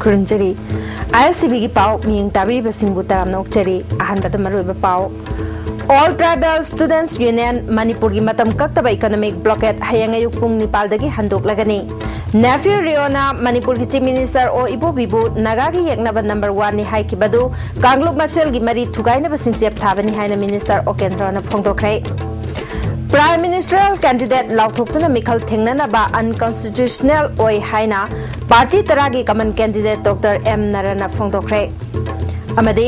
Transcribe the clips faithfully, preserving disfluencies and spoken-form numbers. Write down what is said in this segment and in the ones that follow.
ꯈꯨꯔꯨꯝꯖꯔꯤ꯫ ꯑꯥꯏ ꯑꯦꯁ T ꯚꯤꯒꯤ ꯄꯥꯎ ꯃꯤꯠꯌꯦꯡ ꯇꯥꯕꯤꯔꯤꯕꯁꯤꯡꯕꯨ ꯇꯔꯥꯝꯅ ꯑꯣꯛꯆꯔꯤ꯫ ꯑꯍꯥꯟꯕꯗ ꯃꯔꯨꯑꯣꯏꯕ ꯄꯥꯎ꯫ All Tribal Students Union ꯃꯅꯤꯄꯨꯔꯒꯤ ꯃꯇꯝ ꯀꯛꯇꯕ economic blockade ꯍꯌꯦꯡ ꯑꯌꯨꯛ ꯄꯨꯡ ꯅꯤꯄꯥꯜꯗꯒꯤ ꯍꯟꯗꯣꯛꯂꯒꯅꯤ꯫ Neiphiu Rio ꯅ ꯃꯅꯤꯄꯨꯔꯒꯤ Chief Minister ꯑꯣ ꯏꯕꯣꯕꯤꯕꯨ ꯅꯥꯒꯥꯒꯤ ꯌꯦꯛꯅꯕ number one ꯅꯤ ꯍꯥꯏꯈꯤꯕꯗꯨ ꯀꯥꯡꯂꯨꯞ ꯃꯁꯦꯜꯒꯤ ꯃꯔꯤ ꯊꯨꯒꯥꯏꯅꯕ ꯁꯤꯡꯆꯦꯞ ꯊꯥꯕꯅꯤ ꯍꯥꯏꯅ Minister ꯑꯣ ꯀꯦꯟꯗ꯭ꯔꯣꯅ ꯐꯣꯡꯗꯣꯛꯈ꯭ꯔꯦ꯫ Prime Ministerial candidate ꯂꯥꯎꯊꯣꯛꯇꯨꯅ ꯃꯤꯈꯜ ꯊꯦꯡꯅꯅꯕ unconstitutional ꯑꯣꯏ ꯍꯥꯏꯅ party ꯇꯔꯥꯒꯤ common candidate Doctor ꯑꯦꯝ ꯅꯔꯥꯅ ꯐꯣꯡꯗꯣꯛꯈ꯭ꯔꯦ꯫ ꯑꯃꯗꯤ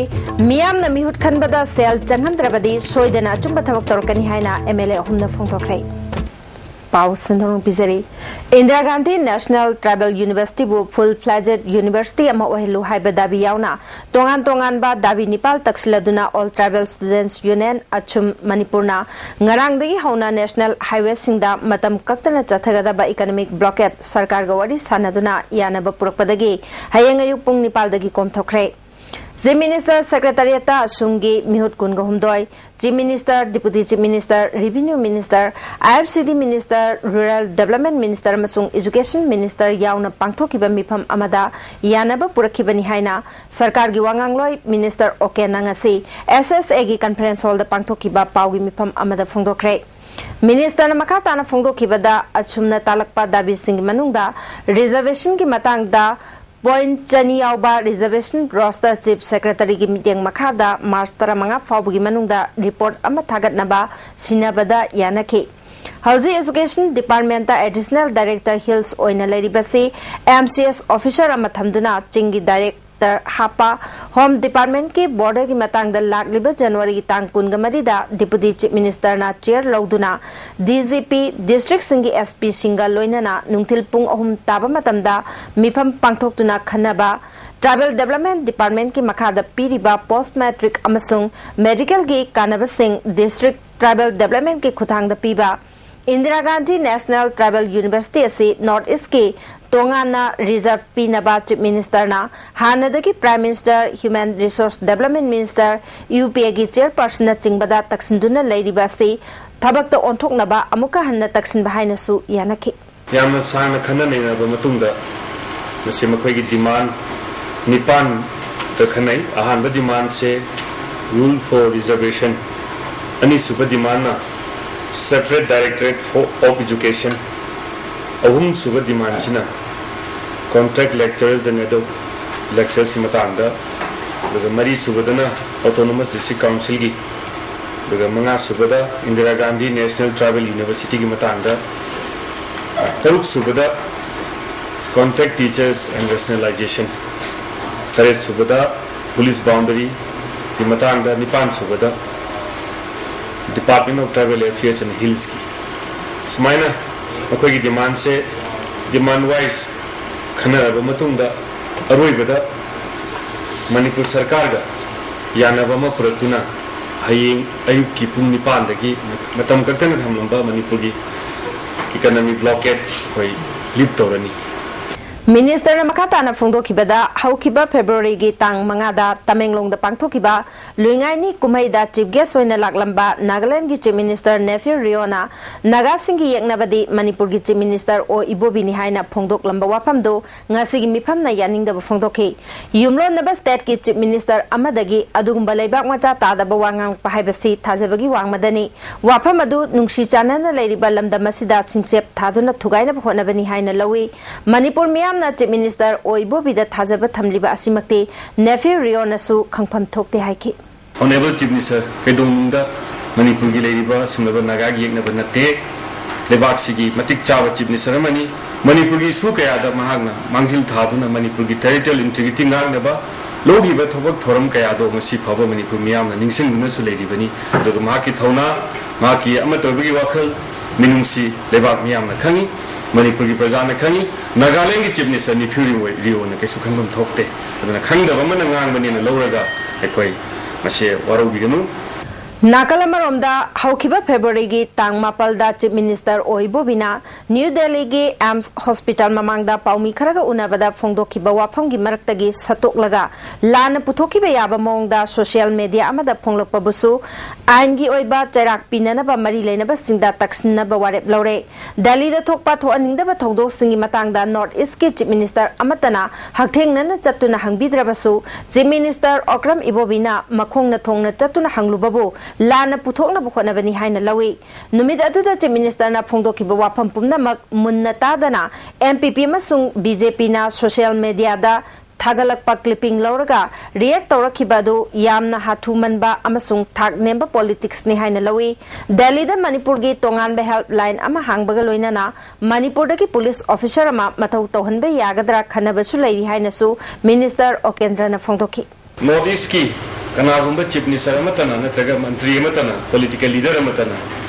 ꯃꯤꯌꯥꯝꯅ ꯃꯤꯍꯨꯠ ꯈꯟꯕꯗ ꯁꯦꯜ ꯆꯪꯍꯟꯗ꯭ꯔꯕꯗꯤ ꯁꯣꯏꯗꯅ ꯑꯆꯨꯝꯕ ꯊꯕꯛ ꯇꯧꯔꯛꯀꯅꯤ ꯍꯥꯏꯅ ꯑꯦꯝ ꯑꯦꯜ ꯑꯦ ꯑꯍꯨꯝꯅ ꯐꯣꯡꯗꯣꯛꯈ꯭ꯔꯦ꯫ ꯄꯥꯎ ꯁꯟꯗꯣꯛꯅ ꯄꯤꯖꯔꯤ꯫ Indira Gandhi National Tribal University ꯕꯨ full fledged university ꯑꯃ ꯑꯣꯏꯍꯜꯂꯨ ꯍꯥꯏꯕ ꯗꯥꯕꯤ ꯌꯥꯎꯅ ꯇꯣꯉꯥꯟ ꯇꯣꯉꯥꯟꯕ ꯗꯥꯕꯤ ꯅꯤꯄꯥꯜ ꯇꯛꯁꯤꯜꯂꯗꯨꯅ All Tribal Students Union, ꯑꯆꯨꯝ, ꯃꯅꯤꯄꯨꯔꯅ ꯉꯔꯥꯡꯗꯒꯤ ꯍꯧꯅ national highway ꯁꯤꯡꯗ ꯃꯇꯝ ꯀꯛꯇꯅ ꯆꯠꯊꯒꯗꯕ economic blockade ꯁꯔꯀꯥꯔꯒ ꯋꯥꯔꯤ ꯁꯥꯟꯅꯗꯨꯅ ꯌꯥꯅꯕ ꯄꯨꯔꯛꯄꯗꯒꯤ ꯍꯌꯦꯡ ꯑꯌꯨꯛ ꯄꯨꯡ ꯅꯤꯄꯥꯜꯗꯒꯤ ꯀꯣꯝꯊꯣꯛꯈ꯭ꯔꯦ꯫ Chief Minister Secretariat ꯇ ꯑꯁꯨꯝꯒꯤ ꯃꯤꯍꯨꯠ ꯀꯨꯟꯒ ꯍꯨꯝꯗꯣꯏ, Chief Minister, Deputy Chief Minister, Revenue Minister, I F C D Minister, Rural Development Minister ꯑꯃꯁꯨꯡ Education Minister ꯌꯥꯎꯅ ꯄꯥꯡꯊꯣꯛꯈꯤꯕ ꯃꯤꯐꯝ ꯑꯃꯗ ꯌꯥꯅꯕ ꯄꯨꯔꯛꯈꯤꯕꯅꯤ ꯍꯥꯏꯅ ꯁꯔꯀꯥꯔꯒꯤ ꯋꯥꯉꯥꯡꯂꯣꯏ Minister ꯑꯣ ꯀꯦꯅ ꯉꯁꯤ S S A ꯒꯤ conference hall ꯗ ꯄꯥꯡꯊꯣꯛꯈꯤꯕ ꯄꯥꯎꯒꯤ ꯃꯤꯐꯝ ꯑꯃꯗ ꯐꯣꯡꯗꯣꯛꯈ꯭ꯔꯦ꯫ Minister ꯅ ꯃꯈꯥ ꯇꯥꯅ ꯐꯣꯡꯗꯣꯛꯈꯤꯕꯗ, ꯑꯆꯨꯝꯅ ꯇꯥꯂꯛꯄ ꯗꯥꯕꯤꯁꯤꯡꯒꯤ ꯃꯅꯨꯡꯗ reservation ꯒꯤ ꯃꯇꯥꯡꯗ point ꯆꯅꯤ ꯌꯥꯎꯕ reservation roster Chief Secretary ꯒꯤ ꯃꯤꯠꯌꯦꯡ ꯃꯈꯥꯗ March ꯇꯔꯥꯃꯉꯥ ꯐꯥꯎꯕꯒꯤ ꯃꯅꯨꯡꯗ report ꯑꯃ ꯊꯥꯒꯠꯅꯕ ꯁꯤꯟꯅꯕꯗ ꯌꯥꯅꯈꯤ꯫ ꯍꯧꯖꯤꯛ Education Department ꯇ Additional Director Hills ꯑꯣꯏꯅ ꯂꯩꯔꯤꯕꯁꯤ M C S officer ꯑꯃ ꯊꯝꯗꯨꯅ ꯆꯤꯡꯒꯤ director ꯍꯥꯞꯄ Home Department ꯀꯤ border ꯒꯤ ꯃꯇꯥꯡꯗ ꯂꯥꯛꯂꯤꯕ January ꯒꯤ ꯇꯥꯡ ꯀꯨꯟꯒ ꯃꯔꯤꯗ Deputy Chief Minister ꯅ chair ꯂꯧꯗꯨꯅ D G P, district ꯁꯤꯡꯒꯤ S P ꯁꯤꯡꯒ ꯂꯣꯏꯅꯅ ꯅꯨꯡꯊꯤꯜ ꯄꯨꯡ ꯑꯍꯨꯝ ꯇꯥꯕ ꯃꯇꯝꯗ ꯃꯤꯐꯝ ꯄꯥꯡꯊꯣꯛꯇꯨꯅ ꯈꯟꯅꯕ, Tribal Development Department ꯀꯤ ꯃꯈꯥꯗ ꯄꯤꯔꯤꯕ post matric ꯑꯃꯁꯨꯡ medical ꯒꯤ ꯀꯥꯟꯅꯕꯁꯤꯡ district tribal development ꯀꯤ ꯈꯨꯠꯊꯥꯡꯗ ꯄꯤꯕ, Indira Gandhi National Tribal University ꯑꯁꯤ North East ꯀꯤ ꯇꯣꯉꯥꯟꯅ reserve ꯄꯤꯅꯕ Chief Minister ꯅ ꯍꯥꯟꯅꯗꯒꯤ Prime Minister, Human Resource Development Minister, U P A ꯒꯤ chairperson ꯅꯆꯤꯡꯕꯗ ꯇꯛꯁꯤꯟꯗꯨꯅ ꯂꯩꯔꯤꯕ ꯑꯁꯤ ꯊꯕꯛꯇ ꯑꯣꯟꯊꯣꯛꯅꯕ ꯑꯃꯨꯛꯀ ꯍꯟꯅ ꯇꯛꯁꯤꯟꯕ ꯍꯥꯏꯅꯁꯨ ꯌꯥꯅꯈꯤ꯫ ꯌꯥꯝꯅ ꯁꯥꯡꯅ ꯈꯟꯅ ꯅꯩꯅꯔꯕ ꯃꯇꯨꯡꯗ ꯃꯁꯤ ꯃꯈꯣꯏꯒꯤ demand ꯅꯤꯄꯥꯟꯗ ꯈꯟꯅꯩ꯫ ꯑꯍꯥꯟꯕ demandꯁꯦ rule for reservation, ꯑꯅꯤꯁꯨꯕ demandꯅ separate directorate for, of education, ꯑꯍꯨꯝꯁꯨꯕ demandꯁꯤꯅ contract lecturers and ad hoc lecturersꯀꯤ ꯃꯇꯥꯡꯗ, ꯑꯗꯨꯒ ꯃꯔꯤꯁꯨꯕꯗꯅ autonomous district councilꯒꯤ, ꯑꯗꯨꯒ ꯃꯉꯥꯁꯨꯕꯗ Indira Gandhi National Tribal Universityꯒꯤ ꯃꯇꯥꯡꯗ, ꯇꯔꯨꯛꯁꯨꯕꯗ contract teachers and rationalization, ꯇꯔꯦꯠꯁꯨꯕꯗ police boundaryꯒꯤ ꯃꯇꯥꯡꯗ, ꯅꯤꯄꯥꯟꯁꯨꯕꯗ Department of Tribal Affairs and Hillsꯀꯤ꯫ ꯁꯨꯃꯥꯏꯅ ꯑꯩꯈꯣꯏꯒꯤ demandꯁꯦ demand wise ꯈꯟꯅꯔꯕ ꯃꯇꯨꯡꯗ, ꯑꯔꯣꯏꯕꯗ ꯃꯅꯤꯄꯨꯔ ꯁꯔꯀꯥꯔꯒ ꯌꯥꯅꯕ ꯑꯃ ꯄꯨꯔꯛꯇꯨꯅ, ꯍꯌꯦꯡ ꯑꯌꯨꯛꯀꯤ ꯄꯨꯡ ꯅꯤꯄꯥꯟꯗꯒꯤ ꯃꯇꯝ ꯀꯛꯇꯅ ꯊꯝꯂꯝꯕ ꯃꯅꯤꯄꯨꯔꯒꯤ economic blockade ꯑꯩꯈꯣꯏ lift ꯇꯧꯔꯅꯤ꯫ Ministerꯅ ꯃꯈꯥ ꯇꯥꯅ ꯐꯣꯡꯗꯣꯛꯈꯤꯕꯗ, ꯍꯧꯈꯤꯕ Februaryꯒꯤ ꯇꯥꯡ ꯃꯉꯥꯗ ꯇꯃꯦꯡꯂꯣꯡꯗ ꯄꯥꯡꯊꯣꯛꯈꯤꯕ ꯂꯨꯏꯉꯥꯏꯅꯤ ꯀꯨꯝꯍꯩꯗ chief guest ꯑꯣꯏꯅ ꯂꯥꯛꯂꯝꯕ ꯅꯥꯒꯥꯂꯦꯟꯗꯒꯤ Chief Minister Neiphiu Rioꯅ ꯅꯥꯒꯥꯁꯤꯡꯒꯤ ꯌꯦꯛꯅꯕꯗꯤ ꯃꯅꯤꯄꯨꯔꯒꯤ Chief Minister ꯑꯣ ꯏꯕꯣꯕꯤꯅꯤ ꯍꯥꯏꯅ ꯐꯣꯡꯗꯣꯛꯂꯝꯕ ꯋꯥꯐꯝꯗꯨ ꯉꯁꯤꯒꯤ ꯃꯤꯐꯝꯅ ꯌꯥꯅꯤꯡꯗꯕ ꯐꯣꯡꯗꯣꯛꯈꯤ꯫ ꯌꯨꯝꯂꯣꯟꯅꯕ stateꯀꯤ Chief Minister ꯑꯃꯗꯒꯤ ꯑꯗꯨꯒꯨꯝꯕ ꯂꯩꯕꯥꯛ ꯃꯆꯥ ꯇꯥꯗꯕ ꯋꯥ ꯉꯥꯡꯂꯛꯄ ꯍꯥꯏꯕꯁꯤ ꯊꯥꯖꯕꯒꯤ ꯋꯥꯡꯃꯗꯅꯤ꯫ ꯋꯥꯐꯝ ꯑꯗꯨ ꯅꯨꯡꯁꯤ ꯆꯥꯟꯅꯅ ꯂꯩꯔꯤꯕ ꯂꯝꯗꯝ ꯑꯁꯤꯗ ꯁꯤꯡꯆꯦꯞ ꯊꯥꯗꯨꯅ ꯊꯨꯒꯥꯏꯅꯕ ꯍꯣꯠꯅꯕꯅꯤ ꯍꯥꯏꯅ ꯂꯧꯏ꯫ ꯃꯅꯤꯄꯨꯔ ꯃꯤꯌꯥꯝꯅ Chief Minister ꯑꯣ ꯏꯕꯣꯕꯤꯗ ꯊꯥꯖꯕ ꯊꯝꯂꯤꯕ ꯑꯁꯤꯃꯛꯇꯤ Neiphiu Rioꯅꯁꯨ ꯈꯪꯐꯝ ꯊꯣꯛꯇꯦ ꯍꯥꯏꯈꯤ꯫ Honourable Chief Minister, ꯀꯩꯗꯧꯅꯨꯡꯗ ꯃꯅꯤꯄꯨꯔꯒꯤ ꯂꯩꯔꯤꯕ ꯁꯨꯡꯂꯕ ꯅꯥꯒꯥꯒꯤ ꯌꯦꯛꯅꯕ ꯅꯠꯇꯦ꯫ ꯂꯩꯕꯥꯛꯁꯤꯒꯤ ꯃꯇꯤꯛ ꯆꯥꯕ Chief Minister ꯑꯃꯅꯤ꯫ ꯃꯅꯤꯄꯨꯔꯒꯤ issue ꯀꯌꯥꯗ ꯃꯍꯥꯛꯅ ꯃꯥꯡꯖꯤꯜ ꯊꯥꯗꯨꯅ ꯃꯅꯤꯄꯨꯔꯒꯤ territorial integrity ꯉꯥꯛꯅꯕ ꯂꯧꯈꯤꯕ ꯊꯕꯛ ꯊꯧꯔꯝ ꯀꯌꯥꯗꯣ ꯉꯁꯤ ꯐꯥꯎꯕ ꯃꯅꯤꯄꯨꯔ ꯃꯤꯌꯥꯝꯅ ꯅꯤꯡꯁꯤꯡꯗꯨꯅꯁꯨ ꯂꯩꯔꯤꯕꯅꯤ꯫ ꯑꯗꯨꯒ ꯃꯍꯥꯛꯀꯤ ꯊꯧꯅꯥ, ꯃꯍꯥꯛꯀꯤ ꯑꯃꯠꯇ ꯑꯣꯏꯕꯒꯤ ꯋꯥꯈꯜ, ꯃꯤꯅꯨꯡꯁꯤ ꯂꯩꯕꯥꯛ ꯃꯤꯌꯥꯝꯅ ꯈꯪꯏ, ꯃꯅꯤꯄꯨꯔꯒꯤ ꯄ꯭ꯔꯖꯥꯅ ꯈꯪꯏ꯫ ꯅꯥꯒꯥꯂꯦꯟꯗꯒꯤ Chief Minister ꯅꯤꯐꯤꯌꯨ ꯔꯤꯑꯣ-, ꯔꯤꯑꯣꯅ ꯀꯩꯁꯨ ꯈꯪꯐꯝ ꯊꯣꯛꯇꯦ꯫ ꯑꯗꯨꯅ ꯈꯪꯗꯕ ꯑꯃꯅ ꯉꯥꯡꯕꯅꯦꯅ ꯂꯧꯔꯒ ꯑꯩꯈꯣꯏ ꯃꯁꯤ ꯋꯥꯔꯧꯕꯤꯒꯅꯨ꯫ ꯅꯥꯀꯜ ꯑꯃꯔꯣꯝꯗ, ꯍꯧꯈꯤꯕ ꯐꯦꯕ꯭ꯔꯨꯋꯥꯔꯤꯒꯤ ꯇꯥꯡ ꯃꯥꯄꯜꯗ Chief Minister ꯑꯣ ꯏꯕꯣꯕꯤꯅ ꯅ꯭ꯌꯨ ꯗꯦꯜꯂꯤꯒꯤ AIIMS hospital ꯃꯃꯥꯡꯗ ꯄꯥꯎꯃꯤ ꯈꯔꯒ ꯎꯅꯕꯗ ꯐꯣꯡꯗꯣꯛꯈꯤꯕ ꯋꯥꯐꯝꯒꯤ ꯃꯔꯛꯇꯒꯤ ꯁꯠꯇꯣꯛꯂꯒ ꯂꯥꯟꯅ ꯄꯨꯊꯣꯛꯈꯤꯕ ꯌꯥꯕ ꯃꯑꯣꯡꯗ social media ꯑꯃꯗ ꯐꯣꯡꯂꯛꯄꯕꯨꯁꯨ ꯑꯥꯏꯟꯒꯤ ꯑꯣꯏꯕ ꯆꯩꯔꯥꯛ ꯄꯤꯅꯅꯕ ꯃꯔꯤ ꯂꯩꯅꯕꯁꯤꯡꯗ ꯇꯛꯁꯤꯟꯅꯕ ꯋꯥꯔꯦꯞ ꯂꯧꯔꯦ꯫ ꯗꯦꯜꯂꯤꯗ ꯊꯣꯛꯄ ꯊꯣꯛꯍꯟꯅꯤꯡꯗꯕ ꯊꯧꯗꯣꯛꯁꯤꯡꯒꯤ ꯃꯇꯥꯡꯗ North East ꯀꯤ Chief Minister ꯑꯃꯠꯇꯅ ꯍꯛꯊꯦꯡꯅꯅ ꯆꯠꯇꯨꯅ ꯍꯪꯕꯤꯗ꯭ꯔꯕꯁꯨ, Chief Minister ꯑꯣꯀ꯭ꯔꯝ ꯏꯕꯣꯕꯤꯅ ꯃꯈꯣꯡꯅ ꯊꯣꯡꯅ ꯆꯠꯇꯨꯅ ꯍꯪꯂꯨꯕꯕꯨ ꯂꯥꯟꯅ ꯄꯨꯊꯣꯛꯅꯕ ꯍꯣꯠꯅꯕꯅꯤ ꯍꯥꯏꯅ ꯂꯧꯏ꯫ ꯅꯨꯃꯤꯠ ꯑꯗꯨꯗ Chief Minister ꯅ ꯐꯣꯡꯗꯣꯛꯈꯤꯕ ꯋꯥꯐꯝ ꯄꯨꯝꯅꯃꯛ ꯃꯨꯟꯅ ꯇꯥꯗꯅ M P P ꯑꯃꯁꯨꯡ B J P ꯅ social media ꯗ ꯊꯥꯒꯠꯂꯛꯄ clipping ꯂꯧꯔꯒ react ꯇꯧꯔꯛꯈꯤꯕ ꯑꯗꯨ ꯌꯥꯝꯅ ꯍꯥꯊꯨ ꯃꯟꯕ ꯑꯃꯁꯨꯡ ꯊꯥꯛ ꯅꯦꯝꯕ politics ꯅꯤ ꯍꯥꯏꯅ ꯂꯧꯏ꯫ ꯗꯦꯜꯂꯤꯗ ꯃꯅꯤꯄꯨꯔꯒꯤ ꯇꯣꯉꯥꯟꯕ helpline ꯑꯃ ꯍꯥꯡꯕꯒ ꯂꯣꯏꯅꯅ ꯃꯅꯤꯄꯨꯔꯗꯒꯤ police officer ꯑꯃ ꯃꯊꯧ ꯇꯧꯍꯟꯕ ꯌꯥꯒꯗ꯭ꯔꯥ ꯈꯟꯅꯕꯁꯨ ꯂꯩꯔꯤ ꯍꯥꯏꯅꯁꯨ Minister ꯑꯣꯀꯦꯟꯗ꯭ꯔꯅ ꯐꯣꯡꯗꯣꯛꯈꯤ꯫ North East ꯀꯤ ꯀꯅꯥꯒꯨꯝꯕ Chief Minister ꯑꯃꯠꯇꯅ ꯅꯠꯇ꯭ꯔꯒ ꯃꯟꯇ꯭ꯔꯤ ꯑꯃꯠꯇꯅ, political leader ꯑꯃꯠꯇꯅ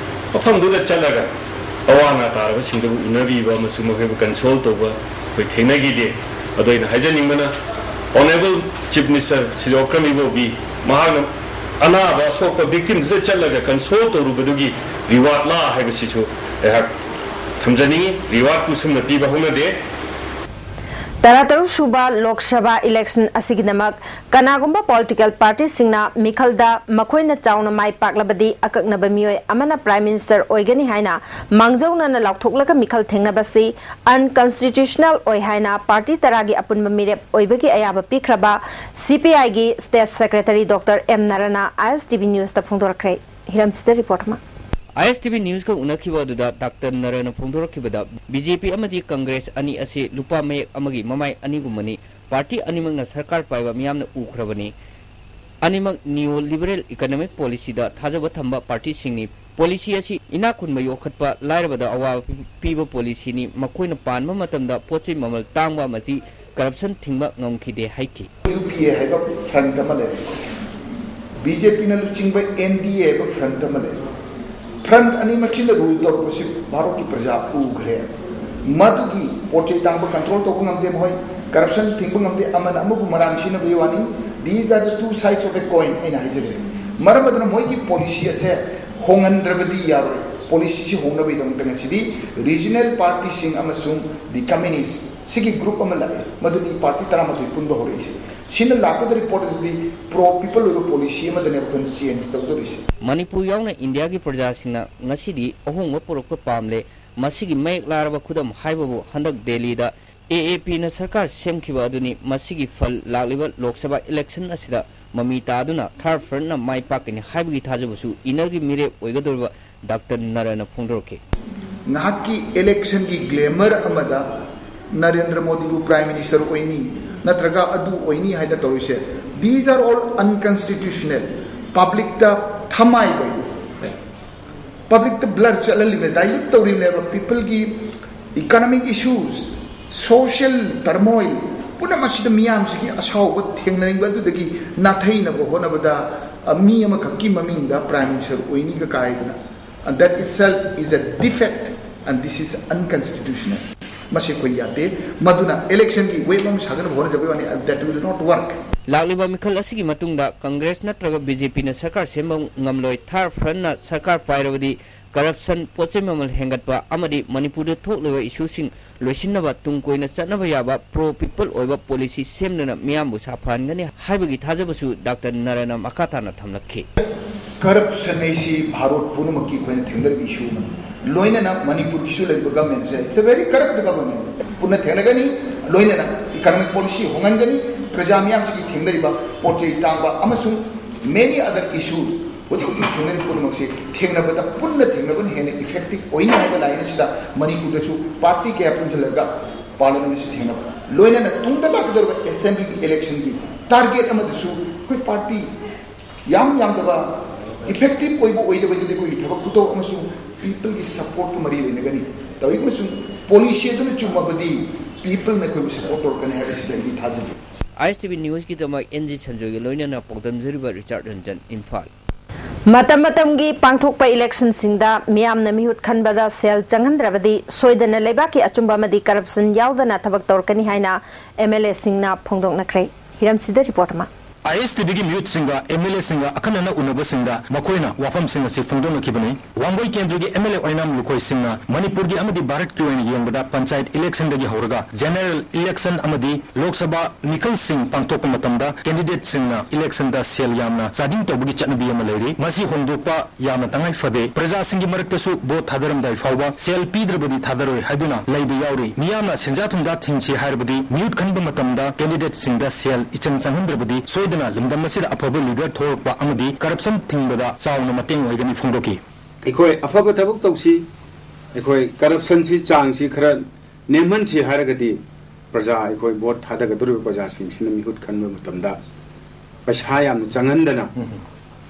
ꯃꯐꯝꯗꯨꯗ ꯆꯠꯂꯒ ꯑꯋꯥ ꯑꯅꯥ ꯇꯥꯔꯕꯁꯤꯡꯗꯨꯕꯨ ꯎꯅꯕꯤꯕ ꯑꯃꯁꯨꯡ ꯃꯈꯣꯏꯕꯨ console ꯇꯧꯕ ꯑꯩꯈꯣꯏ ꯊꯦꯡꯅꯈꯤꯗꯦ꯫ ꯑꯗꯣ ꯑꯩꯅ ꯍꯥꯏꯖꯅꯤꯡꯕꯅ, Honourable Chief Minister Shri Okram ꯏꯕꯣꯕꯤ ꯃꯍꯥꯛꯅ ꯑꯅꯥꯕ ꯑꯁꯣꯛꯄ victim ꯗꯨꯗ ꯆꯠꯂꯒ console ꯇꯧꯔꯨꯕꯗꯨꯒꯤ reward ꯂꯥ ꯍꯥꯏꯕꯁꯤꯁꯨ ꯑꯩꯍꯥꯛ ꯊꯝꯖꯅꯤꯡꯏ꯫ Reward ꯄꯨ ꯁꯨꯝꯅ ꯄꯤꯕ ꯍꯧꯅꯗꯦ꯫ ꯇꯔꯥꯇꯔꯨꯛ ꯁꯨꯕ ꯂꯣꯛ ꯁꯚꯥ election ꯑꯁꯤꯒꯤꯗꯃꯛ ꯀꯅꯥꯒꯨꯝꯕ political party ꯁꯤꯡꯅ ꯃꯤꯈꯜꯗ ꯃꯈꯣꯏꯅ ꯆꯥꯎꯅ ꯃꯥꯏ ꯄꯥꯛꯂꯕꯗꯤ ꯑꯀꯛꯅꯕ ꯃꯤꯑꯣꯏ ꯑꯃꯅ Prime Minister ꯑꯣꯏꯒꯅꯤ ꯍꯥꯏꯅ ꯃꯥꯡꯖꯧꯅꯅ ꯂꯥꯎꯊꯣꯛꯂꯒ ꯃꯤꯈꯜ ꯊꯦꯡꯅꯕꯁꯤ unconstitutional ꯑꯣꯏ ꯍꯥꯏꯅ party ꯇꯔꯥꯒꯤ ꯑꯄꯨꯟꯕ ꯃꯤꯔꯦꯞ ꯑꯣꯏꯕꯒꯤ ꯑꯌꯥꯕ ꯄꯤꯈ꯭ꯔꯕ C P I ꯒꯤ State Secretary Doctor M ꯅꯔꯅ I S T V News ꯇ ꯐꯣꯡꯗꯣꯔꯛꯈ꯭ꯔꯦ꯫ ꯍꯤꯔꯝꯁꯤꯗ report ꯑꯃ꯫ I S T V News ꯀ ꯎꯅꯈꯤꯕ ꯑꯗꯨꯗ Doctor ꯅꯔꯅ ꯐꯣꯡꯗꯣꯔꯛꯈꯤꯕꯗ, B J P ꯑꯃꯗꯤ Congress ꯑꯅꯤ ꯑꯁꯤ ꯂꯨꯄꯥ ꯃꯌꯦꯛ ꯑꯃꯒꯤ ꯃꯃꯥꯏ ꯑꯅꯤꯒꯨꯝꯕꯅꯤ꯫ Party ꯑꯅꯤꯃꯛꯅ ꯁꯔꯀꯥꯔ ꯄꯥꯏꯕ ꯃꯤꯌꯥꯝꯅ ꯎꯈ꯭ꯔꯕꯅꯤ꯫ ꯑꯅꯤꯃꯛ neo liberal economic policy ꯗ ꯊꯥꯖꯕ ꯊꯝꯕ party ꯁꯤꯡꯅꯤ꯫ Policy ꯑꯁꯤ ꯏꯅꯥꯛ ꯈꯨꯟꯕ ꯌꯣꯛꯈꯠꯄ, ꯂꯥꯏꯔꯕꯗ ꯑꯋꯥꯕ ꯄꯤꯕ policy ꯅꯤ꯫ ꯃꯈꯣꯏꯅ ꯄꯥꯟꯕ ꯃꯇꯝꯗ ꯄꯣꯠ ꯆꯩ ꯃꯃꯜ ꯇꯥꯡꯕ ꯑꯃꯗꯤ corruption ꯊꯤꯡꯕ ꯉꯝꯈꯤꯗꯦ ꯍꯥꯏꯈꯤ꯫ U P A ꯍꯥꯏꯕ front ꯑꯃ ꯂꯩꯔꯦ, B J P ꯅ ꯂꯨꯆꯤꯡꯕ N D A ꯍꯥꯏꯕ front ꯑꯃ ꯂꯩꯔꯦ꯫ Front ꯑꯅꯤꯃꯛꯁꯤꯅ rule ꯇꯧꯔꯛꯄꯁꯤ ꯚꯥꯔꯠꯀꯤ ꯄ꯭ꯔꯖꯥ ꯎꯈ꯭ꯔꯦ꯫ ꯃꯗꯨꯒꯤ ꯄꯣꯠ ꯆꯩ ꯇꯥꯡꯕ control ꯇꯧꯕ ꯉꯝꯗꯦ ꯃꯈꯣꯏ, corruption ꯊꯤꯡꯕ ꯉꯝꯗꯦ, ꯑꯃꯅ ꯑꯃꯕꯨ ꯃꯔꯥꯟ ꯁꯤꯟꯅꯕꯒꯤ ꯋꯥꯅꯤ꯫ These are the two sides of a coin ꯑꯩꯅ ꯍꯥꯏꯖꯈ꯭ꯔꯦ꯫ ꯃꯔꯝ ꯑꯗꯨꯅ ꯃꯣꯏꯒꯤ ꯄꯣꯂꯤꯁꯤ ꯑꯁꯦ ꯍꯣꯡꯍꯟꯗ꯭ꯔꯕꯗꯤ ꯌꯥꯔꯣꯏ꯫ ꯄꯣꯂꯤꯁꯤꯁꯤ ꯍꯣꯡꯅꯕꯒꯤꯗꯃꯛꯇ ꯉꯁꯤꯗꯤ ꯔꯤꯖꯅꯦꯜ ꯄꯥꯔꯇꯤꯁꯤꯡ ꯑꯃꯁꯨꯡ ꯗꯤ ꯀꯝꯌꯨꯅꯤꯁ ꯁꯤꯒꯤ ꯒ꯭ꯔꯨꯞ ꯑꯃ ꯂꯥꯛꯑꯦ, ꯃꯗꯨꯅꯤ ꯄꯥꯔꯇꯤ ꯇꯔꯥꯃꯥꯊꯣꯏ ꯄꯨꯟꯕ ꯍꯧꯔꯛꯏꯁꯦ꯫ ꯁꯤꯅ ꯂꯥꯛꯀꯗꯧꯔꯤꯕ ꯄꯣꯠ ꯑꯗꯨꯗꯤ ꯄ꯭ꯔꯣ ꯄꯤꯄꯜ ꯑꯣꯏꯕ ꯄꯣꯂꯤꯁꯤ ꯑꯃꯗꯅꯦꯕ ꯑꯩꯈꯣꯏꯅ ꯆꯦꯟꯖ ꯇꯧꯗꯧꯔꯤꯁꯦ꯫ ꯃꯅꯤꯄꯨꯔ ꯌꯥꯎꯅ ꯏꯟꯗꯤꯌꯥꯒꯤ ꯄ꯭ꯔꯖꯥꯁꯤꯡꯅ ꯉꯁꯤꯗꯤ ꯑꯍꯣꯡꯕ ꯄꯨꯔꯛꯄ ꯄꯥꯝꯂꯦ꯫ ꯃꯁꯤꯒꯤ ꯃꯌꯦꯛ ꯂꯥꯔꯕ ꯈꯨꯗꯝ ꯍꯥꯏꯕꯕꯨ ꯍꯟꯗꯛ ꯗꯦꯜꯂꯤꯗ ꯑꯦ ꯑꯦ ꯄꯤꯅ ꯁꯔꯀꯥꯔ ꯁꯦꯝꯈꯤꯕ ꯑꯗꯨꯅꯤ꯫ ꯃꯁꯤꯒꯤ ꯐꯜ ꯂꯥꯛꯂꯤꯕ ꯂꯣꯛ ꯁꯚꯥ ꯏꯂꯦꯛꯁꯟ ꯑꯁꯤꯗ ꯃꯃꯤ ꯇꯥꯗꯨꯅ ꯊꯥꯔꯗ ꯐ꯭ꯔꯟꯠꯅ ꯃꯥꯏ ꯄꯥꯛꯀꯅꯤ ꯍꯥꯏꯕꯒꯤ ꯊꯥꯖꯕꯁꯨ ꯏꯟꯅꯔꯒꯤ ꯃꯤꯔꯦꯞ ꯑꯣꯏꯒꯗꯧꯔꯤꯕ ꯗꯥꯛꯇꯔ ꯅꯔꯥꯅ ꯐꯣꯡꯗꯣꯔꯛꯈꯤ꯫ ꯉꯥꯏꯍꯥꯛꯀꯤ ꯏꯂꯦꯛꯁꯟꯒꯤ ꯒ꯭ꯂꯦꯃꯔ ꯑꯃꯗ ꯅꯔꯦꯟꯗ꯭ꯔ ꯃꯣꯗꯤꯕꯨ ꯄ꯭ꯔꯥꯏꯝ ꯃꯤꯅꯤꯁꯇꯔ ꯑꯣꯏꯅꯤ, ꯅꯠꯇ꯭ꯔꯒ ꯑꯗꯨ ꯑꯣꯏꯅꯤ ꯍꯥꯏꯅ ꯇꯧꯔꯤꯁꯦ, these are all unconstitutional꯫ ꯄꯕ꯭ꯂꯤꯛꯇ ꯊꯃꯥꯏꯕ, ꯄꯕ꯭ꯂꯤꯛꯇ ꯕ꯭ꯂꯔ ꯆꯠꯍꯜꯂꯤꯕꯅꯦ, ꯗꯥꯏꯂ꯭ꯌꯨꯠ ꯇꯧꯔꯤꯕꯅꯦꯕ꯫ ꯄꯤꯄꯜꯒꯤ ꯏꯀꯣꯅꯣꯃꯤꯛ ꯏꯁꯨꯁ, ꯁꯣꯁꯤꯌꯦꯜ ꯇꯔꯃꯣꯏꯜ ꯄꯨꯝꯅꯃꯛꯁꯤꯗ ꯃꯤꯌꯥꯝꯁꯤꯒꯤ ꯑꯁꯥꯎꯕ ꯊꯦꯡꯅꯅꯤꯡꯕ ꯑꯗꯨꯗꯒꯤ ꯅꯥꯊꯩꯅꯕ ꯍꯣꯠꯅꯕꯗ, ꯑ, ꯃꯤ ꯑꯃꯈꯛꯀꯤ ꯃꯃꯤꯡꯗ ꯄ꯭ꯔꯥꯏꯝ ꯃꯤꯅꯤꯁꯇꯔ ꯑꯣꯏꯅꯤꯒ ꯀꯥꯏꯗꯅ, and that itself is a defect and this is unconstitutional꯫ ꯃꯁꯤ ꯑꯩꯈꯣꯏ ꯌꯥꯗꯦ꯫ ꯃꯗꯨꯅ ꯏꯂꯦꯛꯁꯟꯒꯤ ꯋꯦꯕ ꯑꯃ ꯁꯥꯒꯠꯅꯕ ꯍꯣꯠꯅꯖꯕꯒꯤ ꯋꯥꯅꯤ, that will not work꯫ ꯂꯥꯛꯂꯤꯕ ꯃꯤꯈꯜ ꯑꯁꯤꯒꯤ ꯃꯇꯨꯡꯗ ꯀꯪꯒ꯭ꯔꯦꯁ ꯅꯠꯇ꯭ꯔꯒ ꯕꯤ ꯖꯦ ꯄꯤꯅ ꯁꯔꯀꯥꯔ ꯁꯦꯝꯕ ꯉꯝꯂꯣꯏ꯫ ꯊꯥꯔꯗ ꯐ꯭ꯔꯟꯠꯅ ꯁꯔꯀꯥꯔ ꯄꯥꯏꯔꯕꯗꯤ ꯀꯔꯞꯁꯟ, ꯄꯣꯠ ꯆꯩ ꯃꯃꯜ ꯍꯦꯟꯒꯠꯄ ꯑꯃꯗꯤ ꯃꯅꯤꯄꯨꯔꯗ ꯊꯣꯛꯂꯤꯕ ꯏꯁꯨꯁꯤꯡ ꯂꯣꯏꯁꯤꯟꯅꯕ ꯇꯨꯡ ꯀꯣꯏꯅ ꯆꯠꯅꯕ ꯌꯥꯕ ꯄ꯭ꯔꯣ ꯄꯤꯄꯜ ꯑꯣꯏꯕ ꯄꯣꯂꯤꯁꯤ ꯁꯦꯝꯗꯨꯅ ꯃꯤꯌꯥꯝꯕꯨ ꯁꯥꯐꯍꯟꯒꯅꯤ ꯍꯥꯏꯕꯒꯤ ꯊꯥꯖꯕꯁꯨ ꯗꯥꯛꯇꯔ ꯅꯔꯥꯅ ꯃꯈꯥ ꯇꯥꯅ ꯊꯝꯂꯛꯈꯤ꯫ ꯀꯔꯞꯁꯟ ꯍꯥꯏꯁꯤ ꯚꯥꯔꯠ ꯄꯨꯝꯅꯃꯛꯀꯤ ꯑꯩꯈꯣꯏꯅ ꯊꯦꯡꯅꯔꯤꯕ ꯏꯁꯨ ꯑꯃꯅꯤ꯫ ꯂꯣꯏꯅꯅ ꯃꯅꯤꯄꯨꯔꯒꯤꯁꯨ ꯂꯩꯔꯤꯕ ꯒꯚꯔꯟꯃꯦꯟꯁꯦ, it's a very corrupt government꯫ ꯄꯨꯟꯅ ꯊꯦꯡꯅꯒꯅꯤ꯫ ꯂꯣꯏꯅꯅ ꯏꯀꯣꯅꯣꯃꯤꯛ ꯄꯣꯂꯤꯁꯤ ꯍꯣꯡꯍꯟꯒꯅꯤ꯫ ꯄ꯭ꯔꯖꯥ ꯃꯤꯌꯥꯝꯁꯤꯒꯤ ꯊꯦꯡꯅꯔꯤꯕ ꯄꯣꯠ ꯆꯩ ꯇꯥꯡꯕ ꯑꯃꯁꯨꯡ many other issues, ꯍꯧꯖꯤꯛ ꯍꯧꯖꯤꯛ ꯊꯦꯡꯅꯔꯤꯕ ꯄꯨꯝꯅꯃꯛꯁꯦ ꯊꯦꯡꯅꯕꯗ ꯄꯨꯟꯅ ꯊꯦꯡꯅꯕꯅ ꯍꯦꯟꯅ ꯏꯐꯦꯛꯇꯤꯚ ꯑꯣꯏꯅꯤ ꯍꯥꯏꯕ ꯂꯥꯏꯟ ꯑꯁꯤꯗ ꯃꯅꯤꯄꯨꯔꯗꯁꯨ ꯄꯥꯔꯇꯤ ꯀꯌꯥ ꯄꯨꯟꯁꯤꯜꯂꯒ ꯄꯥꯔꯂꯤꯌꯥꯃꯦꯟ ꯑꯁꯤ ꯊꯦꯡꯅꯕ, ꯂꯣꯏꯅꯅ ꯇꯨꯡꯗ ꯂꯥꯛꯀꯗꯧꯔꯤꯕ ꯑꯦꯁꯦꯝꯕ꯭ꯂꯤ ꯏꯂꯦꯛꯁꯟꯒꯤ ꯇꯥꯔꯒꯦꯠ ꯑꯃꯗꯁꯨ ꯑꯩꯈꯣꯏ ꯄꯥꯔꯇꯤ ꯌꯥꯝ ꯌꯥꯝꯗꯕ, ꯏꯐꯦꯛꯇꯤꯚ ꯑꯣꯏꯕ ꯑꯣꯏꯗꯕꯗꯨꯗꯤ ꯑꯩꯈꯣꯏꯒꯤ ꯊꯕꯛ ꯈꯨꯇꯧ ꯑꯃꯁꯨꯡ ꯄꯤꯄꯜꯒꯤ ꯁꯄꯣꯔꯠꯀ ꯃꯔꯤ ꯂꯩꯅꯒꯅꯤ꯫ ꯇꯧꯏ ꯑꯃꯁꯨꯡ ꯄꯣꯂꯤꯁꯤ ꯑꯗꯨꯅ ꯆꯨꯝꯃꯕꯗꯤ ꯄꯤꯄꯜꯅ ꯑꯩꯈꯣꯏꯕꯨ ꯁꯄꯣꯔꯠ ꯇꯧꯔꯛꯀꯅꯤ ꯍꯥꯏꯕꯁꯤꯗ ꯑꯩꯗꯤ ꯊꯥꯖꯖꯩ꯫ ꯑꯥꯏ ꯑꯦꯁ ꯇꯤ ꯚꯤ ꯅ꯭ꯌꯨꯁꯀꯤꯗꯃꯛ ꯑꯦꯟ ꯖꯤ ꯁꯟꯖꯣꯏꯒ ꯂꯣꯏꯅꯅ ꯄꯥꯎꯗꯝꯖꯔꯤꯕ ꯔꯤꯆꯥꯔꯗ ꯔꯟꯖꯟ, ꯏꯝꯐꯥꯜ꯫ ꯃꯇꯝ ꯃꯇꯝꯒꯤ ꯄꯥꯡꯊꯣꯛꯄ ꯏꯂꯦꯛꯁꯟꯁꯤꯡꯗ ꯃꯤꯌꯥꯝꯅ ꯃꯤꯍꯨꯠ ꯈꯟꯕꯗ ꯁꯦꯜ ꯆꯪꯍꯟꯗ꯭ꯔꯕꯗꯤ ꯁꯣꯏꯗꯅ ꯂꯩꯕꯥꯛꯀꯤ ꯑꯆꯨꯝꯕ ꯑꯃꯗꯤ ꯀꯔꯞꯁꯟ ꯌꯥꯎꯗꯅ ꯊꯕꯛ ꯇꯧꯔꯛꯀꯅꯤ ꯍꯥꯏꯅ ꯑꯦꯝ ꯑꯦꯜ ꯑꯦꯁꯤꯡꯅ ꯐꯣꯡꯗꯣꯛꯅꯈ꯭ꯔꯦ꯫ ꯍꯤꯔꯝꯁꯤꯗ ꯔꯤꯄꯣꯔꯠ ꯑꯃ꯫ ꯑꯥꯏ ꯑꯦꯁ ꯇꯤ ꯚꯤꯒꯤ ꯃꯤꯍꯨꯠꯁꯤꯡꯒ ꯑꯦꯝ ꯑꯦꯜ ꯑꯦꯁꯤꯡꯒ ꯑꯈꯟꯅꯅ ꯎꯅꯕꯁꯤꯡꯗ ꯃꯈꯣꯏꯅ ꯋꯥꯐꯝꯁꯤꯡ ꯑꯁꯤ ꯐꯣꯡꯗꯣꯛꯅꯈꯤꯕꯅꯤ꯫ ꯋꯥꯡꯒꯣꯏ ꯀꯦꯟꯗ꯭ꯔꯒꯤ ꯑꯦꯝ ꯑꯦꯜ ꯑꯦ ꯑꯣꯏꯅꯥꯝ ꯂꯨꯈꯣꯏ ꯁꯤꯡꯅ ꯃꯅꯤꯄꯨꯔꯒꯤ ꯑꯃꯗꯤ ꯚꯥꯔꯠꯀꯤ ꯑꯣꯏꯅ ꯌꯦꯡꯕꯗ ꯄꯟꯆꯥꯌꯠ ꯏꯂꯦꯛꯁꯟꯗꯒꯤ ꯍꯧꯔꯒ ꯖꯦꯅꯔꯦꯜ ꯏꯂꯦꯛꯁꯟ ꯑꯃꯗꯤ ꯂꯣꯛ ꯁꯚꯥ ꯃꯤꯈꯜꯁꯤꯡ ꯄꯥꯡꯊꯣꯛꯄ ꯃꯇꯝꯗ ꯀꯦꯟꯗꯤꯗꯦꯠꯁꯤꯡꯅ ꯏꯂꯦꯛꯁꯟꯗ ꯁꯦꯜ ꯌꯥꯝꯅ ꯆꯥꯗꯤꯡ ꯇꯧꯕꯒꯤ ꯆꯠꯅꯕꯤ ꯑꯃ ꯂꯩꯔꯤ꯫ ꯃꯁꯤ ꯍꯣꯡꯗꯣꯛꯄ ꯌꯥꯝꯅ ꯇꯉꯥꯏ ꯐꯗꯦ꯫ ꯄ꯭ꯔꯖꯥꯁꯤꯡꯒꯤ ꯃꯔꯛꯇꯁꯨ ꯚꯣꯠ ꯊꯥꯗꯔꯝꯗꯥꯏ ꯐꯥꯎꯕ ꯁꯦꯜ ꯄꯤꯗ꯭ꯔꯕꯗꯤ ꯊꯥꯗꯔꯣꯏ ꯍꯥꯏꯗꯨꯅ ꯂꯩꯕ ꯌꯥꯎꯔꯤ꯫ ꯃꯤꯌꯥꯝꯅ ꯁꯦꯟꯖꯥ ꯊꯨꯝꯖꯥ ꯊꯤꯡꯁꯤ ꯍꯥꯏꯔꯕꯗꯤ ꯃꯤꯍꯨꯠ ꯈꯟꯕ ꯃꯇꯝꯗ ꯀꯦꯟꯗꯤꯗꯦꯠꯁꯤꯡꯗ ꯁꯦꯜ ꯏꯆꯪ ꯆꯪꯍꯟꯗ꯭ꯔꯕꯗꯤ ꯁꯣꯏꯗꯅ ꯂꯝꯗꯝ ꯑꯁꯤꯗ ꯑꯐꯕ ꯂꯤꯗꯔ ꯊꯣꯛꯂꯛꯄ ꯑꯃꯗꯤ ꯀꯔꯞꯁꯟ ꯊꯤꯡꯕꯗ ꯆꯥꯎꯅ ꯃꯇꯦꯡ ꯑꯣꯏꯒꯅꯤ ꯐꯣꯡꯗꯣꯛꯈꯤ꯫ ꯑꯩꯈꯣꯏ ꯑꯐꯕ ꯊꯕꯛ ꯇꯧꯁꯤ, ꯑꯩꯈꯣꯏ ꯀꯔꯞꯁꯟꯁꯤ ꯆꯥꯡꯁꯤ ꯈꯔ ꯅꯦꯝꯍꯟꯁꯤ ꯍꯥꯏꯔꯒꯗꯤ ꯄ꯭ꯔꯖꯥ, ꯑꯩꯈꯣꯏ ꯚꯣꯠ ꯊꯥꯗꯒꯗꯧꯔꯤꯕ ꯄ꯭ꯔꯖꯥꯁꯤꯡꯁꯤꯅ ꯃꯤꯍꯨꯠ ꯈꯟꯕ ꯃꯇꯝꯗ ꯄꯩꯁꯥ ꯌꯥꯝꯅ ꯆꯪꯍꯟꯗꯅ, ꯎꯝ꯫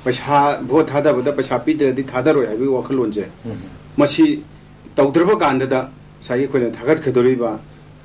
ꯄꯩꯁꯥ, ꯚꯣꯠ ꯊꯥꯗꯕꯗ ꯄꯩꯁꯥ ꯄꯤꯗ꯭ꯔꯗꯤ ꯊꯥꯗꯔꯣꯏ ꯍꯥꯏꯕꯒꯤ ꯋꯥꯈꯜꯂꯣꯟꯁꯦ, ꯎꯝ꯫ ꯃꯁꯤ ꯇꯧꯗ꯭ꯔꯕ ꯀꯥꯟꯗꯗ ꯉꯁꯥꯏꯒꯤ ꯑꯩꯈꯣꯏꯅ ꯊꯥꯒꯠꯀꯗꯧꯔꯤꯕ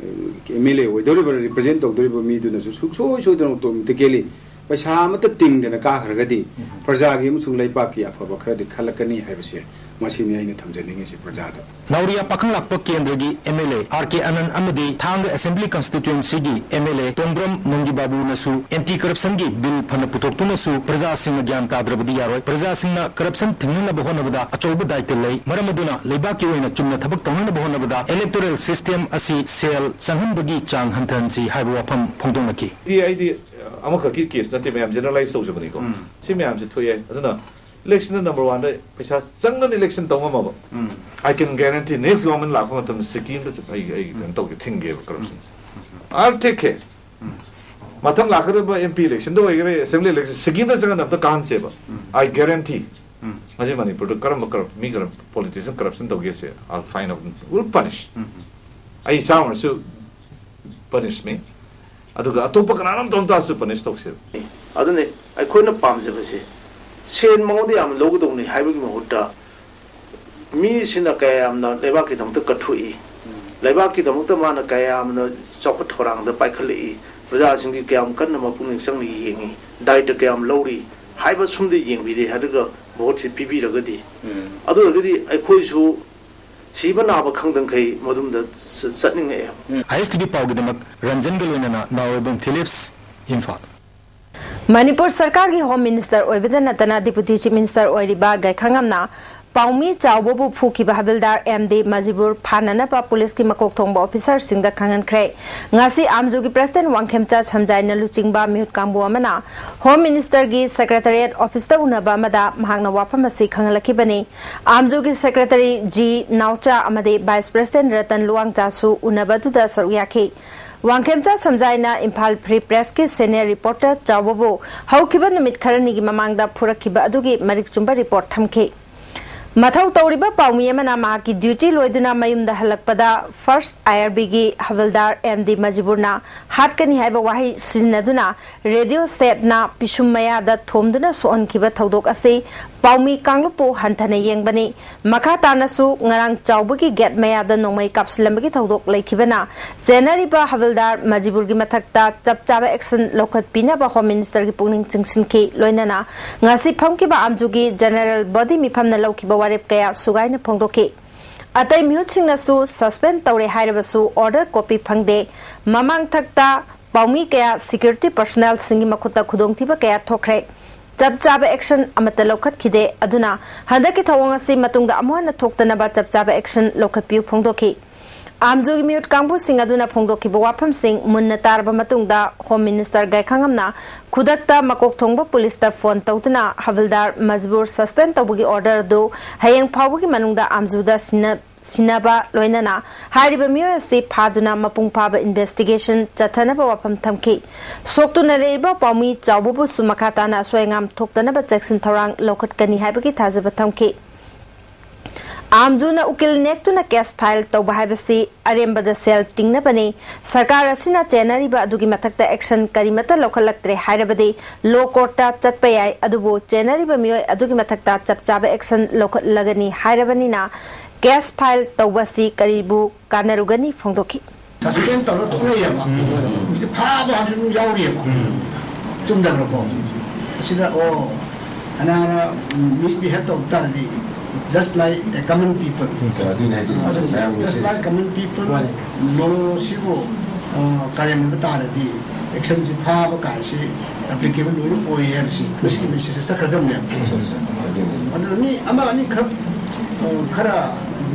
ꯑꯦꯝ ꯑꯦꯜ ꯑꯦ ꯑꯣꯏꯗꯧꯔꯤꯕ, ꯔꯤꯄ꯭ꯔꯖꯦꯟ ꯇꯧꯗꯧꯔꯤꯕ ꯃꯤꯗꯨꯅꯁꯨ ꯁꯨꯡꯁꯣꯏ ꯁꯣꯏꯗꯅ ꯑꯣꯇꯣꯃꯦꯇꯤꯀꯦꯂꯤ ꯄꯩꯁꯥ ꯑꯃꯠꯇ ꯇꯤꯡꯗꯅ ꯀꯥꯈ꯭ꯔꯒꯗꯤ ꯎꯝ꯫ ꯄ꯭ꯔꯖꯥꯒꯤ ꯑꯃꯁꯨꯡ ꯂꯩꯕꯥꯛꯀꯤ ꯑꯐꯕ ꯈꯔꯗꯤ ꯈꯜꯂꯛꯀꯅꯤ ꯍꯥꯏꯕꯁꯦ ꯃꯁꯤꯅꯤ ꯑꯩꯅ ꯊꯝꯖꯅꯤꯡꯉꯤꯁꯦ ꯄ꯭ꯔꯖꯥꯗ꯫ ꯅꯥꯎꯔꯤꯌꯥ ꯄꯥꯈꯪꯂꯥꯛꯄ ꯀꯦꯟꯗ꯭ꯔꯒꯤ M L A R K Anand ꯑꯃꯗꯤ ꯊꯥꯡꯒ ꯑꯦꯁꯦꯝꯕ꯭ꯂꯤ ꯀꯟꯁꯇꯤꯇ꯭ꯋꯦꯟꯁꯤꯒꯤ ꯑꯦꯝ ꯑꯦꯜ ꯑꯦ ꯇꯣꯡꯕ꯭ꯔꯝ ꯃꯪꯒꯤ ꯕꯥꯕꯨꯅꯁꯨ ꯑꯦꯟꯇꯤ ꯀꯔꯞꯁꯟꯒꯤ ꯕꯤꯜ ꯐꯅ ꯄꯨꯊꯣꯛꯇꯨꯅꯁꯨ ꯄ꯭ꯔꯖꯥꯁꯤꯡꯅ ꯒ꯭ꯌꯥꯟ ꯇꯥꯗ꯭ꯔꯕꯗꯤ ꯌꯥꯔꯣꯏ꯫ ꯄ꯭ꯔꯖꯥꯁꯤꯡꯅ ꯀꯔꯞꯁꯟ ꯊꯤꯡꯅꯅꯕ ꯍꯣꯠꯅꯕꯗ ꯑꯆꯧꯕ ꯗꯥꯏꯇ ꯂꯩ꯫ ꯃꯔꯝ ꯑꯗꯨꯅ ꯂꯩꯕꯥꯛꯀꯤ ꯑꯣꯏꯅ ꯆꯨꯝꯅ ꯊꯕꯛ ꯇꯧꯅꯅꯕ ꯍꯣꯠꯅꯕꯗ ꯏꯂꯦꯛꯇꯣꯔꯦꯜ ꯁꯤꯁꯇꯦꯝ ꯑꯁꯤ ꯁꯦꯜ ꯆꯪꯍꯟꯕꯒꯤ ꯆꯥꯡ ꯍꯟꯊꯍꯟꯁꯤ ꯍꯥꯏꯕ ꯋꯥꯐꯝ ꯐꯣꯡꯗꯣꯛꯅꯈꯤ꯫ ꯑꯩꯗꯤ, ꯑꯩꯗꯤ ꯑꯃꯈꯛꯀꯤ ꯀꯦꯁ ꯅꯠꯇꯦ, ꯃꯌꯥꯝ ꯖꯦꯅꯔꯦꯂꯥꯏꯁ ꯇꯧꯖꯕꯅꯤꯀꯣ꯫ ꯎꯝ꯫ ꯁꯤ ꯃꯌꯥꯝꯁꯦ ꯊꯣꯛꯑꯦ꯫ ꯑꯗꯨꯅ ꯏꯂꯦꯛꯁꯟꯗ ꯅꯝꯕꯔ ꯋꯥꯟꯗ ꯄꯩꯁꯥ ꯆꯪꯗꯅ ꯏꯂꯦꯛꯁꯟ ꯇꯧ ꯉꯝꯃꯕ, ꯎꯝ꯫ I can guarantee next government ꯂꯥꯛꯄ ꯃꯇꯝꯗ ꯁꯤꯀꯤꯝꯗ ꯆꯠ-, ꯑꯩ, ꯑꯩ ꯀꯩꯅꯣ ꯇꯧꯒꯦ, ꯊꯤꯡꯒꯦꯕ ꯀꯔꯞꯁꯟꯁꯦ꯫ ꯎꯝ꯫ I take care. ꯎꯝ꯫ ꯃꯊꯪ ꯂꯥꯛꯀꯗꯕ ꯑꯦꯝ ꯄꯤ ꯏꯂꯦꯛꯁꯟꯗ ꯑꯣꯏꯒꯦꯔꯥ, ꯑꯦꯁꯦꯝꯕ꯭ꯂꯤ ꯏꯂꯦꯛꯁꯟ, ꯁꯤꯀꯤꯝꯗ ꯆꯪꯉꯒ ꯑꯝꯇ ꯀꯥꯍꯟꯁꯦꯕ꯫ ꯎꯝ꯫ I guarantee. ꯎꯝ꯫ ꯉꯁꯤ ꯃꯅꯤꯄꯨꯔꯗ ꯀꯔꯝꯕ ꯀꯔꯞ-, ꯃꯤ ꯀꯔꯞ-, ꯄꯣꯂꯤꯇꯤꯁꯤꯌꯟ ꯀꯔꯞꯁꯟ ꯇꯧꯒꯦꯁꯦ, I'll find out, will punish. ꯎꯝ꯫ ꯑꯩ ꯏꯁꯥꯃꯛꯁꯨ ꯄꯅꯤꯁ ꯃꯤ, ꯑꯗꯨꯒ ꯑꯇꯣꯞꯄ ꯀꯅꯥꯅꯣꯝꯇ ꯑꯝꯇꯁꯨ ꯄꯅꯤꯁ ꯇꯧꯁꯦꯕ꯫ ꯑꯗꯨꯅꯤ ꯑꯩꯈꯣꯏꯅ ꯄꯥꯝꯖꯕꯁꯦ, ꯁꯦꯟ ꯃꯉꯣꯟꯗ ꯌꯥꯝꯅ ꯂꯧꯒꯗꯧꯕꯅꯤ ꯍꯥꯏꯕꯒꯤ ꯃꯍꯨꯠꯇ, ꯃꯤꯁꯤꯅ ꯀꯌꯥ ꯌꯥꯝꯅ ꯂꯩꯕꯥꯛꯀꯤꯗꯃꯛꯇ ꯀꯠꯊꯣꯛꯏ, ꯎꯝ꯫ ꯂꯩꯕꯥꯛꯀꯤꯗꯃꯛꯇ ꯃꯥꯅ ꯀꯌꯥ ꯌꯥꯝꯅ ꯆꯥꯎꯈꯠ ꯊꯧꯔꯥꯡꯗ ꯄꯥꯏꯈꯠꯂꯛꯏ, ꯄ꯭ꯔꯖꯥꯁꯤꯡꯒꯤ ꯀꯌꯥꯝ ꯀꯟꯅ ꯃꯄꯨꯛꯅꯤꯡ ꯆꯪꯅ ꯌꯦꯡꯉꯤ, ꯗꯥꯏꯇ ꯀꯌꯥꯝ ꯂꯧꯔꯤ ꯍꯥꯏꯕ ꯁꯨꯝꯗ ꯌꯦꯡꯕꯤꯔꯦ ꯍꯥꯏꯔꯒ ꯚꯣꯠꯁꯤ ꯄꯤꯕꯤꯔꯒꯗꯤ, ꯎꯝ꯫ ꯑꯗꯨ ꯑꯣꯏꯔꯒꯗꯤ ꯑꯩꯈꯣꯏꯁꯨ ꯁꯤꯕ ꯅꯥꯕ ꯈꯪꯗꯈꯩ ꯃꯗꯨꯝꯗ ꯆ-, ꯆꯠꯅꯤꯡꯉꯛꯑꯦ꯫ ꯑꯥꯏ ꯑꯦꯁ ꯇꯤ ꯚꯤ ꯄꯥꯎꯒꯤꯗꯃꯛ ꯔꯟꯖꯟꯒ ꯂꯣꯏꯅꯅ ꯅꯥꯎꯔꯩꯕꯝ ꯐꯤꯂꯤꯞꯁ, ꯏꯝꯐꯥꯜ꯫ ꯃꯅꯤꯄꯨꯔ ꯁꯔꯀꯥꯔꯒꯤ ꯍꯣꯝ ꯃꯤꯅꯤꯁꯇꯔ ꯑꯣꯏꯕꯗ ꯅꯠꯇꯅ ꯗꯤꯄꯨꯇꯤ ꯆꯤꯐ ꯃꯤꯅꯤꯁꯇꯔ ꯑꯣꯏꯔꯤꯕ ꯒꯥꯏꯈꯪꯉꯝꯅ ꯄꯥꯎꯃꯤ ꯆꯥꯎꯕꯕꯨ ꯐꯨꯈꯤꯕ ꯍꯕꯤꯜꯗꯥꯔ ꯑꯦꯝ ꯗꯤ ꯃꯖꯤꯕꯨꯔ ꯐꯥꯅꯅꯕ ꯄꯨꯂꯤꯁꯀꯤ ꯃꯀꯣꯛ ꯊꯣꯡꯕ ꯑꯣꯐꯤꯁꯥꯔꯁꯤꯡꯗ ꯈꯪꯍꯟꯈ꯭ꯔꯦ꯫ ꯉꯁꯤ ꯑꯥꯝꯖꯨꯒꯤ ꯄ꯭ꯔꯦꯁꯤꯗꯦꯟ ꯋꯥꯡꯈꯦꯝꯆꯥ ꯁꯝꯖꯥꯏꯅ ꯂꯨꯆꯤꯡꯕ ꯃꯤꯍꯨꯠ ꯀꯥꯡꯕꯨ ꯑꯃꯅ ꯍꯣꯝ ꯃꯤꯅꯤꯁꯇꯔꯒꯤ ꯁꯦꯀ꯭ꯔꯦꯇꯔꯤꯌꯦꯠ ꯑꯣꯐꯤꯁꯇ ꯎꯅꯕ ꯑꯃꯗ ꯃꯍꯥꯛꯅ ꯋꯥꯐꯝ ꯑꯁꯤ ꯈꯪꯍꯜꯂꯛꯈꯤꯕꯅꯤ꯫ ꯑꯥꯝꯖꯨꯒꯤ ꯁꯦꯀ꯭ꯔꯦꯇꯔꯤ ꯖꯤ ꯅꯥꯎꯆꯥ ꯑꯃꯗꯤ ꯚꯥꯏꯁ ꯄ꯭ꯔꯦꯁꯤꯗꯦꯟ ꯔꯇꯟ ꯂꯨꯋꯥꯡꯆꯥꯁꯨ ꯎꯅꯕ ꯑꯗꯨꯗ ꯁꯔꯨꯛ ꯌꯥꯈꯤ꯫ ꯋꯥꯡꯈꯦꯝꯆꯥ ꯁꯝꯖꯥꯏꯅ ꯏꯝꯐꯥꯜ ꯐ꯭ꯔꯤ ꯄ꯭ꯔꯦꯁꯀꯤ ꯁꯦꯅꯤꯌꯔ ꯔꯤꯄꯣꯔꯇꯔ ꯆꯥꯎꯕꯕꯨ ꯍꯧꯈꯤꯕ ꯅꯨꯃꯤꯠ ꯈꯔꯅꯤꯒꯤ ꯃꯃꯥꯡꯗ ꯐꯨꯔꯛꯈꯤꯕ ꯑꯗꯨꯒꯤ ꯃꯔꯤꯛ ꯆꯨꯝꯕ ꯔꯤꯄꯣꯔꯠ ꯊꯝꯈꯤ꯫ ꯃꯊꯧ ꯇꯧꯔꯤꯕ ꯄꯥꯎꯃꯤ ꯑꯃꯅ ꯃꯍꯥꯛꯀꯤ ꯗ꯭ꯌꯨꯇꯤ ꯂꯣꯏꯗꯨꯅ ꯃꯌꯨꯝꯗ ꯍꯜꯂꯛꯄꯗ ꯐꯥꯔꯁ ꯑꯥꯏ ꯑꯥꯔ ꯕꯤꯒꯤ ꯍꯕꯜꯗꯥꯔ ꯑꯦꯝ ꯗꯤ ꯃꯖꯤꯕꯨꯔꯅ ꯍꯥꯠꯀꯅꯤ ꯍꯥꯏꯕ ꯋꯥꯍꯩ ꯁꯤꯖꯤꯟꯅꯗꯨꯅ ꯔꯦꯗꯤꯑꯣ ꯁꯦꯠꯅ ꯄꯤꯁꯨꯝ ꯃꯌꯥꯗ ꯊꯣꯝꯗꯨꯅ ꯁꯣꯛꯍꯟꯈꯤꯕ ꯊꯧꯗꯣꯛ ꯑꯁꯤ ꯄꯥꯎꯃꯤ ꯀꯥꯡꯂꯨꯞꯄꯨ ꯍꯟꯊꯅ ꯌꯦꯡꯕꯅꯤ꯫ ꯃꯈꯥ ꯇꯥꯅꯁꯨ ꯉꯔꯥꯡ ꯆꯥꯎꯕꯒꯤ ꯒꯦꯠ ꯃꯌꯥꯗ ꯅꯣꯡꯃꯩ ꯀꯥꯞꯁꯤꯜꯂꯝꯕꯒꯤ ꯊꯧꯗꯣꯛ ꯂꯩꯈꯤꯕꯅ ꯆꯦꯟꯅꯔꯤꯕ ꯍꯕꯜꯗꯥꯔ ꯃꯖꯤꯕꯨꯔꯒꯤ ꯃꯊꯛꯇ ꯆꯞ ꯆꯥꯕ ꯑꯦꯛꯁꯟ ꯂꯧꯈꯠꯄꯤꯅꯕ ꯍꯣꯝ ꯃꯤꯅꯤꯁꯇꯔꯒꯤ ꯄꯨꯛꯅꯤꯡ ꯆꯤꯡꯁꯤꯟꯈꯤ꯫ ꯂꯣꯏꯅꯅ ꯉꯁꯤ ꯐꯝꯈꯤꯕ ꯑꯥꯝꯖꯨꯒꯤ ꯖꯦꯅꯔꯦꯜ ꯕꯣꯗꯤ ꯃꯤꯐꯝꯅ ꯂꯧꯈꯤꯕ ꯋꯥꯔꯦꯞ ꯀꯌꯥ ꯁꯨꯒꯥꯏꯅ ꯐꯣꯡꯗꯣꯛꯈꯤ꯫ ꯑꯇꯩ ꯃꯤꯍꯨꯠꯁꯤꯡꯅꯁꯨ ꯁꯁꯄꯦꯟ ꯇꯧꯔꯦ ꯍꯥꯏꯔꯕꯁꯨ ꯑꯣꯔꯗꯔ ꯀꯣꯄꯤ ꯐꯪꯗꯦ꯫ ꯃꯃꯥꯡꯊꯛꯇ ꯄꯥꯎꯃꯤ ꯀꯌꯥ ꯁꯦꯀ꯭ꯌꯨꯔꯤꯇꯤ ꯄꯔꯁꯣꯅꯦꯜꯁꯤꯡꯒꯤ ꯃꯈꯨꯠꯇ ꯈꯨꯗꯣꯡꯊꯤꯕ ꯀꯌꯥ ꯊꯣꯛꯈ꯭ꯔꯦ꯫ ꯆꯞ ꯆꯥꯕ ꯑꯦꯛꯁꯟ ꯑꯃꯠꯇ ꯂꯧꯈꯠꯈꯤꯗꯦ꯫ ꯑꯗꯨꯅ ꯍꯟꯗꯛꯀꯤ ꯊꯧꯑꯣꯡ ꯑꯁꯤ ꯃꯇꯨꯡꯗ ꯑꯃꯨꯛ ꯍꯟꯅ ꯊꯣꯛꯇꯅꯕ ꯆꯞ ꯆꯥꯕ ꯑꯦꯛꯁꯟ ꯂꯧꯈꯠꯄꯤꯌꯨ ꯐꯣꯡꯗꯣꯛꯈꯤ꯫ ꯑꯥꯝꯖꯨꯒꯤ ꯃꯤꯍꯨꯠ ꯀꯥꯡꯕꯨꯁꯤꯡ ꯑꯗꯨꯅ ꯐꯣꯡꯗꯣꯛꯈꯤꯕ ꯋꯥꯐꯝꯁꯤꯡ ꯃꯨꯟꯅ ꯇꯥꯔꯕ ꯃꯇꯨꯡꯗ ꯍꯣꯝ ꯃꯤꯅꯤꯁꯇꯔ ꯒꯥꯏꯈꯪꯉꯝꯅ ꯈꯨꯗꯛꯇ ꯃꯀꯣꯛ ꯊꯣꯡꯕ ꯄꯨꯂꯤꯁꯇ ꯐꯣꯟ ꯇꯧꯗꯨꯅ ꯍꯕꯤꯜꯗꯥꯔ ꯃꯖꯕꯨꯔ ꯁꯁꯄꯦꯟ ꯇꯧꯕꯒꯤ ꯑꯣꯔꯗꯔ ꯑꯗꯨ ꯍꯌꯦꯡ ꯐꯥꯎꯕꯒꯤ ꯃꯅꯨꯡꯗ ꯑꯥꯝꯖꯨꯗ ꯁꯤꯟꯅ-, ꯁꯤꯟꯅꯕ ꯂꯣꯏꯅꯅ ꯍꯥꯏꯔꯤꯕ ꯃꯤꯑꯣꯏ ꯑꯁꯤ ꯐꯥꯗꯨꯅ ꯃꯄꯨꯡ ꯐꯥꯕ ꯏꯟꯚꯦꯁꯇꯤꯒꯦꯁꯟ ꯆꯠꯊꯅꯕ ꯋꯥꯐꯝ ꯊꯝꯈꯤ꯫ ꯁꯣꯛꯇꯨꯅ ꯂꯩꯔꯤꯕ ꯄꯥꯎꯃꯤ ꯆꯥꯎꯕꯕꯨꯁꯨ ꯃꯈꯥ ꯇꯥꯅ ꯑꯁꯣꯏ ꯑꯉꯥꯝ ꯊꯣꯛꯇꯅꯕ ꯆꯦꯛꯁꯤꯟ ꯊꯧꯔꯥꯡ ꯂꯧꯈꯠꯀꯅꯤ ꯍꯥꯏꯕꯒꯤ ꯊꯥꯖꯕ ꯊꯝꯈꯤ꯫ ꯑꯥꯝꯖꯨꯅ ꯎꯀꯤꯜ ꯅꯦꯛꯇꯨꯅ ꯀꯦꯁ ꯐꯥꯏꯜ ꯇꯧꯕ ꯍꯥꯏꯕꯁꯤ ꯑꯔꯦꯝꯕꯗ ꯁꯦꯜ ꯇꯤꯡꯅꯕꯅꯤ꯫ ꯁꯔꯀꯥꯔ ꯑꯁꯤꯅ ꯆꯦꯟꯅꯔꯤꯕ ꯑꯗꯨꯒꯤ ꯃꯊꯛꯇ ꯑꯦꯛꯁꯟ ꯀꯔꯤꯃꯠꯇ ꯂꯧꯈꯠꯂꯛꯇ꯭ꯔꯦ ꯍꯥꯏꯔꯕꯗꯤ ꯂꯣ ꯀꯣꯔꯠꯇ ꯆꯠꯄ ꯌꯥꯏ, ꯑꯗꯨꯕꯨ ꯆꯦꯟꯅꯔꯤꯕ ꯃꯤꯑꯣꯏ ꯑꯗꯨꯒꯤ ꯃꯊꯛꯇ ꯆꯞ ꯆꯥꯕ ꯑꯦꯛꯁꯟ ꯂꯧꯈꯠꯂꯒꯅꯤ ꯍꯥꯏꯔꯕꯅꯤꯅ ꯀꯦꯁ ꯐꯥꯏꯜ ꯇꯧꯕ ꯑꯁꯤ ꯀꯔꯤꯕꯨ ꯀꯥꯟꯅꯔꯨꯒꯅꯤ ꯐꯣꯡꯗꯣꯛꯈꯤ꯫ ꯁꯁꯄꯦꯟ ꯇꯧꯔ ꯇꯣꯛꯅꯩꯌꯦꯕ꯫ ꯎꯝ꯫ ꯍꯧꯖꯤꯛꯇꯤ ꯐꯥꯕ ꯍꯥꯏꯕꯁꯨ ꯑꯗꯨꯝ ꯌꯥꯎꯔꯤꯑꯕ꯫ ꯎꯝ꯫ ꯆꯨꯝꯗꯕ꯭ꯔꯣꯀꯣ? ꯑꯁꯤꯗ, ꯑꯣ, ꯀꯅꯥꯅ ꯃꯤꯁꯕꯤꯍꯦꯕ ꯇꯧ ꯇꯥꯔꯗꯤ, just like a common people꯫ ꯎꯝ, ꯑꯗꯨꯅꯦ ꯍꯥꯏꯁꯦ꯫ ꯑꯗꯨ ꯃꯌꯥꯝ just like common people, ꯃꯥꯅꯦ꯫ ꯂꯣꯁꯤꯕꯨ, ꯑ, ꯀꯔꯦꯝꯅꯕ ꯇꯥꯔꯗꯤ, ꯑꯦꯛꯁꯟꯁꯤ ꯐꯥꯕ ꯀꯥꯏꯁꯤ ꯑꯦꯄ꯭ꯂꯤꯀꯦꯕꯜ ꯂꯣꯏꯅ ꯑꯣꯏ ꯍꯥꯏꯕꯁꯤ ꯃꯁꯤꯒꯤ ꯃꯦꯁꯦꯖ ꯆꯠꯈ꯭ꯔꯗꯕꯅꯦꯕ꯫ ꯑꯗꯨꯅ ꯃꯤ ꯑꯃ ꯑꯅꯤꯈꯛ, ꯑ, ꯈꯔ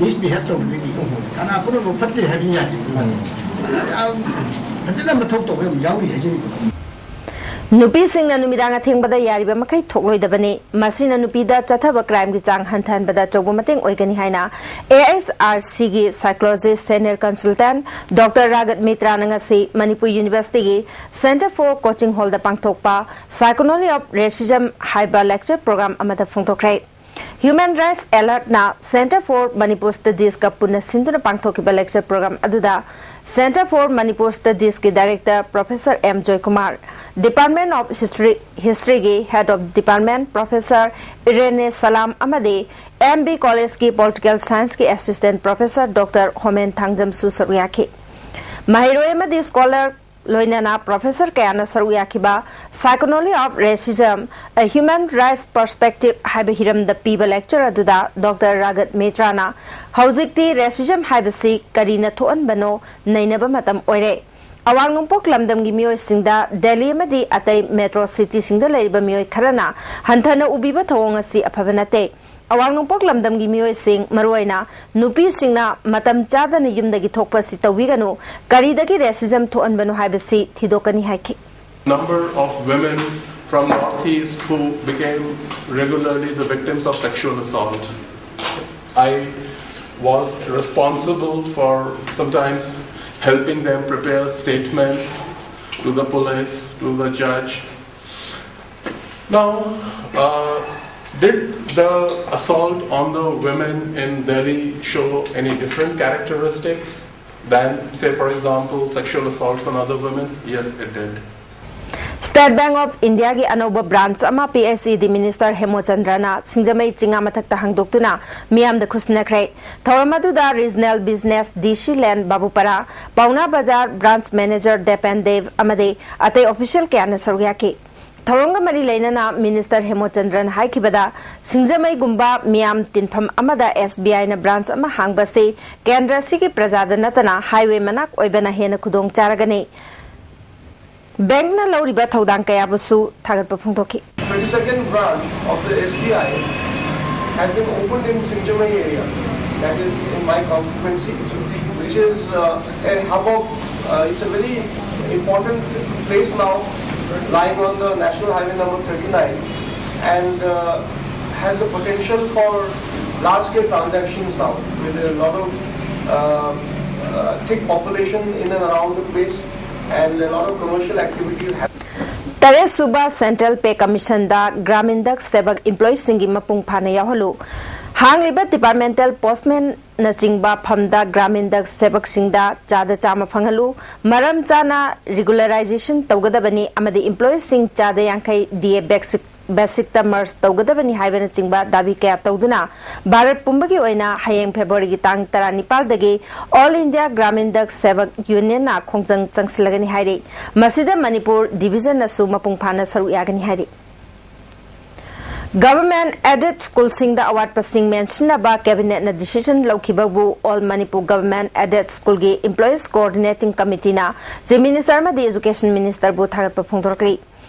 ꯃꯤꯁꯕꯤꯍꯦꯕ ꯇꯧꯕꯗꯒꯤ ꯀꯅꯥ ꯄꯨꯝꯅꯃꯛ ꯐꯠꯇꯦ ꯍꯥꯏꯕꯗꯤ ꯌꯥꯗꯦ꯫ ꯌꯥꯝ ꯐꯖꯅ ꯃꯊꯧ ꯇꯧꯕ ꯌꯥꯝ ꯌꯥꯎꯔꯤ ꯍꯥꯏꯖꯔꯤꯕ꯫ ꯅꯨꯄꯤꯁꯤꯡꯅ ꯅꯨꯃꯤꯗꯥꯡ ꯑꯊꯦꯡꯕꯗ ꯌꯥꯔꯤꯕ ꯃꯈꯩ ꯊꯣꯛꯂꯣꯏꯗꯕꯅꯤ꯫ ꯃꯁꯤꯅ ꯅꯨꯄꯤꯗ ꯆꯠꯊꯕ ꯀ꯭ꯔꯥꯏꯝꯒꯤ ꯆꯥꯡ ꯍꯟꯊꯍꯟꯕꯗ ꯑꯆꯧꯕ ꯃꯇꯦꯡ ꯑꯣꯏꯒꯅꯤ ꯍꯥꯏꯅ ꯑꯦ ꯑꯦꯁ ꯑꯥꯔ ꯁꯤꯒꯤ psychologist senior consultant ꯗꯣꯛꯇꯔ ꯔꯥꯒꯠ ꯃꯤꯇ꯭ꯔꯥꯅ ꯉꯁꯤ ꯃꯅꯤꯄꯨꯔ ꯌꯨꯅꯤꯚꯔꯁꯤꯇꯤꯒꯤ Center for Coaching Hallꯗ ꯄꯥꯡꯊꯣꯛꯄ Psychology of Racism ꯍꯥꯏꯕ lecture program ꯑꯃꯗ ꯐꯣꯡꯗꯣꯛꯈ꯭ꯔꯦ꯫ Human Rights Alertꯅ Center for Manipur Studiesꯀ ꯄꯨꯟꯅ ꯁꯤꯟꯗꯨꯅ ꯄꯥꯡꯊꯣꯛꯈꯤꯕ lecture program ꯑꯗꯨꯗ Center for Manipur Studiesꯀꯤ director professor M Joykumar, Department of History, Historyꯒꯤ head of department professor Irene Salam ꯑꯃꯗꯤ ꯑꯦꯝ ꯕꯤ ꯀꯣꯂꯦꯖꯀꯤ political scienceꯀꯤ assistant professor ꯗꯣꯛꯇꯔ ꯍꯣꯃꯦꯟ ꯊꯥꯡꯖꯝꯁꯨ ꯁꯔꯨꯛ ꯌꯥꯈꯤ꯫ ꯃꯍꯩꯔꯣꯏ ꯑꯃꯗꯤ scholar ꯂꯣꯏꯅꯅ professor ꯀꯌꯥꯅ ꯁꯔꯨꯛ ꯌꯥꯈꯤꯕ Psychology of Racism, A Human Rights Perspective ꯍꯥꯏꯕ ꯍꯤꯔꯝꯗ ꯄꯤꯕ lecture ꯑꯗꯨꯗ ꯗꯣꯛꯇꯔ ꯔꯥꯒꯠ ꯃꯤꯇ꯭ꯔꯥꯅ ꯍꯧꯖꯤꯛꯇꯤ racism ꯍꯥꯏꯕꯁꯤ ꯀꯔꯤꯅ ꯊꯣꯛꯍꯟꯕꯅꯣ ꯅꯩꯅꯕ ꯃꯇꯝ ꯑꯣꯏꯔꯦ꯫ ꯑꯋꯥꯡ ꯅꯣꯡꯄꯣꯛ ꯂꯝꯗꯝꯒꯤ ꯃꯤꯑꯣꯏꯁꯤꯡꯗ ꯗꯦꯜꯂꯤ ꯑꯃꯗꯤ ꯑꯇꯩ metro cityꯁꯤꯡꯗ ꯂꯩꯔꯤꯕ ꯃꯤꯑꯣꯏ ꯈꯔꯅ ꯍꯟꯊꯅ ꯎꯕꯤꯕ ꯊꯧꯑꯣꯡ ꯑꯁꯤ ꯑꯐꯕ ꯅꯠꯇꯦ꯫ ꯑꯋꯥꯡ ꯅꯣꯡꯄꯣꯛ ꯂꯝꯗꯝꯒꯤ ꯃꯤꯑꯣꯏꯁꯤꯡ, ꯃꯔꯨꯑꯣꯏꯅ ꯅꯨꯄꯤꯁꯤꯡꯅ ꯃꯇꯝ ꯆꯥꯗꯅ ꯌꯨꯝꯗꯒꯤ ꯊꯣꯛꯄ ꯑꯁꯤ ꯇꯧꯕꯤꯒꯅꯨ, ꯀꯔꯤꯗꯒꯤ racism ꯊꯣꯛꯍꯟꯕꯅꯣ ꯍꯥꯏꯕꯁꯤ ꯊꯤꯗꯣꯛꯀꯅꯤ ꯍꯥꯏꯈꯤ꯫ Number of women from Northeast who became regularly the victims of sexual assault. I was responsible for sometimes helping them prepare statements to the police, to the judge. Now, uh, did the assault on the women in Delhi show any different characteristics than, say, for example, sexual assaults on other women? Yes, it did. State Bank of Indiaꯒꯤ ꯑꯅꯧꯕ branch ꯑꯃ P S E D minister ꯍꯦꯃꯣꯆꯟꯗ꯭ꯔꯅ ꯁꯤꯡꯖꯃꯩ ꯆꯤꯡꯉꯥ ꯃꯊꯛꯇ ꯍꯥꯡꯗꯣꯛꯇꯨꯅ ꯃꯤꯌꯥꯝꯗ ꯈꯨꯠꯁꯤꯟꯅꯈ꯭ꯔꯦ꯫ ꯊꯧꯔꯝ ꯑꯗꯨꯗ regional business D C land ꯕꯥꯕꯨꯄꯥꯔꯥ, ꯄꯥꯎꯅꯥ ꯕꯖꯥꯔ branch manager depend ꯗꯦꯕ ꯑꯃꯗꯤ ꯑꯇꯩ official ꯀꯌꯥꯅ ꯁꯔꯨꯛ ꯌꯥꯈꯤ꯫ ꯊꯧꯔꯝꯒ ꯃꯔꯤ ꯂꯩꯅꯅ minister ꯍꯦꯃꯣꯆꯟꯗ꯭ꯔꯅ ꯍꯥꯏꯈꯤꯕꯗ, ꯁꯤꯡꯖꯃꯩꯒꯨꯝꯕ ꯃꯤꯌꯥꯝ ꯇꯤꯟꯐꯝ ꯑꯃꯗ S B I ꯅ branch ꯑꯃ ꯍꯥꯡꯕꯁꯤ ꯀꯦꯟꯗ꯭ꯔ ꯑꯁꯤꯒꯤ ꯄ꯭ꯔꯖꯥꯗ ꯅꯠꯇꯅ highway ꯃꯅꯥꯛ ꯑꯣꯏꯕꯅ ꯍꯦꯟꯅ ꯈꯨꯗꯣꯡ ꯆꯥꯔꯒꯅꯤ꯫ ꯕꯦꯡꯛꯅ ꯂꯧꯔꯤꯕ ꯊꯧꯗꯥꯡ ꯀꯌꯥꯕꯨꯁꯨ ꯊꯥꯒꯠꯄ ꯐꯣꯡꯗꯣꯛꯈꯤ꯫ Twenty-second branch of the S B I has been opened in Singjamei area, that is in my constituency, which is uh, a hub of, uh, it's a very important place now, lying on the National Highway number thirty-nine, and uh, has the potential for large-scale transactions now, with a lot of uh, uh, thick population in and around the place, and a lot of commercial activities happening. ꯇꯔꯦꯠ ꯁꯨꯕ central ꯄꯦ ꯀꯃꯤꯁꯟꯗ ꯒ꯭ꯔꯥꯃꯤꯟ ꯗꯛ ꯁꯦꯕꯛ ꯏꯝꯄ꯭ꯂꯣꯌꯤꯁꯤꯡꯒꯤ ꯃꯄꯨꯡ ꯐꯥꯅ ꯌꯥꯎꯍꯜꯂꯨ꯫ ꯍꯥꯡꯂꯤꯕ departmental ꯄꯣꯁꯃꯦꯟꯅꯆꯤꯡꯕ ꯐꯝꯗ Gramin ꯗꯛ ꯁꯦꯕꯛꯁꯤꯡꯗ ꯆꯥꯗ ꯆꯥꯝꯃ ꯐꯪꯍꯜꯂꯨ꯫ ꯃꯔꯝ ꯆꯥꯅ ꯔꯤꯒꯨꯂꯔꯥꯏꯖꯦꯁꯟ ꯇꯧꯒꯗꯕꯅꯤ ꯑꯃꯗꯤ ꯏꯝꯄ꯭ꯂꯣꯌꯤꯁꯤꯡ ꯆꯥꯗ ꯌꯥꯡꯈꯩ ꯗꯤ ꯑꯦ ꯕꯦꯁꯤꯛ ꯕꯦꯁꯤꯛꯇ ꯃꯔꯖ ꯇꯧꯒꯗꯕꯅꯤ ꯍꯥꯏꯕꯅꯆꯤꯡꯕ ꯗꯥꯕꯤ ꯀꯌꯥ ꯇꯧꯗꯨꯅ ꯚꯥꯔꯠ ꯄꯨꯝꯕꯒꯤ ꯑꯣꯏꯅ ꯍꯌꯦꯡ ꯐꯦꯕ꯭ꯔꯨꯋꯥꯔꯤꯒꯤ ꯇꯥꯡ ꯇꯔꯥꯅꯤꯄꯥꯜꯗꯒꯤ ꯑꯣꯜ ꯏꯟꯗꯤꯌꯥ ꯒ꯭ꯔꯥꯃꯤꯟ ꯗꯛ ꯁꯦꯕꯛ ꯌꯨꯅꯤꯌꯟꯅ ꯈꯣꯡꯖꯪ ꯆꯪꯁꯤꯜꯂꯒꯅꯤ ꯍꯥꯏꯔꯤ꯫ ꯃꯁꯤꯗ ꯃꯅꯤꯄꯨꯔ ꯗꯤꯕꯤꯖꯟꯅꯁꯨ ꯃꯄꯨꯡ ꯐꯥꯅ ꯁꯔꯨꯛ ꯌꯥꯒꯅꯤ ꯍꯥꯏꯔꯤ꯫ ꯒꯚꯔꯟꯃꯦꯟꯠ ꯑꯦꯗꯦꯗ ꯁ꯭ꯀꯨꯜꯁꯤꯡꯗ ꯑꯋꯥꯠꯄꯁꯤꯡ ꯃꯦꯟꯁꯤꯟꯅꯕ ꯀꯦꯕꯤꯅꯦꯠꯅ ꯗꯤꯁꯤꯖꯟ ꯂꯧꯈꯤꯕꯕꯨ ꯑꯣꯜ ꯃꯅꯤꯄꯨꯔ ꯒꯚꯔꯟꯃꯦꯟꯠ ꯑꯦꯗꯦꯗ ꯁ꯭ꯀꯨꯜꯒꯤ ꯏꯝꯄ꯭ꯂꯣꯌꯤꯁ ꯀꯣꯑꯣꯔꯗꯤꯅꯦꯇꯤꯡ ꯀꯃꯤꯇꯤꯅ ꯆꯤꯐ ꯃꯤꯅꯤꯁꯇꯔ ꯑꯃꯗꯤ ꯑꯦꯖꯨꯀꯦꯁꯟ ꯃꯤꯅꯤꯁꯇꯔꯕꯨ ꯊꯥꯒꯠꯄ ꯐꯣꯡꯗꯣꯔꯛꯂꯤ꯫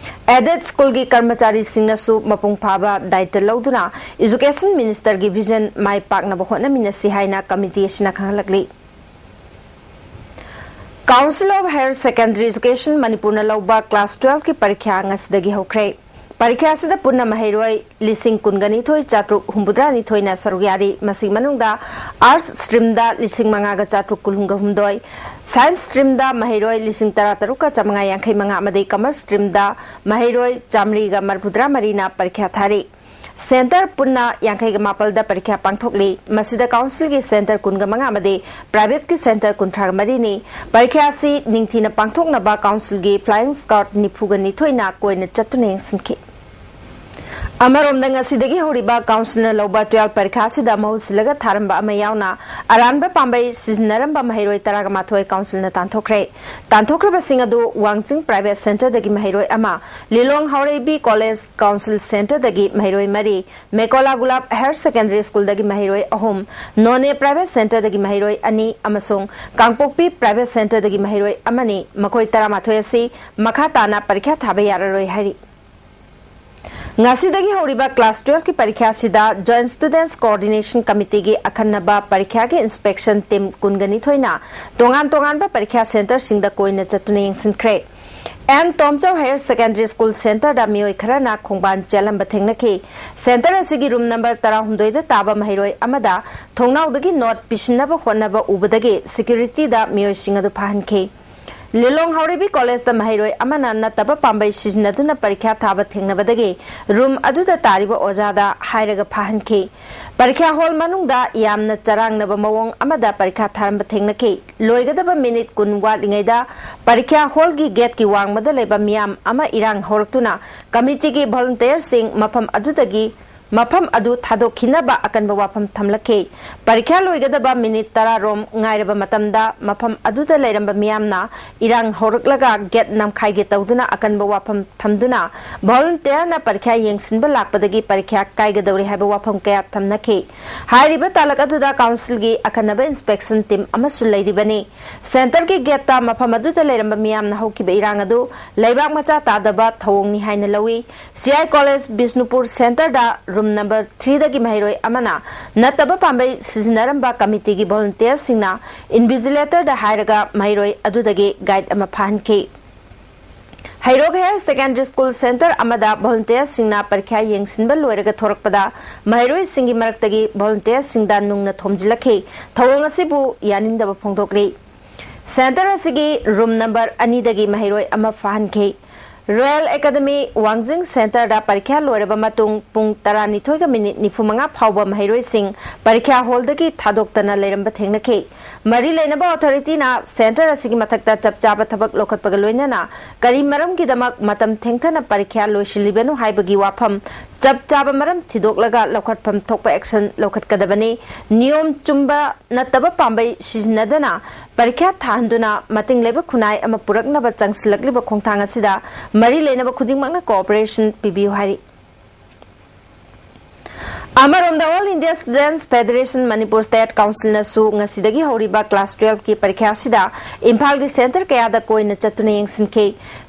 ꯑꯦꯗꯦꯗ ꯁ꯭ꯀꯨꯜꯒꯤ ꯀꯔꯃꯆꯥꯔꯤꯁꯤꯡꯅꯁꯨ ꯃꯄꯨꯡ ꯐꯥꯕ ꯗꯥꯏꯇ ꯂꯧꯗꯨꯅ ꯑꯦꯖꯨꯀꯦꯁꯟ ꯃꯤꯅꯤꯁꯇꯔꯒꯤ ꯚꯤꯖꯟ ꯃꯥꯏ ꯄꯥꯛꯅꯕ ꯍꯣꯠꯅꯃꯤꯟꯅꯁꯤ ꯍꯥꯏꯅ ꯀꯃꯤꯇꯤ ꯑꯁꯤꯅ ꯈꯪꯍꯜꯂꯛꯂꯤ꯫ Council of Higher Secondary Education ꯃꯅꯤꯄꯨꯔꯅ ꯂꯧꯕ ꯀ꯭ꯂꯥꯁ ꯇꯨꯋꯦꯜꯐꯀꯤ ꯄꯔꯤꯈ꯭ꯌꯥ ꯉꯁꯤꯗꯒꯤ ꯍꯧꯈ꯭ꯔꯦ꯫ ꯄꯔꯤꯈ꯭ꯌꯥ ꯑꯁꯤꯗ ꯄꯨꯟꯅ ꯃꯍꯩꯔꯣꯏ ꯂꯤꯁꯤꯡ ꯀꯨꯟꯒ ꯅꯤꯊꯣꯏ ꯆꯥꯇ꯭ꯔꯨꯛ ꯍꯨꯝꯐꯨꯇꯔꯥ ꯅꯤꯊꯣꯏꯅ ꯁꯔꯨꯛ ꯌꯥꯔꯤ꯫ ꯃꯁꯤꯒꯤ ꯃꯅꯨꯡꯗ ꯑꯥꯔꯠꯁ ꯁ꯭ꯇ꯭ꯔꯤꯝꯗ ꯂꯤꯁꯤꯡ ꯃꯉꯥꯒ ꯆꯥꯇ꯭ꯔꯨꯛ ꯀꯨꯟꯒ ꯍꯨꯝꯗꯣꯏ, ꯁꯥꯏꯟꯁ ꯁ꯭ꯇ꯭ꯔꯤꯝꯗ ꯃꯍꯩꯔꯣꯏ ꯂꯤꯁꯤꯡ ꯇꯔꯥ ꯇꯔꯨꯛꯀ ꯆꯥꯃꯉꯥ ꯌꯥꯡꯈꯩ ꯃꯉꯥ ꯑꯃꯗꯤ ꯀꯃꯔꯁ ꯁ꯭ꯇ꯭ꯔꯤꯝꯗ ꯃꯍꯩꯔꯣꯏ ꯆꯥꯃꯔꯤꯒ ꯃꯔꯤꯐꯨꯇꯔꯥ ꯃꯔꯤꯅ ꯄꯔꯤꯈ꯭ꯌꯥ ꯊꯥꯔꯤ꯫ ꯁꯦꯟꯇꯔ ꯄꯨꯟꯅ ꯌꯥꯡꯈꯩꯒ ꯃꯥꯄꯜꯗ ꯄꯔꯤꯈ꯭ꯌꯥ ꯄꯥꯡꯊꯣꯛꯂꯤ꯫ ꯃꯁꯤꯗ ꯀꯥꯎꯟꯁꯤꯜꯒꯤ ꯁꯦꯟꯇꯔ ꯀꯨꯟꯒ ꯃꯉꯥ ꯑꯃꯗꯤ ꯄ꯭ꯔꯥꯏꯚꯦꯠꯀꯤ ꯁꯦꯟꯇꯔ ꯀꯨꯟꯊ꯭ꯔꯥꯒ ꯃꯔꯤꯅꯤ꯫ ꯄꯔꯤꯈ꯭ꯌꯥ ꯑꯁꯤ ꯅꯤꯡꯊꯤꯅ ꯄꯥꯡꯊꯣꯛꯅꯕ ꯀꯥꯎꯟꯁꯤꯜꯒꯤ ꯐ꯭ꯂꯥꯏꯌꯤꯡ ꯁ꯭ꯀ꯭ꯋꯥꯗ ꯅꯤꯐꯨꯒ ꯅꯤꯊꯣꯏꯅ ꯀꯣꯏꯅ ꯆꯠꯇꯨꯅ ꯌꯦꯡꯁꯤꯟꯈꯤ꯫ ꯑꯃꯔꯣꯝꯗ, ꯉꯁꯤꯗꯒꯤ ꯍꯧꯔꯤꯕ ꯀꯥꯎꯟꯁꯤꯜꯅ ꯂꯧꯕ ꯇꯨꯋꯦꯜꯐ ꯄꯔꯤꯈꯥꯁꯤꯗ ꯃꯍꯨꯠ ꯁꯤꯜꯂꯒ ꯊꯥꯔꯝꯕ ꯑꯃ ꯌꯥꯎꯅ ꯑꯔꯥꯟꯕ ꯄꯥꯝꯕꯩ ꯁꯤꯖꯤꯟꯅꯔꯝꯕ ꯃꯍꯩꯔꯣꯏ ꯇꯔꯥꯒ ꯃꯥꯊꯣꯏ ꯀꯥꯎꯟꯁꯤꯜꯅ ꯇꯥꯟꯊꯣꯛꯈ꯭ꯔꯦ꯫ ꯇꯥꯟꯊꯣꯛꯈ꯭ꯔꯤꯕꯁꯤꯡ ꯑꯗꯨ ꯋꯥꯡꯆꯤꯡ ꯄ꯭ꯔꯥꯏꯚꯦꯠ ꯁꯦꯟꯇꯔꯗꯒꯤ ꯃꯍꯩꯔꯣꯏ ꯑꯃ, ꯂꯤꯂꯣꯡ ꯍꯥꯎꯔꯩꯕꯤ ꯀꯣꯂꯦꯖ ꯀꯥꯎꯟꯁꯤꯜ ꯁꯦꯟꯇꯔꯗꯒꯤ ꯃꯍꯩꯔꯣꯏ ꯃꯔꯤ, ꯃꯦꯀꯣꯂꯥ ꯒꯨꯂꯥꯞ ꯍꯥꯌꯔ ꯁꯦꯀꯦꯟꯗꯔꯤ ꯁ꯭ꯀꯨꯜꯗꯒꯤ ꯃꯍꯩꯔꯣꯏ ꯑꯍꯨꯝ, ꯅꯣꯅꯦ ꯄ꯭ꯔꯥꯏꯚꯦꯠ ꯁꯦꯟꯇꯔꯗꯒꯤ ꯃꯍꯩꯔꯣꯏ ꯑꯅꯤ ꯑꯃꯁꯨꯡ ꯀꯥꯡꯄꯣꯛꯄꯤ ꯄ꯭ꯔꯥꯏꯚꯦꯠ ꯁꯦꯟꯇꯔꯗꯒꯤ ꯃꯍꯩꯔꯣꯏ ꯑꯃꯅꯤ꯫ ꯃꯈꯣꯏ ꯇꯔꯥꯃꯥꯊꯣꯏ ꯑꯁꯤ ꯃꯈꯥ ꯇꯥꯅ ꯄꯔꯤꯈ꯭ꯌꯥ ꯊꯥꯕ ꯌꯥꯔꯔꯣꯏ ꯍꯥꯏꯔꯤ꯫ ꯉꯁꯤꯗꯒꯤ ꯍꯧꯔꯤꯕ ꯀ꯭ꯂꯥꯁ ꯇꯨꯋꯦꯜꯐꯀꯤ ꯄꯔꯤꯈ꯭ꯌꯥꯁꯤꯗ Joint Students Coordination Committeeꯒꯤ ꯑꯈꯟꯅꯕ ꯄꯔꯤꯈ꯭ꯌꯥꯒꯤ inspection team ꯀꯨꯟꯒ ꯅꯤꯊꯣꯏꯅ ꯇꯣꯉꯥꯟ ꯇꯣꯉꯥꯟꯕ ꯄꯔꯤꯈ꯭ꯌꯥ ꯁꯦꯟꯇꯔꯁꯤꯡꯗ ꯀꯣꯏꯅ ꯆꯠꯇꯨꯅ ꯌꯦꯡꯁꯤꯟꯈ꯭ꯔꯦ꯫ ꯑꯦꯟ ꯇꯣꯝꯆꯧ ꯍꯥꯌꯔ ꯁꯦꯀꯦꯟꯗꯔꯤ ꯁ꯭ꯀꯨꯜ ꯁꯦꯟꯇꯔꯗ ꯃꯤꯑꯣꯏ ꯈꯔꯅ ꯈꯣꯡꯕꯥꯟ ꯆꯦꯜꯂꯝꯕ ꯊꯦꯡꯅꯈꯤ꯫ ꯁꯦꯟꯇꯔ ꯑꯁꯤꯒꯤ ꯔꯨꯝ ꯅꯝꯕꯔ ꯇꯔꯥꯍꯨꯝꯗꯣꯏꯗ ꯇꯥꯕ ꯃꯍꯩꯔꯣꯏ ꯑꯃꯗ ꯊꯣꯡꯅꯥꯎꯗꯒꯤ ꯅꯣꯠ ꯄꯤꯁꯤꯟꯅꯕ ꯍꯣꯠꯅꯕ ꯎꯕꯗꯒꯤ ꯁꯦꯀ꯭ꯌꯨꯔꯤꯇꯤꯗ ꯃꯤꯑꯣꯏꯁꯤꯡ ꯑꯗꯨ ꯐꯥꯍꯟꯈꯤ꯫ ꯂꯤꯂꯣꯡ ꯍꯥꯎꯔꯩꯕꯤ ꯀꯣꯂꯦꯖꯇ ꯃꯍꯩꯔꯣꯏ ꯑꯃꯅ ꯅꯠꯇꯕ ꯄꯥꯝꯕꯩ ꯁꯤꯖꯤꯟꯅꯗꯨꯅ ꯄꯔꯤꯈ꯭ꯌꯥ ꯊꯥꯕ ꯊꯦꯡꯅꯕꯗꯒꯤ ꯔꯨꯝ ꯑꯗꯨꯗ ꯇꯥꯔꯤꯕ ꯑꯣꯖꯥꯗ ꯍꯥꯏꯔꯒ ꯐꯥꯍꯟꯈꯤ꯫ ꯄꯔꯤꯈ꯭ꯌꯥ ꯍꯣꯜ ꯃꯅꯨꯡꯗ ꯌꯥꯝꯅ ꯆꯔꯥꯡꯅꯕ ꯃꯑꯣꯡ ꯑꯃꯗ ꯄꯔꯤꯈ꯭ꯌꯥ ꯊꯥꯔꯝꯕ ꯊꯦꯡꯅꯈꯤ꯫ ꯂꯣꯏꯒꯗꯕ ꯃꯤꯅꯤꯠ ꯀꯨꯟ ꯋꯥꯠꯂꯤꯉꯩꯗ ꯄꯔꯤꯈ꯭ꯌꯥ ꯍꯣꯜꯒꯤ ꯒꯦꯠꯀꯤ ꯋꯥꯡꯃꯗ ꯂꯩꯕ ꯃꯤꯌꯥꯝ ꯑꯃ ꯏꯔꯥꯡ ꯍꯧꯔꯛꯇꯨꯅ ꯀꯃꯤꯇꯤꯒꯤ ꯚꯣꯂꯨꯟꯇꯤꯌꯔꯁꯤꯡ ꯃꯐꯝ ꯑꯗꯨꯗꯒꯤ ꯃꯐꯝ ꯑꯗꯨ ꯊꯥꯗꯣꯛꯈꯤꯅꯕ ꯑꯀꯟꯕ ꯋꯥꯐꯝ ꯊꯝꯂꯛꯈꯤ꯫ ꯄꯔꯤꯈ꯭ꯌꯥ ꯂꯣꯏꯒꯗꯕ ꯃꯤꯅꯤꯠ ꯇꯔꯥ ꯔꯣꯝ ꯉꯥꯏꯔꯕ ꯃꯇꯝꯗ ꯃꯐꯝ ꯑꯗꯨꯗ ꯂꯩꯔꯝꯕ ꯃꯤꯌꯥꯝꯅ ꯏꯔꯥꯡ ꯍꯧꯔꯛꯂꯒ ꯒꯦꯠ ꯅꯝꯈꯥꯏꯒꯦ ꯇꯧꯗꯨꯅ ꯑꯀꯟꯕ ꯋꯥꯐꯝ ꯊꯝꯗꯨꯅ ꯚꯣꯂꯨꯟꯇꯤꯌꯔꯅ ꯄꯔꯤꯈ꯭ꯌꯥ ꯌꯦꯡꯁꯤꯟꯕ ꯂꯥꯛꯄꯗꯒꯤ ꯄꯔꯤꯈ꯭ꯌꯥ ꯀꯥꯏꯒꯗꯧꯔꯦ ꯍꯥꯏꯕ ꯋꯥꯐꯝ ꯀꯌꯥ ꯊꯝꯅꯈꯤ꯫ ꯍꯥꯏꯔꯤꯕ ꯇꯥꯂꯛ ꯑꯗꯨꯗ ꯀꯥꯎꯟꯁꯤꯜꯒꯤ ꯑꯀꯟꯅꯕ inspection team ꯑꯃꯁꯨ ꯂꯩꯔꯤꯕꯅꯤ꯫ ꯁꯦꯟꯇꯔꯒꯤ ꯒꯦꯠꯇ ꯃꯐꯝ ꯑꯗꯨꯗ ꯂꯩꯔꯝꯕ ꯃꯤꯌꯥꯝꯅ ꯍꯧꯈꯤꯕ ꯏꯔꯥꯡ ꯑꯗꯨ ꯂꯩꯕꯥꯛ ꯃꯆꯥ ꯇꯥꯗꯕ ꯊꯧꯑꯣꯡꯅꯤ ꯍꯥꯏꯅ ꯂꯧꯏ꯫ ꯁꯤ ꯑꯥꯏ ꯀꯣꯂꯦꯖ ꯕꯤꯁꯅꯨꯄꯨꯔ ꯁꯦꯟꯇꯔꯗ ꯔꯨꯝ ꯅꯝꯕꯔ ꯊ꯭ꯔꯤꯗꯒꯤ ꯃꯍꯩꯔꯣꯏ ꯑꯃꯅ ꯅꯠꯇꯕ ꯄꯥꯝꯕꯩ ꯁꯤꯖꯤꯟꯅꯔꯝꯕ ꯀꯃꯤꯇꯤꯒꯤ ꯚꯣꯂꯨꯟꯇꯤꯌꯔꯁꯤꯡꯅ ꯏꯟꯚꯤꯖꯤꯂꯦꯇꯔꯗ ꯍꯥꯏꯔꯒ ꯃꯍꯩꯔꯣꯏ ꯑꯗꯨꯗꯒꯤ ꯒꯥꯏꯗ ꯑꯃ ꯐꯥꯍꯟꯈꯤ꯫ ꯍꯩꯔꯣꯛ ꯍꯥꯌꯔ ꯁꯦꯀꯦꯟꯗꯔꯤ ꯁ꯭ꯀꯨꯜ ꯁꯦꯟꯇꯔ ꯑꯃꯗ ꯚꯣꯂꯨꯟꯇꯤꯌꯔꯁꯤꯡꯅ ꯄꯔꯤꯈ꯭ꯌꯥ ꯌꯦꯡꯁꯤꯟꯕ ꯂꯣꯏꯔꯒ ꯊꯣꯔꯛꯄꯗ ꯃꯍꯩꯔꯣꯏꯁꯤꯡꯒꯤ ꯃꯔꯛꯇꯒꯤ ꯚꯣꯂꯨꯟꯇꯤꯌꯔꯁꯤꯡꯗ ꯅꯨꯡꯅ ꯊꯣꯝꯖꯤꯜꯂꯛꯈꯤ꯫ ꯊꯧꯑꯣꯡ ꯑꯁꯤꯕꯨ ꯌꯥꯅꯤꯡꯗꯕ ꯐꯣꯡꯗꯣꯛꯂꯤ꯫ ꯁꯦꯟꯇꯔ ꯑꯁꯤꯒꯤ ꯔꯨꯝ ꯅꯝꯕꯔ ꯑꯅꯤꯗꯒꯤ ꯃꯍꯩꯔꯣꯏ ꯑꯃ ꯐꯥꯍꯟꯈꯤ꯫ ꯔꯣꯌꯦꯜ ꯑꯦꯀꯥꯗꯃꯤ ꯋꯥꯡꯖꯤꯡ ꯁꯦꯟꯇꯔꯗ ꯄꯔꯤꯈ꯭ꯌꯥ ꯂꯣꯏꯔꯕ ꯃꯇꯨꯡ ꯄꯨꯡ ꯇꯔꯥꯅꯤꯊꯣꯏꯒ ꯃꯤꯅꯤꯠ ꯅꯤꯐꯨꯃꯉꯥ ꯐꯥꯎꯕ ꯃꯍꯩꯔꯣꯏꯁꯤꯡ ꯄꯔꯤꯈ꯭ꯌꯥ ꯍꯣꯜꯗꯒꯤ ꯊꯥꯗꯣꯛꯇꯅ ꯂꯩꯔꯝꯕ ꯊꯦꯡꯅꯈꯤ꯫ ꯃꯔꯤ ꯂꯩꯅꯕ ꯑꯣꯊꯣꯔꯤꯇꯤꯅ ꯁꯦꯟꯇꯔ ꯑꯁꯤꯒꯤ ꯃꯊꯛꯇ ꯆꯞ ꯆꯥꯕ ꯊꯕꯛ ꯂꯧꯈꯠꯄꯒ ꯂꯣꯏꯅꯅ ꯀꯔꯤ ꯃꯔꯝꯒꯤꯗꯃꯛ ꯃꯇꯝ ꯊꯦꯡꯊꯅ ꯄꯔꯤꯈ꯭ꯌꯥ ꯂꯣꯏꯁꯤꯜꯂꯤꯕꯅꯣ ꯍꯥꯏꯕꯒꯤ ꯋꯥꯐꯝ ꯆꯞ ꯆꯥꯕ ꯃꯔꯝ ꯊꯤꯗꯣꯛꯂꯒ ꯂꯧꯈꯠꯐꯝ ꯊꯣꯛꯄ action ꯂꯧꯈꯠꯀꯗꯕꯅꯤ꯫ ꯅꯤꯌꯣꯝ ꯆꯨꯝꯕ ꯅꯠꯇꯕ ꯄꯥꯝꯕꯩ ꯁꯤꯖꯤꯟꯅꯗꯅ ꯄꯔꯤꯈ꯭ꯌꯥ ꯊꯥꯍꯟꯗꯨꯅ ꯃꯇꯤꯡ ꯂꯩꯕ ꯈꯨꯟꯅꯥꯏ ꯑꯃ ꯄꯨꯔꯛꯅꯕ ꯆꯪꯁꯤꯜꯂꯛꯂꯤꯕ ꯈꯣꯡꯊꯥꯡ ꯑꯁꯤꯗ ꯃꯔꯤ ꯂꯩꯅꯕ ꯈꯨꯗꯤꯡꯃꯛꯅ cooperation ꯄꯤꯕꯤꯌꯨ ꯍꯥꯏꯔꯤ꯫ ꯑꯃꯔꯣꯝꯗ, All India Students Federation Manipur State Councilꯅꯁꯨ ꯉꯁꯤꯗꯒꯤ ꯍꯧꯔꯤꯕ class twelveꯀꯤ ꯄꯔꯤꯈ꯭ꯌꯥ ꯑꯁꯤꯗ ꯏꯝꯐꯥꯜꯒꯤ centre ꯀꯌꯥꯗ ꯀꯣꯏꯅ ꯆꯠꯇꯨꯅ ꯌꯦꯡꯁꯤꯟꯈꯤ꯫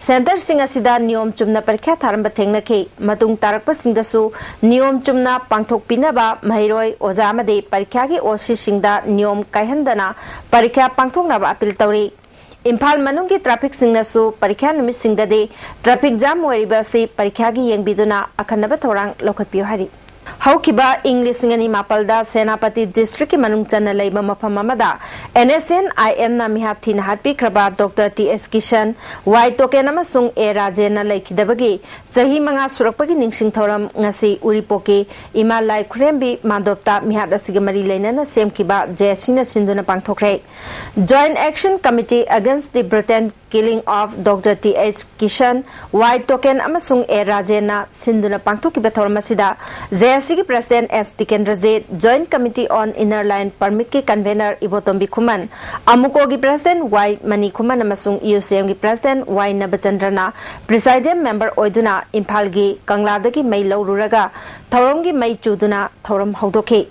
Centreꯁꯤꯡ ꯑꯁꯤꯗ ꯅꯤꯌꯣꯝ ꯆꯨꯝꯅ ꯄꯔꯤꯈ꯭ꯌꯥ ꯊꯥꯔꯝꯕ ꯊꯦꯡꯅꯈꯤ꯫ ꯃꯇꯨꯡ ꯇꯥꯔꯛꯄꯁꯤꯡꯗꯁꯨ ꯅꯤꯌꯣꯝ ꯆꯨꯝꯅ ꯄꯥꯡꯊꯣꯛꯄꯤꯅꯕ ꯃꯍꯩꯔꯣꯏ, ꯑꯣꯖꯥ ꯑꯃꯗꯤ ꯄꯔꯤꯈ꯭ꯌꯥꯒꯤ OCꯁꯤꯡꯗ ꯅꯤꯌꯣꯝ ꯀꯥꯏꯍꯟꯗꯅ ꯄꯔꯤꯈ꯭ꯌꯥ ꯄꯥꯡꯊꯣꯛꯅꯕ appeal ꯇꯧꯔꯤ꯫ ꯏꯝꯐꯥꯜ ꯃꯅꯨꯡꯒꯤ trafficꯁꯤꯡꯅꯁꯨ ꯄꯔꯤꯈ꯭ꯌꯥ ꯅꯨꯃꯤꯠꯁꯤꯡꯗꯗꯤ traffic jam ꯑꯣꯏꯔꯤꯕ ꯑꯁꯤ ꯄꯔꯤꯈ꯭ꯌꯥꯒꯤ ꯌꯦꯡꯕꯤꯗꯨꯅ ꯑꯈꯟꯅꯕ ꯊꯧꯔꯥꯡ ꯂꯧꯈꯠꯄꯤꯌꯨ ꯍꯥꯏꯔꯤ꯫ ꯍꯧꯈꯤꯕ ꯏꯪ ꯂꯤꯁꯤꯡ ꯑꯅꯤ ꯃꯥꯄꯜꯗ ꯁꯦꯅꯥꯄꯇꯤ districtꯀꯤ ꯃꯅꯨꯡ ꯆꯟꯅ ꯂꯩꯕ ꯃꯐꯝ ꯑꯃꯗ NSCN-IMꯅ ꯃꯤꯍꯥꯠ ꯊꯤꯅ ꯍꯥꯠꯄꯤꯈ꯭ꯔꯕ Doctor T H Kishan, Y Token ꯑꯃꯁꯨꯡ A ꯔꯥꯖꯦꯟꯅ ꯂꯩꯈꯤꯗꯕꯒꯤ ꯆꯍꯤ ꯃꯉꯥ ꯁꯨꯔꯛꯄꯒꯤ ꯅꯤꯡꯁꯤꯡ ꯊꯧꯔꯝ ꯉꯁꯤ ꯎꯔꯤꯄꯣꯛꯀꯤ ꯏꯃꯥ ꯂꯥꯏ ꯈꯨꯔꯦꯝꯕꯤ ꯃꯥꯟꯗꯣꯞꯇ ꯃꯤꯍꯥꯠ ꯑꯁꯤꯒ ꯃꯔꯤ ꯂꯩꯅꯅ ꯁꯦꯝꯈꯤꯕ JACꯅ ꯁꯤꯟꯗꯨꯅ ꯄꯥꯡꯊꯣꯛꯈ꯭ꯔꯦ꯫ Joint Action Committee Against the Brutal Killing of Doctor T H Kishan, Y Token ꯑꯃꯁꯨꯡ A ꯔꯥꯖꯦꯟꯅ ꯁꯤꯟꯗꯨꯅ ꯄꯥꯡꯊꯣꯛꯈꯤꯕ ꯊꯧꯔꯝ ꯑꯁꯤꯗ JACꯒꯤ President S Tikendrajit, Joint Committee on Inner Line Permitꯀꯤ convener ꯏꯕꯣꯇꯣꯝꯕꯤ ꯈꯨꯃꯟ, AMUCOꯒꯤ President Y ꯃꯅꯤ ꯈꯨꯃꯟ ꯑꯃꯁꯨꯡ UCMꯒꯤ President Y ꯅꯕꯆꯟꯗ꯭ꯔꯅ presiding member ꯑꯣꯏꯗꯨꯅ ꯏꯝꯐꯥꯜꯒꯤ ꯀꯪꯂꯥꯗꯒꯤ ꯃꯩ ꯂꯧꯔꯨꯔꯒ ꯊꯧꯔꯝꯒꯤ ꯃꯩ ꯆꯨꯗꯨꯅ ꯊꯧꯔꯝ ꯍꯧꯗꯣꯛꯈꯤ꯫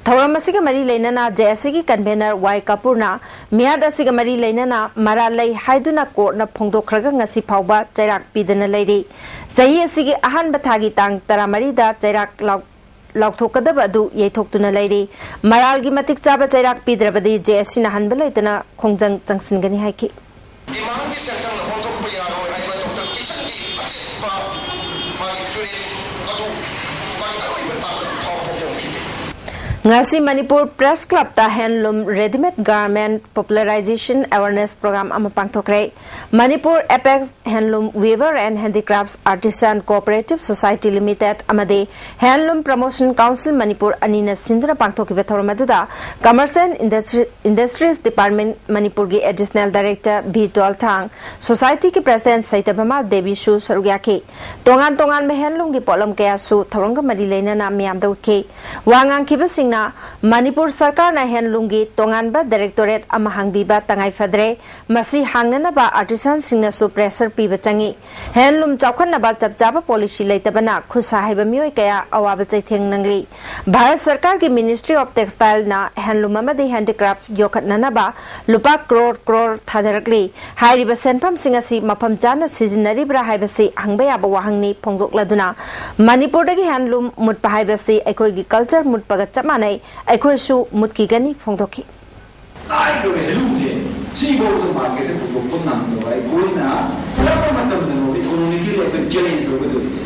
ꯊꯧꯔꯝ ꯑꯁꯤꯒ ꯃꯔꯤ ꯂꯩꯅꯅ JACꯒꯤ convener Y ꯀꯥꯄꯨꯔꯅ ꯃꯤꯍꯥꯠ ꯑꯁꯤꯒ ꯃꯔꯤ ꯂꯩꯅꯅ ꯃꯔꯥꯜ ꯂꯩ ꯍꯥꯏꯗꯨꯅ courtꯅ ꯐꯣꯡꯗꯣꯛꯈ꯭ꯔꯒ ꯉꯁꯤ ꯐꯥꯎꯕ ꯆꯩꯔꯥꯛ ꯄꯤꯗꯅ ꯂꯩꯔꯤ꯫ ꯆꯍꯤ ꯑꯁꯤꯒꯤ ꯑꯍꯥꯟꯕ ꯊꯥꯒꯤ ꯇꯥꯡ ꯇꯔꯥꯃꯔꯤꯗ ꯆꯩꯔꯥꯛ ꯂꯥꯎ-, ꯂꯥꯎꯊꯣꯛꯀꯗꯕ ꯑꯗꯨ ꯌꯩꯊꯣꯛꯇꯨꯅ ꯂꯩꯔꯤ꯫ ꯃꯔꯥꯜꯒꯤ ꯃꯇꯤꯛ ꯆꯥꯕ ꯆꯩꯔꯥꯛ ꯄꯤꯗ꯭ꯔꯕꯗꯤ JACꯅ ꯍꯟꯕ ꯂꯩꯇꯅ ꯈꯣꯡꯖꯪ ꯆꯪꯁꯤꯟꯒꯅꯤ ꯍꯥꯏꯈꯤ꯫ Demandꯀꯤ centreꯅ ꯑꯣꯟꯊꯣꯛꯄ ꯌꯥꯔꯣꯏ ꯍꯥꯏꯕ Doctor ꯀꯤꯁꯟꯒꯤ ꯑꯆꯦꯠꯄ ꯃꯥꯒꯤ feeling ꯑꯗꯨ ꯃꯥꯒꯤ ꯑꯔꯣꯏꯕ ꯇꯥꯡꯀꯛ ꯐꯥꯎꯕ ꯍꯣꯡꯈꯤꯗꯦ꯫ ꯉꯁꯤ ꯃꯅꯤꯄꯨꯔ ꯄ꯭ꯔꯦꯁ ꯀ꯭ꯂꯕꯇ ꯍꯦꯟꯂꯨꯝ readymade garment popularisation awareness programme ꯑꯃ ꯄꯥꯡꯊꯣꯛꯈ꯭ꯔꯦ꯫ ꯃꯅꯤꯄꯨꯔ ꯑꯦꯄꯦꯛꯁ ꯍꯦꯟꯂꯨꯝ weaver and handicrafts artisan cooperative society limited ꯑꯃꯗꯤ ꯍꯦꯟꯂꯨꯝ ꯄ꯭ꯔꯃꯣꯁꯟ ꯀꯥꯎꯟꯁꯤꯜ ꯃꯅꯤꯄꯨꯔ ꯑꯅꯤꯅ ꯁꯤꯟꯗꯨꯅ ꯄꯥꯡꯊꯣꯛꯈꯤꯕ ꯊꯧꯔꯝ ꯑꯗꯨꯗ commerce and industry- industries department ꯃꯅꯤꯄꯨꯔꯒꯤ ꯑꯦꯗꯤꯁꯅꯦꯜ ꯗꯥꯏꯔꯦꯛꯇꯔ ꯚꯤ ꯇꯣꯜꯊꯥꯡ, ꯁꯣꯁꯥꯏꯇꯤꯒꯤ ꯄ꯭ꯔꯦꯁꯤꯗꯦꯟꯠ ꯁꯩꯇꯚꯃꯥ ꯗꯦꯕꯤꯁꯨ ꯁꯔꯨꯛ ꯌꯥꯈꯤ꯫ ꯇꯣꯉꯥꯟ ꯇꯣꯉꯥꯟꯕ ꯍꯦꯟꯂꯨꯝꯒꯤ ꯄꯣꯠꯂꯝ ꯀꯌꯥꯁꯨ ꯊꯧꯔꯝꯒ ꯃꯔꯤ ꯂꯩꯅꯅ ꯃꯤꯌꯥꯝꯗ ꯎꯠꯈꯤ꯫ ꯋꯥ ꯉꯥꯡꯈꯤꯕꯁꯤꯡꯅ ꯃꯅꯤꯄꯨꯔ ꯁꯔꯀꯥꯔꯅ ꯍꯦꯟꯂꯨꯝꯒꯤ ꯇꯣꯉꯥꯟꯕ ꯗꯥꯏꯔꯦꯛꯇꯣꯔꯦꯠ ꯑꯃ ꯍꯥꯡꯕꯤꯕ ꯇꯉꯥꯏ ꯐꯗ꯭ꯔꯦ꯫ ꯃꯁꯤ ꯍꯥꯡꯅꯅꯕ ꯑꯥꯔꯇꯤꯁꯥꯟꯁꯤꯡꯅꯁꯨ ꯄ꯭ꯔꯦꯁꯔ ꯄꯤꯕ ꯆꯪꯏ꯫ ꯍꯦꯟꯂꯨꯝ ꯆꯥꯎꯈꯠꯅꯕ ꯆꯞ ꯆꯥꯕ ꯄꯣꯂꯤꯁꯤ ꯂꯩꯇꯕꯅ ꯈꯨꯠꯁꯥ ꯍꯩꯕ ꯃꯤꯑꯣꯏ ꯀꯌꯥ ꯑꯋꯥꯕ ꯆꯩꯊꯦꯡ ꯅꯪꯂꯤ꯫ ꯚꯥꯔꯠ ꯁꯔꯀꯥꯔꯒꯤ ꯃꯤꯅꯤꯁꯇ꯭ꯔꯤ ꯑꯣꯐ ꯇꯦꯛꯁꯇꯥꯏꯜꯅ ꯍꯦꯟꯂꯨꯝ ꯑꯃꯗꯤ ꯍꯦꯟꯗꯤꯀ꯭ꯔꯥꯐꯠ ꯌꯣꯛꯈꯠꯅꯅꯕ ꯂꯨꯄꯥ ꯀ꯭ꯔꯣꯔ ꯀ꯭ꯔꯣꯔ ꯊꯥꯗꯔꯛꯂꯤ꯫ ꯍꯥꯏꯔꯤꯕ ꯁꯦꯟꯐꯝꯁꯤꯡ ꯑꯁꯤ ꯃꯐꯝ ꯆꯥꯅ ꯁꯤꯖꯤꯟꯅꯔꯤꯕ꯭ꯔꯥ ꯍꯥꯏꯕꯁꯤ ꯍꯪꯕ ꯌꯥꯕ ꯋꯥꯍꯪꯅꯤ ꯐꯣꯡꯗꯣꯛꯂꯗꯨꯅ, ꯃꯅꯤꯄꯨꯔꯗꯒꯤ ꯍꯦꯟꯂꯨꯝ ꯃꯨꯠꯄ ꯍꯥꯏꯕꯁꯤ ꯑꯩꯈꯣꯏꯒꯤ ꯀꯜꯆꯔ ꯃꯨꯠꯄꯒ ꯆꯞ ꯃꯥꯟꯅꯩ, ꯑꯩꯈꯣꯏꯁꯨ ꯃꯨꯠꯈꯤꯒꯅꯤ ꯐꯣꯡꯗꯣꯛꯈꯤ꯫ ꯍꯥꯏꯔꯤꯕ ꯍꯦꯟꯂꯨꯝꯁꯦ ꯁꯤꯐꯥꯎꯗ ꯃꯥꯔꯀꯦꯠꯇ ꯄꯨꯊꯣꯛꯄ ꯉꯝꯗꯕ ꯑꯩꯈꯣꯏꯅ ꯀꯔꯝꯕ ꯃꯇꯝꯗꯅꯣ ꯏꯀꯣꯅꯣꯃꯤꯀꯦꯜꯂꯤ ꯑꯩꯈꯣꯏ ꯆꯦꯂꯦꯟꯖ ꯇꯧꯒꯗꯧꯔꯤꯁꯦ?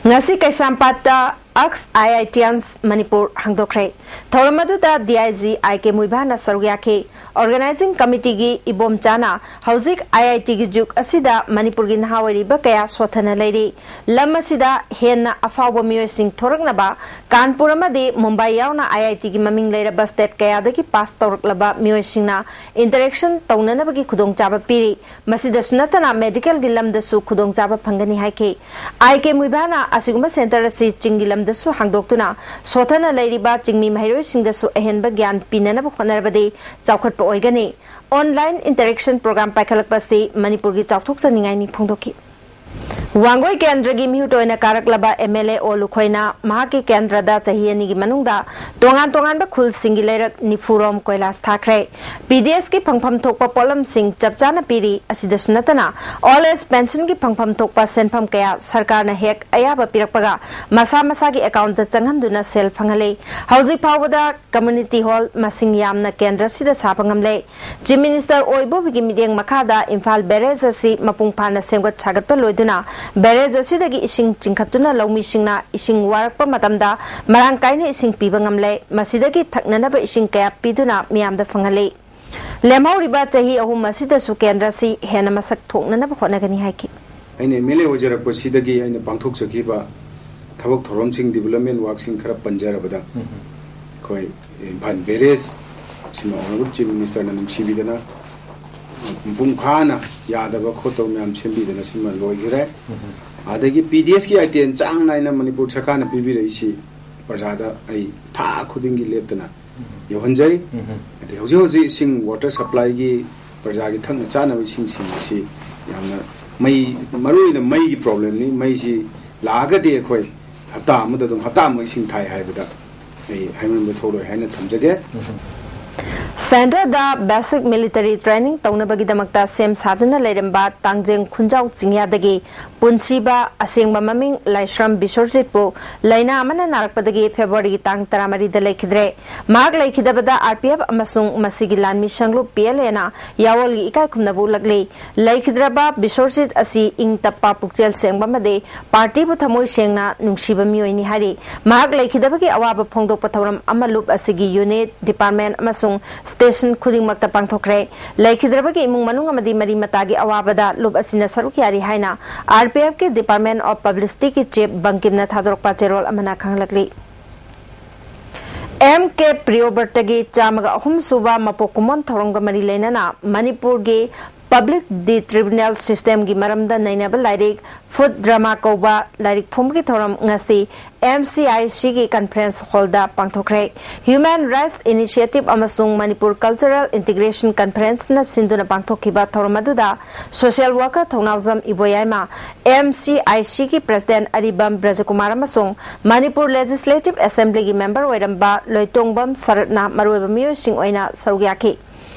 ꯉꯁꯤ ꯀꯩꯁꯥꯝꯄꯥꯠꯇ ꯑꯛꯁ ꯑꯥꯏ ꯑꯥꯏ ꯇꯤꯌꯥꯟꯁ ꯃꯅꯤꯄꯨꯔ ꯍꯥꯡꯗꯣꯛꯈ꯭ꯔꯦ꯫ ꯊꯧꯔꯝ ꯑꯗꯨꯗ ꯗꯤ ꯑꯥꯏ ꯖꯤ ꯑꯥꯏ ꯀꯦ ꯃꯨꯏꯚꯥꯅ ꯁꯔꯨꯛ ꯌꯥꯈꯤ꯫ ꯑꯣꯔꯒꯅꯥꯏꯖꯤꯡ ꯀꯃꯤꯇꯤꯒꯤ ꯏꯕꯣꯝꯆꯥꯅ ꯍꯧꯖꯤꯛ ꯑꯥꯏ ꯑꯥꯏ ꯇꯤꯒꯤ ꯖꯨꯒ ꯑꯁꯤꯗ ꯃꯅꯤꯄꯨꯔꯒꯤ ꯅꯍꯥ ꯑꯣꯏꯔꯤꯕ ꯀꯌꯥ ꯁꯣꯊꯅ ꯂꯩꯔꯤ꯫ ꯂꯝ ꯑꯁꯤꯗ ꯍꯦꯟꯅ ꯑꯐꯥꯎꯕ ꯃꯤꯑꯣꯏꯁꯤꯡ ꯊꯣꯔꯛꯅꯕ ꯀꯥꯟꯄꯨꯔ ꯑꯃꯗꯤ ꯃꯨꯝꯕꯥꯏ ꯌꯥꯎꯅ ꯑꯥꯏ ꯑꯥꯏ ꯇꯤꯒꯤ ꯃꯃꯤꯡ ꯂꯩꯔꯕ ꯁ꯭ꯇꯦꯠ ꯀꯌꯥꯗꯒꯤ ꯄꯥꯁ ꯇꯧꯔꯛꯂꯕ ꯃꯤꯑꯣꯏꯁꯤꯡꯅ ꯏꯟꯇꯔꯦꯛꯁꯟ ꯇꯧꯅꯅꯕꯒꯤ ꯈꯨꯗꯣꯡꯆꯥꯕ ꯄꯤꯔꯤ꯫ ꯃꯁꯤꯗꯁꯨ ꯅꯠꯇꯅ ꯃꯦꯗꯤꯀꯦꯜꯒꯤ ꯂꯝꯗꯁꯨ ꯈꯨꯗꯣꯡꯆꯥꯕ ꯐꯪꯒꯅꯤ ꯍꯥꯏꯈꯤ꯫ ꯑꯥꯏ ꯀꯦ ꯃꯨꯏꯚꯥꯅ ꯑꯁꯤꯒꯨꯝꯕ ꯁꯦꯟꯇꯔ ꯑꯁꯤ ꯆꯤꯡꯒꯤ ꯂꯝꯗꯁꯨ ꯍꯥꯡꯗꯣꯛꯇꯨꯅ ꯁꯣꯊꯅ ꯂꯩꯔꯤꯕ ꯆꯤꯡꯃꯤ ꯃꯍꯩꯔꯣꯏꯁꯤꯡꯗꯁꯨ ꯑꯍꯦꯟꯕ ꯒ꯭ꯌꯥꯟ ꯄꯤꯅꯅꯕ ꯍꯣꯠꯅꯔꯕꯗꯤ ꯆꯥꯎꯈꯠꯄ ꯑꯣꯏꯒꯅꯤ꯫ ꯑꯣꯟꯂꯥꯏꯟ ꯏꯟꯇꯔꯦꯛꯁꯟ ꯄ꯭ꯔꯣꯒ꯭ꯔꯥꯝ ꯄꯥꯏꯈꯠꯂꯛꯄ ꯑꯁꯤ ꯃꯅꯤꯄꯨꯔꯒꯤ ꯆꯥꯎꯊꯣꯛꯆꯅꯤꯡꯉꯥꯏꯅꯤ ꯐꯣꯡꯗꯣꯛꯈꯤ꯫ ꯋꯥꯡꯒꯣꯏ ꯀꯦꯟꯗ꯭ꯔꯒꯤ ꯃꯤꯍꯨꯠ ꯑꯣꯏꯅ ꯀꯥꯔꯛꯂꯕ ꯑꯦꯝ ꯑꯦꯜ ꯑꯦ ꯑꯣ ꯂꯨꯈꯣꯏꯅ ꯃꯍꯥꯛꯀꯤ ꯀꯦꯟꯗ꯭ꯔꯗ ꯆꯍꯤ ꯑꯅꯤꯒꯤ ꯃꯅꯨꯡꯗ ꯇꯣꯉꯥꯟ ꯇꯣꯉꯥꯟꯕ ꯈꯨꯜꯁꯤꯡꯒꯤ ꯂꯩꯔꯛ ꯅꯤꯐꯨꯔꯣꯝ ꯀꯣꯏꯂꯥꯁ ꯊꯥꯈ꯭ꯔꯦ꯫ ꯄꯤ ꯗꯤ ꯑꯦꯁꯀꯤ ꯐꯪꯐꯝ ꯊꯣꯛꯄ ꯄꯣꯠꯂꯝꯁꯤꯡ ꯆꯞ ꯆꯥꯅ ꯄꯤꯔꯤ꯫ ꯑꯁꯤꯗꯁꯨ ꯅꯠꯇꯅ ꯑꯣꯜ ꯑꯦꯖ ꯄꯦꯟꯁꯟꯒꯤ ꯐꯪꯐꯝ ꯊꯣꯛꯄ ꯁꯦꯟꯐꯝ ꯀꯌꯥ ꯁꯔꯀꯥꯔꯅ ꯍꯦꯛ ꯑꯌꯥꯕ ꯄꯤꯔꯛꯄꯒ ꯃꯁꯥ ꯃꯁꯥꯒꯤ ꯑꯦꯀꯥꯎꯟꯇ ꯆꯪꯍꯟꯗꯨꯅ ꯁꯦꯜ ꯐꯪꯍꯜꯂꯤ꯫ ꯍꯧꯖꯤꯛ ꯐꯥꯎꯕꯗ ꯀꯝꯃ꯭ꯌꯨꯅꯤꯇꯤ ꯍꯣꯜ ꯃꯁꯤꯡ ꯌꯥꯝꯅ ꯀꯦꯟꯗ꯭ꯔꯁꯤꯗ ꯁꯥꯕ ꯉꯝꯂꯦ꯫ ꯆꯤꯐ ꯃꯤꯅꯤꯁꯇꯔ ꯑꯣꯏꯕꯨꯕꯤꯒꯤ ꯃꯤꯠꯌꯦꯡ ꯃꯈꯥꯗ ꯏꯝꯐꯥꯜ ꯕꯦꯔꯦꯖ ꯑꯁꯤ ꯃꯄꯨꯡ ꯐꯥꯅ ꯁꯦꯝꯒꯠ ꯁꯥꯒꯠꯄ ꯂꯣꯏꯗꯨꯅ ꯕꯦꯔꯦꯖ ꯑꯁꯤꯗꯒꯤ ꯏꯁꯤꯡ ꯆꯤꯡꯈꯠꯇꯨꯅ ꯂꯧꯃꯤꯁꯤꯡꯅ ꯏꯁꯤꯡ ꯋꯥꯔꯛꯄ ꯃꯇꯝꯗ ꯃꯔꯥꯡ ꯀꯥꯏꯅ ꯏꯁꯤꯡ ꯄꯤꯕ ꯉꯝꯂꯦ꯫ ꯃꯁꯤꯗꯒꯤ ꯊꯛꯅꯅꯕ ꯏꯁꯤꯡ ꯀꯌꯥ ꯄꯤꯗꯨꯅ ꯃꯤꯌꯥꯝꯗ ꯐꯪꯍꯜꯂꯤ꯫ ꯂꯦꯝꯍꯧꯔꯤꯕ ꯆꯍꯤ ꯑꯍꯨꯝ ꯑꯁꯤꯗꯁꯨ ꯀꯦꯟꯗ꯭ꯔ ꯑꯁꯤ ꯍꯦꯟꯅ ꯃꯁꯛ ꯊꯣꯛꯅꯅꯕ ꯍꯣꯠꯅꯒꯅꯤ ꯍꯥꯏꯈꯤ꯫ ꯑꯩꯅ ꯑꯦꯝ ꯑꯦꯜ ꯑꯦ ꯑꯣꯏꯖꯔꯛꯄꯁꯤꯗꯒꯤ ꯑꯩꯅ ꯄꯥꯡꯊꯣꯛꯆꯈꯤꯕ ꯊꯕꯛ ꯊꯧꯔꯝꯁꯤꯡ, ꯗꯤꯕꯂꯞꯃꯦꯟ ꯋꯥꯔꯛꯁꯤꯡ ꯈꯔ ꯄꯟꯖꯔꯕꯗ, ꯑꯩꯈꯣꯏ ꯏꯝꯐꯥꯜ ꯕꯦꯔꯦꯖ ꯁꯤꯃ ꯑꯣꯅꯔꯦꯕꯜ ꯆꯤꯐ ꯃꯤꯅꯤꯁꯇꯔꯅ ꯅꯨꯡꯁꯤꯕꯤꯗꯅ ꯃꯄꯨꯡ ꯐꯥꯅ ꯌꯥꯗꯕ ꯈꯣꯠꯇꯕ ꯃꯌꯥꯝ ꯁꯦꯝꯕꯤꯗꯅ ꯁꯤꯃ ꯂꯣꯏꯈꯔꯦ꯫ ꯑꯗꯒꯤ ꯄꯤ ꯗꯤ ꯑꯦꯁꯀꯤ ꯑꯥꯏꯇꯦꯝ ꯆꯥꯡ ꯅꯥꯏꯅ ꯃꯅꯤꯄꯨꯔ ꯁꯔꯀꯥꯔꯅ ꯄꯤꯕꯤꯔꯛꯏꯁꯤ ꯄ꯭ꯔꯖꯥꯗ ꯑꯩ ꯊꯥ ꯈꯨꯗꯤꯡꯒꯤ ꯂꯦꯞꯇꯅ ꯌꯧꯍꯟꯖꯩ꯫ ꯑꯗꯩ ꯍꯧꯖꯤꯛ ꯍꯧꯖꯤꯛ ꯏꯁꯤꯡ, ꯋꯥꯇꯔ ꯁꯄ꯭ꯂꯥꯏꯒꯤ, ꯄ꯭ꯔꯖꯥꯒꯤ ꯊꯛꯅ ꯆꯥꯅꯕ ꯏꯁꯤꯡꯁꯤꯡ ꯑꯁꯤ ꯌꯥꯝꯅ ꯃꯩ, ꯃꯔꯨꯑꯣꯏꯅ ꯃꯩꯒꯤ ꯄ꯭ꯔꯣꯕ꯭ꯂꯦꯝꯅꯤ꯫ ꯃꯩꯁꯤ ꯂꯥꯛꯑꯒꯗꯤ ꯑꯩꯈꯣꯏ ꯍꯞꯇꯥ ꯑꯃꯗ ꯑꯗꯨꯝ, ꯍꯞꯇꯥ ꯑꯃ ꯏꯁꯤꯡ ꯊꯥꯏ ꯍꯥꯏꯕꯗ ꯑꯩ ꯍꯥꯏꯃꯟꯕ ꯊꯣꯛꯂꯣꯏ ꯍꯥꯏꯅ ꯊꯝꯖꯒꯦ꯫ ꯁꯦꯟꯇꯔꯗ ꯕꯦꯁꯤꯛ ꯃꯤꯂꯤꯇꯔꯤ ꯇ꯭ꯔꯦꯅꯤꯡ ꯇꯧꯅꯕꯒꯤꯗꯃꯛꯇ ꯁꯦꯝ ꯁꯥꯗꯨꯅ ꯂꯩꯔꯝꯕ ꯇꯥꯡꯖꯦꯡ ꯈꯨꯟꯖꯥꯎ ꯆꯤꯡꯌꯥꯗꯒꯤ ꯄꯨꯟꯁꯤꯕ, ꯑꯁꯦꯡꯕ ꯃꯃꯤꯡ ꯂꯥꯏꯁ꯭ꯔꯝ ꯕꯤꯁ꯭ꯋꯔꯖꯤꯠꯄꯨ ꯂꯥꯏꯅꯥ ꯑꯃꯅ ꯅꯥꯔꯛꯄꯗꯒꯤ ꯐꯦꯕ꯭ꯔꯨꯋꯥꯔꯤꯒꯤ ꯇꯥꯡ ꯇꯔꯥꯃꯔꯤꯗ ꯂꯩꯈꯤꯗ꯭ꯔꯦ꯫ ꯃꯍꯥꯛ ꯂꯩꯈꯤꯗꯕꯗ ꯑꯥꯔ ꯄꯤ ꯑꯦꯐ ꯑꯃꯁꯨꯡ ꯃꯁꯤꯒꯤ ꯂꯥꯟꯃꯤ ꯁꯪꯂꯨꯞ ꯄꯤ ꯑꯦꯜ ꯑꯦꯅ ꯌꯥꯑꯣꯜꯒꯤ ꯏꯀꯥꯏ ꯈꯨꯝꯅꯕ ꯎꯠꯂꯛꯂꯤ꯫ ꯂꯩꯈꯤꯗ꯭ꯔꯕ ꯕꯤꯁ꯭ꯋꯔꯖꯤꯠ ꯑꯁꯤ ꯏꯪ ꯇꯞꯄ, ꯄꯨꯛꯆꯦꯜ ꯁꯦꯡꯕ ꯑꯃꯗꯤ ꯄꯥꯔꯇꯤꯕꯨ ꯊꯃꯣꯏ ꯁꯦꯡꯅ ꯅꯨꯡꯁꯤꯕ ꯃꯤꯑꯣꯏꯅꯤ ꯍꯥꯏꯔꯤ꯫ ꯃꯍꯥꯛ ꯂꯩꯈꯤꯗꯕꯒꯤ ꯑꯋꯥꯕ ꯐꯣꯡꯗꯣꯛꯄ ꯊꯧꯔꯝ ꯑꯃ ꯂꯨꯞ ꯑꯁꯤꯒꯤ ꯌꯨꯅꯤꯠ, ꯗꯤꯄꯥꯔꯠꯃꯦꯟ ꯑꯃꯁꯨꯡ ꯁ꯭ꯇꯦꯁꯟ ꯈꯨꯗꯤꯡꯃꯛꯇ ꯄꯥꯡꯊꯣꯛꯈ꯭ꯔꯦ꯫ ꯂꯩꯈꯤꯗ꯭ꯔꯕꯒꯤ ꯏꯃꯨꯡ ꯃꯅꯨꯡ ꯑꯃꯗꯤ ꯃꯔꯤ ꯃꯇꯥꯒꯤ ꯑꯋꯥꯕꯗ ꯂꯨꯞ ꯑꯁꯤꯅ ꯁꯔꯨꯛ ꯌꯥꯔꯤ ꯍꯥꯏꯅ ꯑꯥꯔ ꯄꯤ ꯑꯦꯐꯀꯤ ꯗꯤꯄꯥꯔꯠꯃꯦꯟ ꯑꯣꯐ ꯄꯕ꯭ꯂꯤꯁꯤꯇꯤꯒꯤ ꯆꯤꯐ ꯕꯪꯀꯤꯝꯅ ꯊꯥꯗꯣꯔꯛꯄ ꯆꯦꯔꯣꯜ ꯑꯃꯅ ꯈꯪꯍꯜꯂꯛꯂꯤ꯫ ꯑꯦꯝ ꯀꯦ ꯄ꯭ꯔꯤꯌꯣꯕ꯭ꯔꯇꯒꯤ ꯆꯥꯝꯃꯒ ꯑꯍꯨꯝ ꯁꯨꯕ ꯃꯄꯣꯛ ꯀꯨꯝꯑꯣꯟ ꯊꯧꯔꯝꯒ ꯃꯔꯤ ꯂꯩꯅꯅ ꯃꯅꯤꯄꯨꯔꯒꯤ ꯄꯕ꯭ꯂꯤꯛ ꯗꯤ ꯇ꯭ꯔꯤꯕ꯭ꯌꯨꯅꯦꯜ ꯁꯤꯁꯇꯦꯝꯒꯤ ꯃꯔꯝꯗ ꯅꯩꯅꯕ ꯂꯥꯏꯔꯤꯛ ꯐꯨꯠ ꯗ꯭ꯔꯃꯥ ꯀꯧꯕ ꯂꯥꯏꯔꯤꯛ ꯐꯣꯡꯕꯒꯤ ꯊꯧꯔꯝ ꯉꯁꯤ ꯑꯦꯝ ꯁꯤ ꯑꯥꯏ ꯁꯤꯒꯤ ꯀꯟꯐꯔꯦꯟꯁ ꯍꯣꯜꯗ ꯄꯥꯡꯊꯣꯛꯈ꯭ꯔꯦ꯫ ꯍ꯭ꯌꯨꯃꯦꯟ ꯔꯥꯏꯠꯁ ꯏꯅꯤꯁꯤꯌꯦꯇꯤꯚ ꯑꯃꯁꯨꯡ ꯃꯅꯤꯄꯨꯔ ꯀꯜꯆꯔꯦꯜ ꯏꯟꯇꯤꯒ꯭ꯔꯦꯁꯟ ꯀꯟꯐꯔꯦꯟꯁꯅ ꯁꯤꯟꯗꯨꯅ ꯄꯥꯡꯊꯣꯛꯈꯤꯕ ꯊꯧꯔꯝ ꯑꯗꯨꯗ social worker Thounaojam Iboyaima, M C I ꯁꯤꯒꯤ ꯄ꯭ꯔꯦꯁꯤꯗꯦꯟꯠ ꯑꯔꯤꯕꯝ ꯕ꯭ꯔꯖꯀꯨꯃꯥꯔ ꯑꯃꯁꯨꯡ ꯃꯅꯤꯄꯨꯔ ꯂꯦꯖꯤꯁꯂꯦꯇꯤꯚ ꯑꯦꯁꯦꯝꯕ꯭ꯂꯤꯒꯤ ꯃꯦꯝꯕꯔ ꯑꯣꯏꯔꯝꯕ ꯂꯣꯏꯇꯣꯡꯕꯝ ꯁꯔꯠꯅ ꯃꯔꯨꯑꯣꯏꯕ ꯃꯤꯑꯣꯏꯁꯤꯡ ꯑꯣꯏꯅ ꯁꯔꯨꯛ ꯌꯥꯈꯤ꯫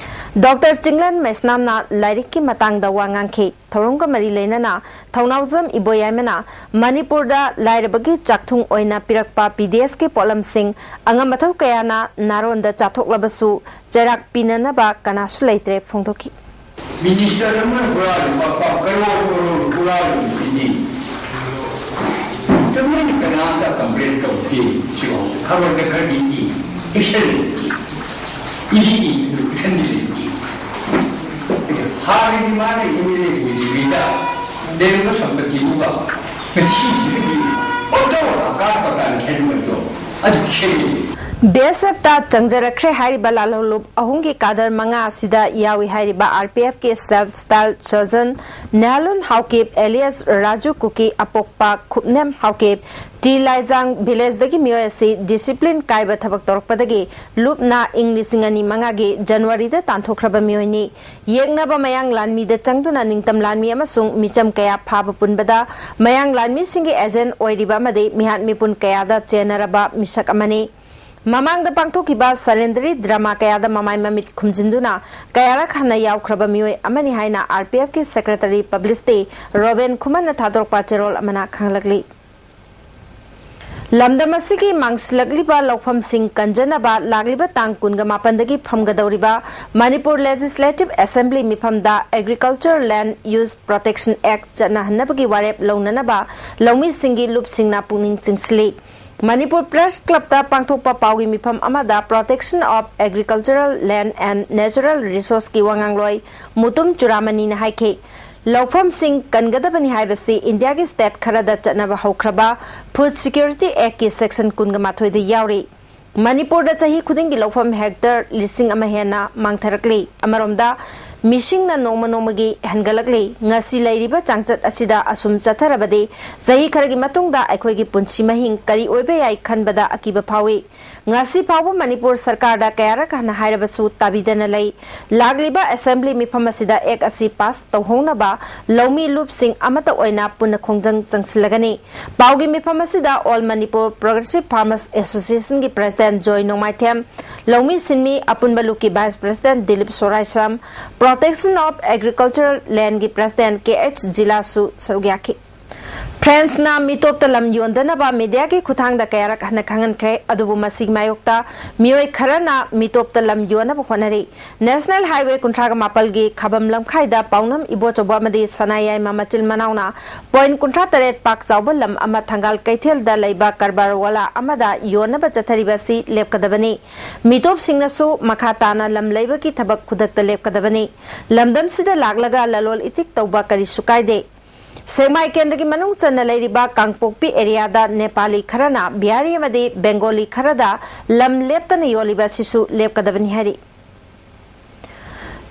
ꯗꯣꯛꯇꯔ ꯆꯤꯡꯂꯦꯟ ꯃꯩꯁꯅꯥꯝꯅ ꯂꯥꯏꯔꯤꯛꯀꯤ ꯃꯇꯥꯡꯗ ꯋꯥ ꯉꯥꯡꯈꯤ꯫ ꯊꯧꯔꯝꯒ ꯃꯔꯤ ꯂꯩꯅꯅ ꯊꯧꯅꯥꯎꯖꯝ ꯏꯕꯣꯌꯥꯏꯃꯅ ꯃꯅꯤꯄꯨꯔꯗ ꯂꯥꯏꯔꯕꯒꯤ ꯆꯥꯛꯊꯨꯡ ꯑꯣꯏꯅ ꯄꯤꯔꯛꯄ ꯄꯤ ꯗꯤ ꯑꯦꯁꯀꯤ ꯄꯣꯠꯂꯝꯁꯤꯡ ꯑꯉꯝ ꯑꯊꯧ ꯀꯌꯥꯅ ꯅꯥꯔꯣꯟꯗ ꯆꯥꯊꯣꯛꯂꯕꯁꯨ ꯆꯩꯔꯥꯛ ꯄꯤꯅꯅꯕ ꯀꯅꯥꯁꯨ ꯂꯩꯇ꯭ꯔꯦ ꯐꯣꯡꯗꯣꯛꯈꯤ꯫ ꯃꯤꯅꯤꯁꯇꯔ ꯑꯃꯅ ꯍꯨꯔꯥꯜꯂꯤꯕ ꯀꯔꯣꯔ ꯀꯔꯣꯔ ꯍꯨꯔꯥꯜꯂꯤꯕꯁꯤꯗꯤ ꯀꯃꯥꯏꯅ ꯀꯅꯥꯝꯇ ꯀꯝꯄ꯭ꯂꯦꯟ ꯇꯧꯗꯦ? ꯁꯤꯐꯥꯎꯗ ꯈꯕꯔꯗ ꯈꯔꯗꯤ ꯏ, ꯑꯦꯛꯁꯟ ꯂꯩꯇꯦ꯫ ꯏꯗꯤ ꯏ, ꯑꯗꯨ ꯑꯦꯛꯁꯟꯗꯤ ꯂꯩꯇꯦ꯫ ꯍꯥꯟꯅꯒꯤ ꯃꯥꯅ ꯑꯦꯝ ꯑꯦꯜ ꯑꯦ ꯑꯣꯏꯔꯤꯉꯩꯗ ꯂꯩꯔꯝꯕ ꯁꯝꯄꯇꯤꯗꯨꯒ ꯉꯁꯤꯒꯤꯗꯤ ꯑꯣꯟꯊꯣꯛꯅ ꯑꯀꯥꯁ ꯄꯇꯥꯟ ꯈꯦꯠꯅꯕꯗꯣ ꯑꯗꯨ ꯈꯦꯠꯅꯩ꯫ ꯕꯤ ꯑꯦꯁ ꯑꯦꯐꯇ ꯆꯪꯖꯔꯛꯈ꯭ꯔꯦ ꯍꯥꯏꯔꯤꯕ ꯂꯥꯜꯍꯧꯂꯨꯞ ꯑꯍꯨꯝꯒꯤ ꯀꯥꯗꯔ ꯃꯉꯥ ꯑꯁꯤꯗ ꯌꯥꯎꯏ ꯍꯥꯏꯔꯤꯕ ꯑꯥꯔ ꯄꯤ ꯑꯦꯐꯀꯤ self style surgeon Nehlun Haokip alias Raju Kuki ꯑꯄꯣꯛꯄ ꯈꯨꯞꯅꯦꯝ ꯍꯥꯎꯀꯤꯞ ꯇꯤ ꯂꯥꯏꯖꯥꯡ ꯚꯤꯂꯦꯖꯗꯒꯤ ꯃꯤꯑꯣꯏ ꯑꯁꯤ ꯗꯤꯁꯤꯄ꯭ꯂꯤꯟ ꯀꯥꯏꯕ ꯊꯕꯛ ꯇꯧꯔꯛꯄꯗꯒꯤ ꯂꯨꯞꯅ ꯏꯪ ꯂꯤꯁꯤꯡ ꯑꯅꯤ ꯃꯉꯥꯒꯤ ꯖꯅꯋꯥꯔꯤꯗ ꯇꯥꯟꯊꯣꯛꯈ꯭ꯔꯕ ꯃꯤꯑꯣꯏꯅꯤ꯫ ꯌꯦꯛꯅꯕ ꯃꯌꯥꯡ ꯂꯥꯟꯃꯤꯗ ꯆꯪꯗꯨꯅ ꯅꯤꯡꯇꯝ ꯂꯥꯟꯃꯤ ꯑꯃꯁꯨꯡ ꯃꯤꯆꯝ ꯀꯌꯥ ꯐꯥꯕ ꯄꯨꯟꯕꯗ ꯃꯌꯥꯡ ꯂꯥꯟꯃꯤꯁꯤꯡꯒꯤ ꯑꯦꯖꯦꯟ ꯑꯣꯏꯔꯤꯕ ꯑꯃꯗꯤ ꯃꯤꯍꯥꯠ ꯃꯤꯄꯨꯟ ꯀꯌꯥꯗ ꯆꯦꯟꯅꯔꯕ ꯃꯤꯁꯛ ꯑꯃꯅꯤ꯫ ꯃꯃꯥꯡꯗ ꯄꯥꯡꯊꯣꯛꯈꯤꯕ ꯁꯔꯦꯟꯗꯔꯤ ꯗ꯭ꯔꯃꯥ ꯀꯌꯥꯗ ꯃꯃꯥꯏ ꯃꯃꯤꯠ ꯈꯨꯝꯖꯤꯟꯗꯨꯅ ꯀꯌꯥꯔꯛ ꯍꯟꯅ ꯌꯥꯎꯈ꯭ꯔꯕ ꯃꯤꯑꯣꯏ ꯑꯃꯅꯤ ꯍꯥꯏꯅ ꯑꯥꯔ ꯄꯤ ꯑꯦꯐꯀꯤ ꯁꯦꯀ꯭ꯔꯦꯇꯔꯤ ꯄꯕ꯭ꯂꯤꯁꯇꯤ ꯔꯣꯕꯦꯟ ꯈꯨꯃꯟꯅ ꯊꯥꯗꯣꯔꯛꯄ ꯆꯦꯔꯣꯜ ꯑꯃꯅ ꯈꯪꯍꯜꯂꯛꯂꯤ꯫ ꯂꯝꯗꯝ ꯑꯁꯤꯒꯤ ꯃꯥꯡꯁꯤꯜꯂꯛꯂꯤꯕ ꯂꯧꯐꯝꯁꯤꯡ ꯀꯟꯖꯅꯕ ꯂꯥꯛꯂꯤꯕ ꯇꯥꯡ ꯀꯨꯟꯒ ꯃꯥꯄꯟꯗꯒꯤ ꯐꯝꯒꯗꯧꯔꯤꯕ ꯃꯅꯤꯄꯨꯔ ꯂꯦꯖꯤꯁꯂꯦꯇꯤꯚ ꯑꯦꯁꯦꯝꯕ꯭ꯂꯤ ꯃꯤꯐꯝꯗ ꯑꯦꯒ꯭ꯔꯤꯀꯜꯆꯔ ꯂꯦꯟ ꯌꯨꯁ ꯄ꯭ꯔꯣꯇꯦꯛꯁꯟ ꯑꯦꯛ ꯆꯠꯅꯍꯟꯅꯕꯒꯤ ꯋꯥꯔꯦꯞ ꯂꯧꯅꯅꯕ ꯂꯧꯃꯤꯁꯤꯡꯒꯤ ꯂꯨꯞꯁꯤꯡꯅ ꯄꯨꯛꯅꯤꯡ ꯆꯤꯡꯁꯤꯜꯂꯤ꯫ ꯃꯅꯤꯄꯨꯔ ꯄ꯭ꯔꯦꯁ ꯀ꯭ꯂꯕꯇ ꯄꯥꯡꯊꯣꯛꯄ ꯄꯥꯎꯒꯤ ꯃꯤꯐꯝ ꯑꯃꯗ Protection of Agricultural Land and Natural Resourceꯀꯤ ꯋꯥꯉꯥꯡꯂꯣꯏ Mutum ꯆꯨꯔꯥꯃꯅꯤꯅ ꯍꯥꯏꯈꯤ, ꯂꯧꯐꯝꯁꯤꯡ ꯀꯟꯒꯗꯕꯅꯤ ꯍꯥꯏꯕꯁꯤ ꯏꯟꯗꯤꯌꯥꯒꯤ ꯁ꯭ꯇꯦꯠ ꯈꯔꯗ ꯆꯠꯅꯕ ꯍꯧꯈ꯭ꯔꯕ ꯐꯨꯗ ꯁꯤꯀ꯭ꯌꯨꯔꯤꯇꯤ ꯑꯦꯛꯀꯤ ꯁꯦꯛꯁꯟ ꯀꯨꯟꯒ ꯃꯥꯊꯣꯏꯗ ꯌꯥꯎꯔꯤ꯫ ꯃꯅꯤꯄꯨꯔꯗ ꯆꯍꯤ ꯈꯨꯗꯤꯡꯒꯤ ꯂꯧꯐꯝ ꯍꯦꯛꯇꯔ ꯂꯤꯁꯤꯡ ꯑꯃ ꯍꯦꯟꯅ ꯃꯥꯡꯊꯔꯛꯂꯤ꯫ ꯑꯃꯔꯣꯝꯗ, ꯃꯤꯁꯤꯡꯅ ꯅꯣꯡꯃ ꯅꯣꯡꯃꯒꯤ ꯍꯦꯟꯒꯠꯂꯛꯂꯤ꯫ ꯉꯁꯤ ꯂꯩꯔꯤꯕ ꯆꯥꯡꯆꯠ ꯑꯁꯤꯗ ꯑꯁꯨꯝ ꯆꯠꯊꯔꯕꯗꯤ ꯆꯍꯤ ꯈꯔꯒꯤ ꯃꯇꯨꯡꯗ ꯑꯩꯈꯣꯏꯒꯤ ꯄꯨꯟꯁꯤ ꯃꯍꯤꯡ ꯀꯔꯤ ꯑꯣꯏꯕ ꯌꯥꯏ ꯈꯟꯕꯗ ꯑꯀꯤꯕ ꯐꯥꯎꯏ꯫ ꯉꯁꯤ ꯐꯥꯎꯕ ꯃꯅꯤꯄꯨꯔ ꯁꯔꯀꯥꯔꯗ ꯀꯌꯥꯔꯛ ꯍꯟꯅ ꯍꯥꯏꯔꯕꯁꯨ ꯇꯥꯕꯤꯗꯅ ꯂꯩ꯫ ꯂꯥꯛꯂꯤꯕ ꯑꯦꯁꯦꯝꯕ꯭ꯂꯤ ꯃꯤꯐꯝ ꯑꯁꯤꯗ ꯑꯦꯛ ꯑꯁꯤ ꯄꯥꯁ ꯇꯧꯍꯧꯅꯕ ꯂꯧꯃꯤ ꯂꯨꯞꯁꯤꯡ ꯑꯃꯠꯇ ꯑꯣꯏꯅ ꯄꯨꯟꯅ ꯈꯣꯡꯖꯪ ꯆꯪꯁꯤꯜꯂꯒꯅꯤ꯫ ꯄꯥꯎꯒꯤ ꯃꯤꯐꯝ ꯑꯁꯤꯗ All Manipur Progressive Farmers Associationꯒꯤ ꯄ꯭ꯔꯦꯁꯤꯗꯦꯟꯠ ꯖꯣꯏ ꯅꯣꯡꯃꯥꯏꯊꯦꯝ, ꯂꯧꯃꯤ ꯁꯤꯟꯃꯤ ꯑꯄꯨꯟꯕ ꯂꯨꯞꯀꯤ vice president Dilip Soraisam, Protection of Agricultural Landꯒꯤ ꯄ꯭ꯔꯦꯁꯤꯗꯦꯟꯠ ꯀꯦ ꯑꯩꯆ ꯖꯤꯂꯥꯁꯨ ꯁꯔꯨꯛ ꯌꯥꯈꯤ꯫ ꯐ꯭ꯔꯦꯟꯁꯅ ꯃꯤꯇꯣꯞꯇ ꯂꯝ ꯌꯣꯟꯗꯅꯕ ꯃꯤꯗꯤꯌꯥꯒꯤ ꯈꯨꯠꯊꯥꯡꯗ ꯀꯌꯥꯔꯛ ꯍꯟꯅ ꯈꯪꯍꯟꯈ꯭ꯔꯦ꯫ ꯑꯗꯨꯕꯨ ꯃꯁꯤꯒꯤ ꯃꯥꯌꯣꯛꯇ ꯃꯤꯑꯣꯏ ꯈꯔꯅ ꯃꯤꯇꯣꯞꯇ ꯂꯝ ꯌꯣꯟꯅꯕ ꯍꯣꯠꯅꯔꯤ꯫ ꯅꯦꯁꯅꯦꯜ ꯍꯥꯏꯋꯦ ꯀꯨꯟꯊ꯭ꯔꯥꯒ ꯃꯥꯄꯜꯒꯤ ꯈꯥꯕꯝ ꯂꯝꯈꯥꯏꯗ ꯄꯥꯎꯅꯝ ꯏꯕꯣꯆꯧꯕ ꯑꯃꯗꯤ ꯁꯅꯥꯌꯥꯏꯃ ꯃꯆꯤꯟ ꯃꯅꯥꯎꯅ ꯄꯣꯏꯟ ꯀꯨꯟꯊ꯭ꯔꯥ ꯇꯔꯦꯠ ꯄꯥꯛ ꯆꯥꯎꯕ ꯂꯝ ꯑꯃ ꯊꯪꯒꯥꯜ ꯀꯩꯊꯦꯜꯗ ꯂꯩꯕ ꯀꯔꯕꯥꯔ ꯋꯥꯂꯥ ꯑꯃꯗ ꯌꯣꯟꯅꯕ ꯆꯠꯊꯔꯤꯕ ꯑꯁꯤ ꯂꯦꯞꯀꯗꯕꯅꯤ꯫ ꯃꯤꯇꯣꯞꯁꯤꯡꯅꯁꯨ ꯃꯈꯥ ꯇꯥꯅ ꯂꯝ ꯂꯩꯕꯒꯤ ꯊꯕꯛ ꯈꯨꯗꯛꯇ ꯂꯦꯞꯀꯗꯕꯅꯤ꯫ ꯂꯝꯗꯝꯁꯤꯗ ꯂꯥꯛꯂꯒ ꯂꯂꯣꯜ ꯏꯇꯤꯛ ꯇꯧꯕ ꯀꯔꯤꯁꯨ ꯀꯥꯏꯗꯦ꯫ ꯁꯦꯛꯃꯥꯏ ꯀꯦꯟꯗ꯭ꯔꯒꯤ ꯃꯅꯨꯡ ꯆꯟꯅ ꯂꯩꯔꯤꯕ ꯀꯥꯡꯄꯣꯛꯄꯤ ꯑꯦꯔꯤꯌꯥꯗ ꯅꯦꯄꯥꯂꯤ ꯈꯔꯅ ꯕꯤꯍꯥꯔꯤ ꯑꯃꯗꯤ ꯕꯦꯡꯒꯣꯂꯤ ꯈꯔꯗ ꯂꯝ ꯂꯦꯞꯇꯅ ꯌꯣꯜꯂꯤꯕ ꯑꯁꯤꯁꯨ ꯂꯦꯞꯀꯗꯕꯅꯤ ꯍꯥꯏꯔꯤ꯫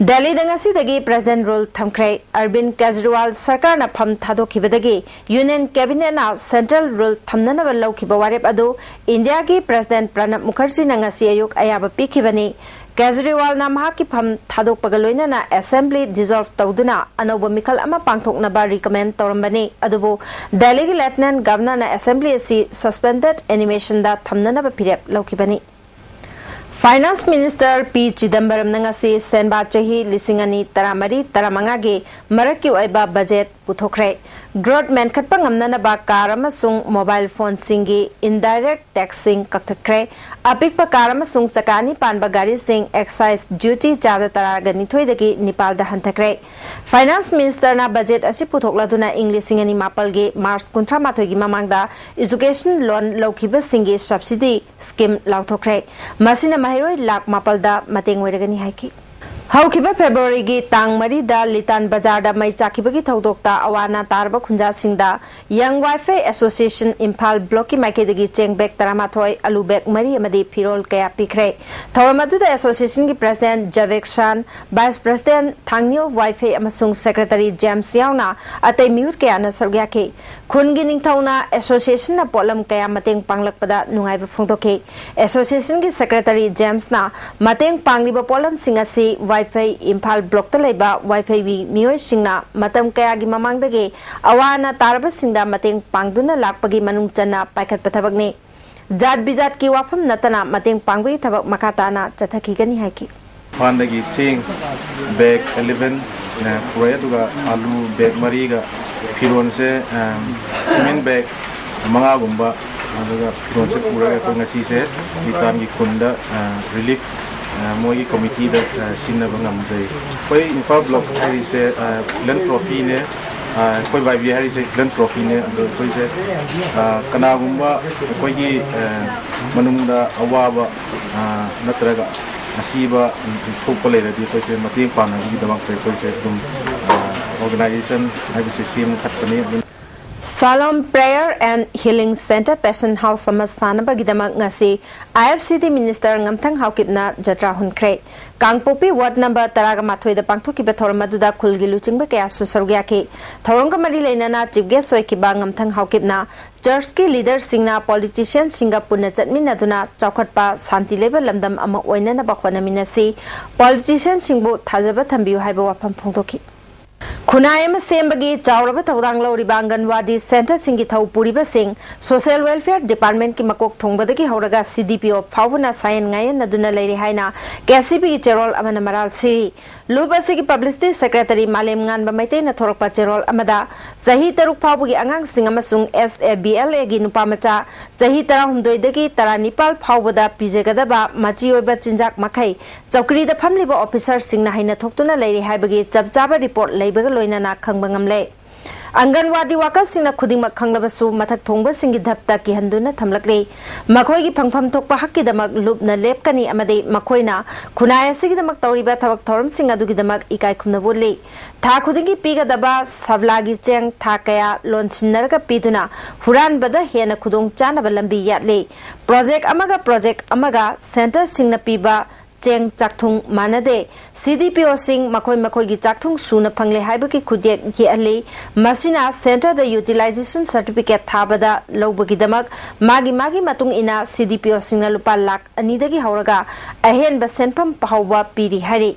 ꯗꯦꯜꯂꯤꯗ ꯉꯁꯤꯗꯒꯤ ꯄ꯭ꯔꯦꯁꯤꯗꯦꯟ ꯔꯨꯜ ꯊꯝꯈ꯭ꯔꯦ꯫ ꯑꯔꯕꯤꯟ ꯀꯦꯖꯔꯤꯋꯥꯜ ꯁꯔꯀꯥꯔꯅ ꯐꯝ ꯊꯥꯗꯣꯛꯈꯤꯕꯗꯒꯤ ꯌꯨꯅꯤꯌꯟ ꯀꯦꯕꯤꯅꯦꯠꯅ ꯁꯦꯟꯇ꯭ꯔꯦꯜ ꯔꯨꯜ ꯊꯝꯅꯅꯕ ꯂꯧꯈꯤꯕ ꯋꯥꯔꯦꯞ ꯑꯗꯨ ꯏꯟꯗꯤꯌꯥꯒꯤ ꯄ꯭ꯔꯦꯁꯤꯗꯦꯟ ꯄ꯭ꯔꯅꯕ ꯃꯨꯈꯔꯖꯤꯅ ꯉꯁꯤ ꯑꯌꯨꯛ ꯑꯌꯥꯕ ꯄꯤꯈꯤꯕꯅꯤ꯫ ꯀꯦꯖꯔꯤꯋꯥꯜꯅ ꯃꯍꯥꯛꯀꯤ ꯐꯝ ꯊꯥꯗꯣꯛꯄꯒ ꯂꯣꯏꯅꯅ ꯑꯦꯁꯦꯝꯕ꯭ꯂꯤ ꯗꯤꯖꯣꯜꯚ ꯇꯧꯗꯨꯅ ꯑꯅꯧꯕ ꯃꯤꯈꯜ ꯑꯃ ꯄꯥꯡꯊꯣꯛꯅꯕ ꯔꯤꯀꯃꯦꯟ ꯇꯧꯔꯝꯕꯅꯤ꯫ ꯑꯗꯨꯕꯨ ꯗꯦꯜꯂꯤꯒꯤ ꯂꯦꯐꯇꯤꯅꯦꯟ ꯒꯚꯔꯅꯔꯅ ꯑꯦꯁꯦꯝꯕ꯭ꯂꯤ ꯑꯁꯤ ꯁꯁꯄꯦꯟꯗꯦꯗ ꯑꯦꯅꯤꯃꯦꯁꯟꯗ ꯊꯝꯅꯅꯕ ꯐꯤꯔꯦꯞ ꯂꯧꯈꯤꯕꯅꯤ꯫ ꯐꯥꯏꯅꯥꯟꯁ ꯃꯤꯅꯤꯁꯇꯔ ꯄꯤ ꯆꯤꯗꯝꯕꯔꯝꯅ ꯉꯁꯤ ꯁꯦꯟꯕꯥ ꯆꯍꯤ ꯂꯤꯁꯤꯡ ꯑꯅꯤ ꯇꯔꯥꯃꯔꯤ ꯇꯔꯥꯃꯉꯥꯒꯤ ꯃꯔꯛꯀꯤ ꯑꯣꯏꯕ ꯕꯖꯦꯠ ꯄꯨꯊꯣꯛꯈ꯭ꯔꯦ꯫ ꯒ꯭ꯔꯣꯠ ꯃꯦꯟꯈꯠꯄ ꯉꯝꯅꯅꯕ ꯀꯥꯔ ꯑꯃꯁꯨꯡ ꯃꯣꯕꯥꯏꯜ ꯐꯣꯟꯁꯤꯡꯒꯤ ꯏꯟꯗꯥꯏꯔꯦꯛ ꯇꯦꯛꯁꯁꯤꯡ ꯀꯛꯊꯠꯈ꯭ꯔꯦ꯫ ꯑꯄꯤꯛꯄ ꯀꯥꯔ ꯑꯃꯁꯨꯡ ꯆꯀꯥ ꯑꯅꯤ ꯄꯥꯟꯕ ꯒꯥꯔꯤꯁꯤꯡ ꯑꯦꯛꯁꯥꯏꯖ ꯗ꯭ꯌꯨꯇꯤ ꯆꯥꯗ ꯇꯔꯥꯒ ꯅꯤꯊꯣꯏꯗꯒꯤ ꯅꯤꯄꯥꯜꯗ ꯍꯟꯊꯈ꯭ꯔꯦ꯫ ꯐꯥꯏꯅꯥꯟꯁ ꯃꯤꯅꯤꯁꯇꯔꯅ ꯕꯖꯦꯠ ꯑꯁꯤ ꯄꯨꯊꯣꯛꯂꯗꯨꯅ ꯏꯪ ꯂꯤꯁꯤꯡ ꯑꯅꯤ ꯃꯥꯄꯜꯒꯤ ꯃꯥꯔꯆ ꯀꯨꯟꯊ꯭ꯔꯥ ꯃꯥꯊꯣꯏꯒꯤ ꯃꯃꯥꯡꯗ ꯏꯖꯨꯀꯦꯁꯟ ꯂꯣꯟ ꯂꯧꯈꯤꯕꯁꯤꯡꯒꯤ ꯁꯕꯁꯤꯗꯤ ꯁ꯭ꯀꯤꯝ ꯂꯥꯎꯊꯣꯛꯈ꯭ꯔꯦ꯫ ꯃꯁꯤꯅ ꯃꯍꯩꯔꯣꯏ ꯂꯥꯈ ꯃꯥꯄꯜꯗ ꯃꯇꯦꯡ ꯑꯣꯏꯔꯒꯅꯤ ꯍꯥꯏꯈꯤ꯫ ꯍꯧꯈꯤꯕ ꯐꯦꯕ꯭ꯔꯨꯋꯥꯔꯤꯒꯤ ꯇꯥꯡ ꯃꯔꯤꯗ ꯂꯤꯇꯥꯟ ꯕꯖꯥꯔꯗ ꯃꯩ ꯆꯥꯛꯈꯤꯕꯒꯤ ꯊꯧꯗꯣꯛꯇ ꯑꯋꯥ ꯑꯅꯥ ꯇꯥꯔꯕ ꯈꯨꯟꯖꯥꯁꯤꯡꯗ ꯌꯪ ꯋꯥꯏꯐꯩ ꯑꯦꯁꯣꯁꯤꯌꯦꯁꯟ ꯏꯝꯐꯥꯜ ꯕ꯭ꯂꯣꯛꯀꯤ ꯃꯥꯏꯀꯩꯗꯒꯤ ꯆꯦꯡ ꯕꯦꯒ ꯇꯔꯥꯃꯥꯊꯣꯏ, ꯑꯂꯨ ꯕꯦꯒ ꯃꯔꯤ ꯑꯃꯗꯤ ꯐꯤꯔꯣꯜ ꯀꯌꯥ ꯄꯤꯈ꯭ꯔꯦ꯫ ꯊꯧꯔꯝ ꯑꯗꯨꯗ ꯑꯦꯁꯣꯁꯤꯌꯦꯁꯟꯒꯤ ꯄ꯭ꯔꯦꯁꯤꯗꯦꯟ ꯖꯕꯦꯛ ꯁꯥꯟ, ꯚꯥꯏꯁ ꯄ꯭ꯔꯦꯁꯤꯗꯦꯟ ꯊꯥꯡꯅꯤꯌꯣ ꯋꯥꯏꯐꯩ ꯑꯃꯁꯨꯡ ꯁꯦꯀ꯭ꯔꯦꯇꯔꯤ ꯖꯦꯝꯁ ꯌꯥꯎꯅ ꯑꯇꯩ ꯃꯤꯍꯨꯠ ꯀꯌꯥꯅ ꯁꯔꯨꯛ ꯌꯥꯈꯤ꯫ ꯈꯨꯟꯒꯤ ꯅꯤꯡꯊꯧꯅ ꯑꯦꯁꯣꯁꯤꯌꯦꯁꯟꯅ ꯄꯣꯠꯂꯝ ꯀꯌꯥ ꯃꯇꯦꯡ ꯄꯥꯡꯂꯛꯄꯗ ꯅꯨꯡꯉꯥꯏꯕ ꯐꯣꯡꯗꯣꯛꯈꯤ꯫ ꯑꯦꯁꯣꯁꯤꯌꯦꯁꯟꯒꯤ ꯁꯦꯀ꯭ꯔꯦꯇꯔꯤ ꯖꯦꯝꯁꯅ ꯃꯇꯦꯡ ꯄꯥꯡꯂꯤꯕ ꯄꯣꯠꯂꯝꯁꯤꯡ ꯑꯁꯤ ꯋꯥꯏꯐꯩ ꯏꯝꯐꯥꯜ ꯕ꯭ꯂꯣꯛꯇ ꯂꯩꯕ ꯋꯥꯏꯐꯩꯒꯤ ꯃꯤꯑꯣꯏꯁꯤꯡꯅ ꯃꯇꯝ ꯀꯌꯥꯒꯤ ꯃꯃꯥꯡꯗꯒꯤ ꯑꯋꯥ ꯑꯅꯥ ꯇꯥꯔꯕꯁꯤꯡꯗ ꯃꯇꯦꯡ ꯄꯥꯡꯗꯨꯅ ꯂꯥꯛꯄꯒꯤ ꯃꯅꯨꯡ ꯆꯟꯅ ꯄꯥꯏꯈꯠꯄ ꯊꯕꯛꯅꯤ꯫ ꯖꯥꯠ ꯕꯤꯖꯥꯠꯀꯤ ꯋꯥꯐꯝ ꯅꯠꯇꯅ ꯃꯇꯦꯡ ꯄꯥꯡꯕꯒꯤ ꯊꯕꯛ ꯃꯈꯥ ꯇꯥꯅ ꯆꯠꯊꯈꯤꯒꯅꯤ ꯍꯥꯏꯈꯤ꯫ ꯏꯝꯐꯥꯜꯗꯒꯤ ꯆꯦꯡ ꯕꯦꯒ ꯑꯦꯂꯦꯚꯦꯟ ꯄꯨꯔꯛꯑꯦ, ꯑꯗꯨꯒ ꯑꯥꯂꯨ ꯕꯦꯒ ꯃꯔꯤꯒ ꯐꯤꯔꯣꯟꯁꯦ ꯁꯤꯃꯦꯟ ꯕꯦꯒ ꯃꯉꯥꯒꯨꯝꯕ, ꯑꯗꯨꯒ ꯐꯤꯔꯣꯟꯁꯦ ꯄꯨꯔꯒ ꯑꯩꯈꯣꯏ ꯉꯁꯤꯁꯦ ꯅꯤꯇꯥꯟꯒꯤ ꯈꯨꯟꯗ ꯔꯤꯂꯤꯐ ꯃꯣꯏꯒꯤ ꯀꯃꯤꯇꯤꯗ ꯁꯤꯟꯅꯕ ꯉꯝꯖꯩ꯫ ꯑꯩꯈꯣꯏ ꯏꯝꯐꯥꯜ ꯕ꯭ꯂꯣꯛ ꯍꯥꯏꯔꯤꯁꯦ ꯐꯤꯂꯦꯟꯊ꯭ꯔꯣꯐꯤꯅꯦ꯫ ꯑꯩꯈꯣꯏ ꯋꯥꯏ ꯕꯤ ꯍꯥꯏꯔꯤꯁꯦ ꯐꯤꯂꯦꯟꯊ꯭ꯔꯣꯐꯤꯅꯦ꯫ ꯑꯗꯣ ꯑꯩꯈꯣꯏꯁꯦ ꯀꯅꯥꯒꯨꯝꯕ ꯑꯩꯈꯣꯏꯒꯤ ꯃꯅꯨꯡꯗ ꯑꯋꯥꯕ ꯅꯠꯇ꯭ꯔꯒ ꯑꯁꯤꯕ ꯊꯣꯛꯄ ꯂꯩꯔꯗꯤ ꯑꯩꯈꯣꯏꯁꯦ ꯃꯇꯦꯡ ꯄꯥꯡꯅꯕꯒꯤꯗꯃꯛꯇ ꯑꯩꯈꯣꯏꯁꯦ ꯑꯗꯨꯝ ꯑꯣꯔꯒꯅꯥꯏꯖꯦꯁꯟ ꯍꯥꯏꯕꯁꯦ ꯁꯦꯝꯒꯠꯄꯅꯤ꯫ Shalom Prayer and Healing Center Passion House ꯑꯃ ꯁꯥꯅꯕꯒꯤꯗꯃꯛ ꯉꯁꯤ I F C D Minister ꯉꯝꯊꯪ ꯍꯥꯎꯀꯤꯞꯅ Jatra ꯍꯨꯟꯈ꯭ꯔꯦ꯫ Kangpokpi ward number ꯇꯔꯥꯒ ꯃꯥꯊꯣꯏꯗ ꯄꯥꯡꯊꯣꯛꯈꯤꯕ ꯊꯧꯔꯝ ꯑꯗꯨꯗ ꯈꯨꯜꯒꯤ ꯂꯨꯆꯤꯡꯕ ꯀꯌꯥꯁꯨ ꯁꯔꯨꯛ ꯌꯥꯈꯤ꯫ ꯊꯧꯔꯝꯒ ꯃꯔꯤ ꯂꯩꯅꯅ ꯆꯤꯐ ꯒꯦꯁ ꯑꯣꯏꯈꯤꯕ ꯉꯝꯊꯪ ꯍꯥꯎꯀꯤꯞꯅ ꯆꯔꯆꯀꯤ ꯂꯤꯗꯔꯁꯤꯡꯅ ꯄꯣꯂꯤꯇꯤꯁꯤꯌꯟꯁꯤꯡꯒ ꯄꯨꯟꯅ ꯆꯠꯃꯤꯟꯅꯗꯨꯅ ꯆꯥꯎꯈꯠꯄ, ꯁꯥꯟꯇꯤ ꯂꯩꯕ ꯂꯝꯗꯝ ꯑꯃ ꯑꯣꯏꯅꯅꯕ ꯍꯣꯠꯅꯃꯤꯟꯅꯁꯤ꯫ ꯄꯣꯂꯤꯇꯤꯁꯤꯌꯟꯁꯤꯡꯕꯨ ꯊꯥꯖꯕ ꯊꯝꯕꯤꯌꯨ ꯍꯥꯏꯕ ꯋꯥꯐꯝ ꯐꯣꯡꯗꯣꯛꯈꯤ꯫ ꯈꯨꯟꯅꯥꯏ ꯑꯃ ꯁꯦꯝꯕꯒꯤ ꯆꯥꯎꯔꯕ ꯊꯧꯗꯥꯡ ꯂꯧꯔꯤꯕ ꯑꯪꯒꯟꯋꯥꯗꯤ ꯁꯦꯟꯇꯔꯁꯤꯡꯒꯤ ꯊꯧ ꯄꯨꯔꯤꯕꯁꯤꯡ, ꯁꯣꯁꯤꯌꯦꯜ ꯋꯦꯜꯐꯤꯌꯔ ꯗꯤꯄꯥꯔꯠꯃꯦꯟꯠꯀꯤ ꯃꯀꯣꯛ ꯊꯣꯡꯕꯗꯒꯤ ꯍꯧꯔꯒ C D P O ꯐꯥꯎꯕꯅ ꯁꯥꯌꯦꯟ ꯉꯥꯌꯦꯟꯅꯗꯨꯅ ꯂꯩꯔꯤ ꯍꯥꯏꯅ K C Bꯒꯤ ꯆꯦꯔꯣꯜ ꯑꯃꯅ ꯃꯔꯥꯜ ꯁꯤꯔꯤ꯫ ꯂꯨꯞ ꯑꯁꯤꯒꯤ ꯄꯕ꯭ꯂꯤꯁꯤꯇꯤ ꯁꯦꯀ꯭ꯔꯦꯇꯔꯤ ꯃꯥꯂꯦꯝ ꯉꯥꯟꯕ ꯃꯩꯇꯩꯅ ꯊꯣꯔꯛꯄ ꯆꯦꯔꯣꯜ ꯑꯃꯗ, ꯆꯍꯤ ꯇꯔꯨꯛ ꯐꯥꯎꯕꯒꯤ ꯑꯉꯥꯡꯁꯤꯡ ꯑꯃꯁꯨꯡ S A B L Aꯒꯤ ꯅꯨꯄꯥ ꯃꯆꯥ ꯆꯍꯤ ꯇꯔꯥꯍꯨꯝꯗꯣꯏꯗꯒꯤ ꯇꯔꯥꯅꯤꯄꯥꯜ ꯐꯥꯎꯕꯗ ꯄꯤꯖꯒꯗꯕ ꯃꯆꯤ ꯑꯣꯏꯕ ꯆꯤꯟꯖꯥꯛ ꯃꯈꯩ ꯆꯧꯀ꯭ꯔꯤꯗ ꯐꯝꯂꯤꯕ ꯑꯣꯐꯤꯁꯔꯁꯤꯡꯅ ꯍꯩꯅ ꯊꯣꯛꯇꯨꯅ ꯂꯩꯔꯤ ꯍꯥꯏꯕꯒꯤ ꯆꯞ ꯆꯥꯕ ꯔꯤꯄꯣꯔꯠ ꯂꯩꯕꯒ ꯂꯣꯏꯅꯅ ꯈꯪꯕ ꯉꯝꯂꯦ꯫ ꯑꯪꯒꯟꯋꯥꯗꯤ ꯋꯥꯀꯔꯁꯤꯡꯅ ꯈꯨꯗꯤꯡꯃꯛ ꯈꯪꯂꯕꯁꯨ, ꯃꯊꯛ ꯊꯣꯡꯕꯁꯤꯡꯒꯤ ꯙꯞꯇ ꯀꯤꯍꯟꯗꯨꯅ ꯊꯝꯂꯛꯂꯤ꯫ ꯃꯈꯣꯏꯒꯤ ꯐꯪꯐꯝ ꯊꯣꯛꯄ ꯍꯛꯀꯤꯗꯃꯛ ꯂꯨꯞꯅ ꯂꯦꯞꯀꯅꯤ ꯑꯃꯗꯤ ꯃꯈꯣꯏꯅ ꯈꯨꯟꯅꯥꯏ ꯑꯁꯤꯒꯤꯗꯃꯛ ꯇꯧꯔꯤꯕ ꯊꯕꯛ ꯊꯧꯔꯝꯁꯤꯡ ꯑꯗꯨꯒꯤꯗꯃꯛ ꯏꯀꯥꯏ ꯈꯨꯝꯅꯕ ꯎꯠꯂꯤ꯫ ꯊꯥ ꯈꯨꯗꯤꯡꯒꯤ ꯄꯤꯒꯗꯕ ꯁꯥꯕ꯭ꯂꯥꯒꯤ ꯆꯦꯡ ꯊꯥ ꯀꯌꯥ ꯂꯣꯟꯁꯤꯟꯅꯔꯒ ꯄꯤꯗꯨꯅ ꯍꯨꯔꯥꯟꯕꯗ ꯍꯦꯟꯅ ꯈꯨꯗꯣꯡ ꯆꯥꯅꯕ ꯂꯝꯕꯤ ꯌꯥꯠꯂꯤ꯫ ꯄ꯭ꯔꯣꯖꯦꯛ ꯑꯃꯒ ꯄ꯭ꯔꯣꯖꯦꯛ ꯑꯃꯒ ꯁꯦꯟꯇꯔꯁꯤꯡꯅ ꯄꯤꯕ ꯆꯦꯡ ꯆꯥꯛꯊꯨꯡ ꯃꯥꯟꯅꯗꯦ꯫ C D P Oꯁꯤꯡ ꯃꯈꯣꯏ ꯃꯈꯣꯏꯒꯤ ꯆꯥꯛꯊꯨꯡ ꯁꯨꯅ ꯐꯪꯂꯦ ꯍꯥꯏꯕꯒꯤ ꯈꯨꯠꯌꯦꯛ ꯌꯦꯛꯍꯜꯂꯤ꯫ ꯃꯁꯤꯅ ꯁꯦꯟꯇꯔꯗ ꯌꯨꯇꯤꯂꯥꯏꯖꯦꯁꯟ ꯁꯔꯇꯤꯐꯤꯀꯦꯠ ꯊꯥꯕꯗ ꯂꯧꯕꯒꯤꯗꯃꯛ ꯃꯥꯒꯤ ꯃꯥꯒꯤ ꯃꯇꯨꯡ ꯏꯟꯅ C D P Oꯁꯤꯡꯅ ꯂꯨꯄꯥ ꯂꯥꯈ ꯑꯅꯤꯗꯒꯤ ꯍꯧꯔꯒ ꯑꯍꯦꯟꯕ ꯁꯦꯟꯐꯝ ꯐꯥꯎꯕ ꯄꯤꯔꯤ ꯍꯥꯏꯔꯤ꯫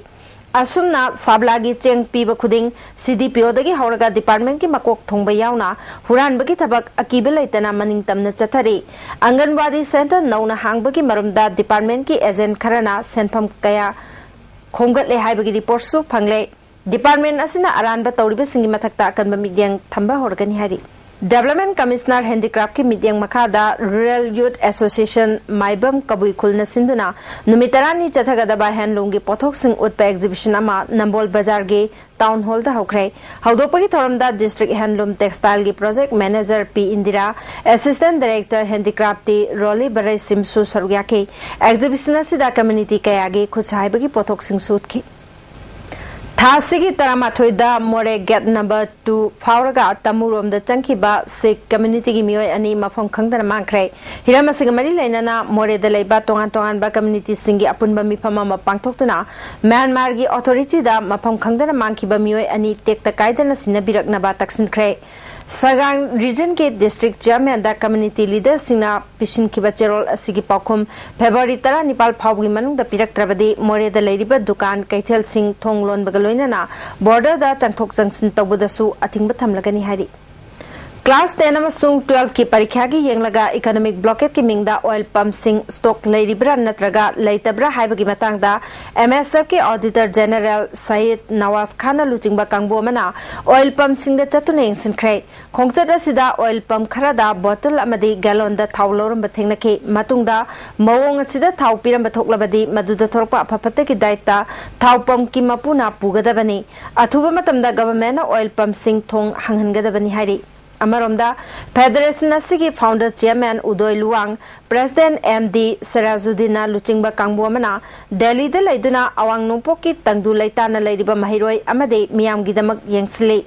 ꯑꯁꯨꯝꯅ ꯁꯥꯕ꯭ꯂꯥꯒꯤ ꯆꯦꯡ ꯄꯤꯕ ꯈꯨꯗꯤꯡ C D P Oꯗꯒꯤ ꯍꯧꯔꯒ ꯗꯤꯄꯥꯔꯠꯃꯦꯟꯠꯀꯤ ꯃꯀꯣꯛ ꯊꯣꯡꯕ ꯌꯥꯎꯅ ꯍꯨꯔꯥꯟꯕꯒꯤ ꯊꯕꯛ ꯑꯀꯤꯕ ꯂꯩꯇꯅ ꯃꯅꯤꯡ ꯇꯝꯅ ꯆꯠꯊꯔꯤ꯫ ꯑꯪꯒꯟꯋꯥꯗꯤ ꯁꯦꯟꯇꯔ ꯅꯧꯅ ꯍꯥꯡꯕꯒꯤ ꯃꯔꯨꯝꯗ ꯗꯤꯄꯥꯔꯠꯃꯦꯟꯠꯀꯤ ꯑꯦꯖꯦꯟꯠ ꯈꯔꯅ ꯁꯦꯟꯐꯝ ꯀꯌꯥ ꯈꯣꯝꯒꯠꯂꯦ ꯍꯥꯏꯕꯒꯤ ꯔꯤꯄꯣꯔꯠꯁꯨ ꯐꯪꯂꯦ꯫ ꯗꯤꯄꯥꯔꯠꯃꯦꯟ ꯑꯁꯤꯅ ꯑꯔꯥꯟꯕ ꯇꯧꯔꯤꯕꯁꯤꯡꯒꯤ ꯃꯊꯛꯇ ꯑꯀꯟꯕ ꯃꯤꯠꯌꯦꯡ ꯊꯝꯕ ꯍꯧꯔꯒꯅꯤ ꯍꯥꯏꯔꯤ꯫ ꯗꯤꯕꯦꯂꯞꯃꯦꯟ ꯀꯃꯤꯁꯅꯔ ꯍꯦꯟꯗꯤꯀ꯭ꯔꯥꯐꯀꯤ ꯃꯤꯠꯌꯦꯡ ꯃꯈꯥꯗ ꯔꯨꯔꯦꯜ ꯌꯨꯠ ꯑꯦꯁꯣꯁꯤꯌꯦꯁꯟ ꯃꯥꯏꯕꯝ ꯀꯕꯨꯏ ꯈꯨꯜꯅ ꯁꯤꯟꯗꯨꯅ ꯅꯨꯃꯤꯠ ꯇꯔꯥꯅꯤ ꯆꯠꯊꯒꯗꯕ ꯍꯦꯟꯂꯨꯝꯒꯤ ꯄꯣꯠꯊꯣꯛꯁꯤꯡ ꯎꯠꯄ ꯑꯦꯛꯖꯤꯕꯤꯁꯟ ꯑꯃ ꯅꯝꯕꯣꯜ ꯕꯖꯥꯔꯒꯤ ꯇꯥꯎꯟ ꯍꯣꯜꯗ ꯍꯧꯈ꯭ꯔꯦ꯫ ꯍꯧꯗꯣꯛꯄꯒꯤ ꯊꯧꯔꯝꯗ ꯗꯤꯁꯇ꯭ꯔꯤꯛ ꯍꯦꯟꯂꯨꯝ ꯇꯦꯛꯁꯇꯥꯏꯜꯒꯤ ꯄ꯭ꯔꯣꯖꯦꯛ ꯃꯦꯅꯦꯖꯔ ꯄꯤ ꯏꯟꯗꯤꯔꯥ, ꯑꯦꯁꯤꯁꯇꯦꯟ ꯗꯥꯏꯔꯦꯛꯇꯔ ꯍꯦꯟꯗꯤꯀ꯭ꯔꯥꯐꯇꯤ ꯔꯣꯂꯤ ꯕꯔꯩꯁꯤꯝꯁꯨ ꯁꯔꯨꯛ ꯌꯥꯈꯤ꯫ ꯑꯦꯛꯖꯤꯕꯤꯁꯟ ꯑꯁꯤꯗ ꯀꯝꯃ꯭ꯌꯨꯅꯤꯇꯤ ꯀꯌꯥꯒꯤ ꯈꯨꯠꯁꯥ ꯍꯩꯕꯒꯤ ꯄꯣꯠꯊꯣꯛꯁꯤꯡꯁꯨ ꯎꯠꯈꯤ꯫ ꯊꯥ ꯑꯁꯤꯒꯤ ꯇꯔꯥꯃꯥꯊꯣꯏꯗ ꯃꯣꯔꯦ ꯒꯦꯠ ꯅꯝꯕꯔ ꯇꯨ ꯐꯥꯎꯔꯒ ꯇꯃꯨꯔꯣꯝꯗ ꯆꯪꯈꯤꯕ ꯁꯤꯈ ꯀꯝꯃ꯭ꯌꯨꯅꯤꯇꯤꯒꯤ ꯃꯤꯑꯣꯏ ꯑꯅꯤ ꯃꯐꯝ ꯈꯪꯗꯅ ꯃꯥꯡꯈ꯭ꯔꯦ꯫ ꯍꯤꯔꯝ ꯑꯁꯤꯒ ꯃꯔꯤ ꯂꯩꯅꯅ ꯃꯣꯔꯦꯗ ꯂꯩꯕ ꯇꯣꯉꯥꯟ ꯇꯣꯉꯥꯟꯕ ꯀꯝꯃ꯭ꯌꯨꯅꯤꯇꯤꯁꯤꯡꯒꯤ ꯑꯄꯨꯟꯕ ꯃꯤꯐꯝ ꯑꯃ ꯄꯥꯡꯊꯣꯛꯇꯨꯅ ꯃ꯭ꯌꯥꯟꯃꯥꯔꯒꯤ ꯑꯣꯊꯣꯔꯤꯇꯤꯗ ꯃꯐꯝ ꯈꯪꯗꯅ ꯃꯥꯡꯈꯤꯕ ꯃꯤꯑꯣꯏ ꯑꯅꯤ ꯇꯦꯛꯇ ꯀꯥꯏꯗꯅ ꯁꯤꯟꯅꯕꯤꯔꯛꯅꯕ ꯇꯛꯁꯤꯟꯈ꯭ꯔꯦ꯫ ꯁꯒꯥꯡ ꯔꯤꯖꯟꯒꯤ ꯗꯤꯁꯇ꯭ꯔꯤꯛ ꯆꯤꯌꯔꯃꯦꯟꯗ ꯀꯝꯃ꯭ꯌꯨꯅꯤꯇꯤ ꯂꯤꯗꯔꯁꯤꯡꯅ ꯄꯤꯁꯤꯟꯈꯤꯕ ꯆꯦꯔꯣꯜ ꯑꯁꯤꯒꯤ ꯄꯥꯎꯈꯨꯝ ꯐꯦꯕ꯭ꯔꯨꯋꯥꯔꯤ ꯇꯔꯥꯅꯤꯄꯥꯜ ꯐꯥꯎꯕꯒꯤ ꯃꯅꯨꯡꯗ ꯄꯤꯔꯛꯇ꯭ꯔꯕꯗꯤ ꯃꯣꯔꯦꯗ ꯂꯩꯔꯤꯕ ꯗꯨꯀꯥꯟ ꯀꯩꯊꯦꯜꯁꯤꯡ ꯊꯣꯡ ꯂꯣꯟꯕꯒ ꯂꯣꯏꯅꯅ ꯕꯣꯔꯗꯔꯗ ꯆꯪꯊꯣꯛ ꯆꯪꯁꯤꯟ ꯇꯧꯕꯗꯁꯨ ꯑꯊꯤꯡꯕ ꯊꯝꯂꯒꯅꯤ ꯍꯥꯏꯔꯤ꯫ ꯀ꯭ꯂꯥꯁ ꯇꯦꯟ ꯑꯃꯁꯨꯡ ꯇꯨꯋꯦꯜꯐꯀꯤ ꯄꯔꯤꯈ꯭ꯌꯥꯒꯤ ꯌꯦꯡꯂꯒ ꯏꯀꯣꯅꯣꯃꯤꯛ ꯕ꯭ꯂꯣꯀꯦꯠꯀꯤ ꯃꯤꯡꯗ ꯑꯣꯏꯜ ꯄꯝꯁꯤꯡ ꯁ꯭ꯇꯣꯛ ꯂꯩꯔꯤꯕ꯭ꯔꯥ ꯅꯠꯇ꯭ꯔꯒ ꯂꯩꯇꯕ꯭ꯔꯥ ꯍꯥꯏꯕꯒꯤ ꯃꯇꯥꯡꯗ ꯑꯦꯝ ꯑꯦꯁ ꯑꯦꯐꯀꯤ ꯑꯣꯗꯤꯇꯔ ꯖꯦꯅꯦꯔꯦꯜ ꯁꯌꯤꯗ ꯅꯋꯥꯖ ꯈꯥꯟꯅ ꯂꯨꯆꯤꯡꯕ ꯀꯥꯡꯕꯨ ꯑꯃꯅ ꯑꯣꯏꯜ ꯄꯝꯁꯤꯡꯗ ꯆꯠꯇꯨꯅ ꯌꯦꯡꯁꯤꯟꯈ꯭ꯔꯦ꯫ ꯈꯣꯡꯆꯠ ꯑꯁꯤꯗ ꯑꯣꯏꯜ ꯄꯝ ꯈꯔꯗ ꯕꯣꯇꯜ ꯑꯃꯗꯤ ꯒꯦꯂꯣꯟꯗ ꯊꯥꯎ ꯂꯧꯔꯝꯕ ꯊꯦꯡꯅꯈꯤ꯫ ꯃꯇꯨꯡꯗ ꯃꯑꯣꯡ ꯑꯁꯤꯗ ꯊꯥꯎ ꯄꯤꯔꯝꯕ ꯊꯣꯛꯂꯕꯗꯤ ꯃꯗꯨꯗ ꯊꯣꯔꯛꯄ ꯑꯐ ꯐꯠꯇꯒꯤ ꯗꯥꯏꯇ ꯊꯥꯎ ꯄꯝꯀꯤ ꯃꯄꯨꯅ ꯄꯨꯒꯗꯕꯅꯤ꯫ ꯑꯊꯨꯕ ꯃꯇꯝꯗ ꯒꯚꯔꯟꯃꯦꯟꯠꯅ ꯑꯣꯏꯜ ꯄꯝꯁꯤꯡ ꯊꯣꯡ ꯍꯥꯡꯍꯟꯒꯗꯕꯅꯤ ꯍꯥꯏꯔꯤ꯫ ꯑꯃꯔꯣꯝꯗ, ꯐꯦꯗꯔꯦꯁꯟ ꯑꯁꯤꯒꯤ founder chairman Udoy Luwang, president M D ꯁꯤꯔꯥꯖꯨꯗꯤꯟꯅ ꯂꯨꯆꯤꯡꯕ ꯀꯥꯡꯕꯨ ꯑꯃꯅ ꯗꯦꯜꯂꯤꯗ ꯂꯩꯗꯨꯅ ꯑꯋꯥꯡ ꯅꯣꯡꯄꯣꯛꯀꯤ ꯇꯪꯗꯨ ꯂꯩꯇꯥꯅ ꯂꯩꯔꯤꯕ ꯃꯍꯩꯔꯣꯏ ꯑꯃꯗꯤ ꯃꯤꯌꯥꯝꯒꯤꯗꯃꯛ ꯌꯦꯡꯁꯤꯜꯂꯤ꯫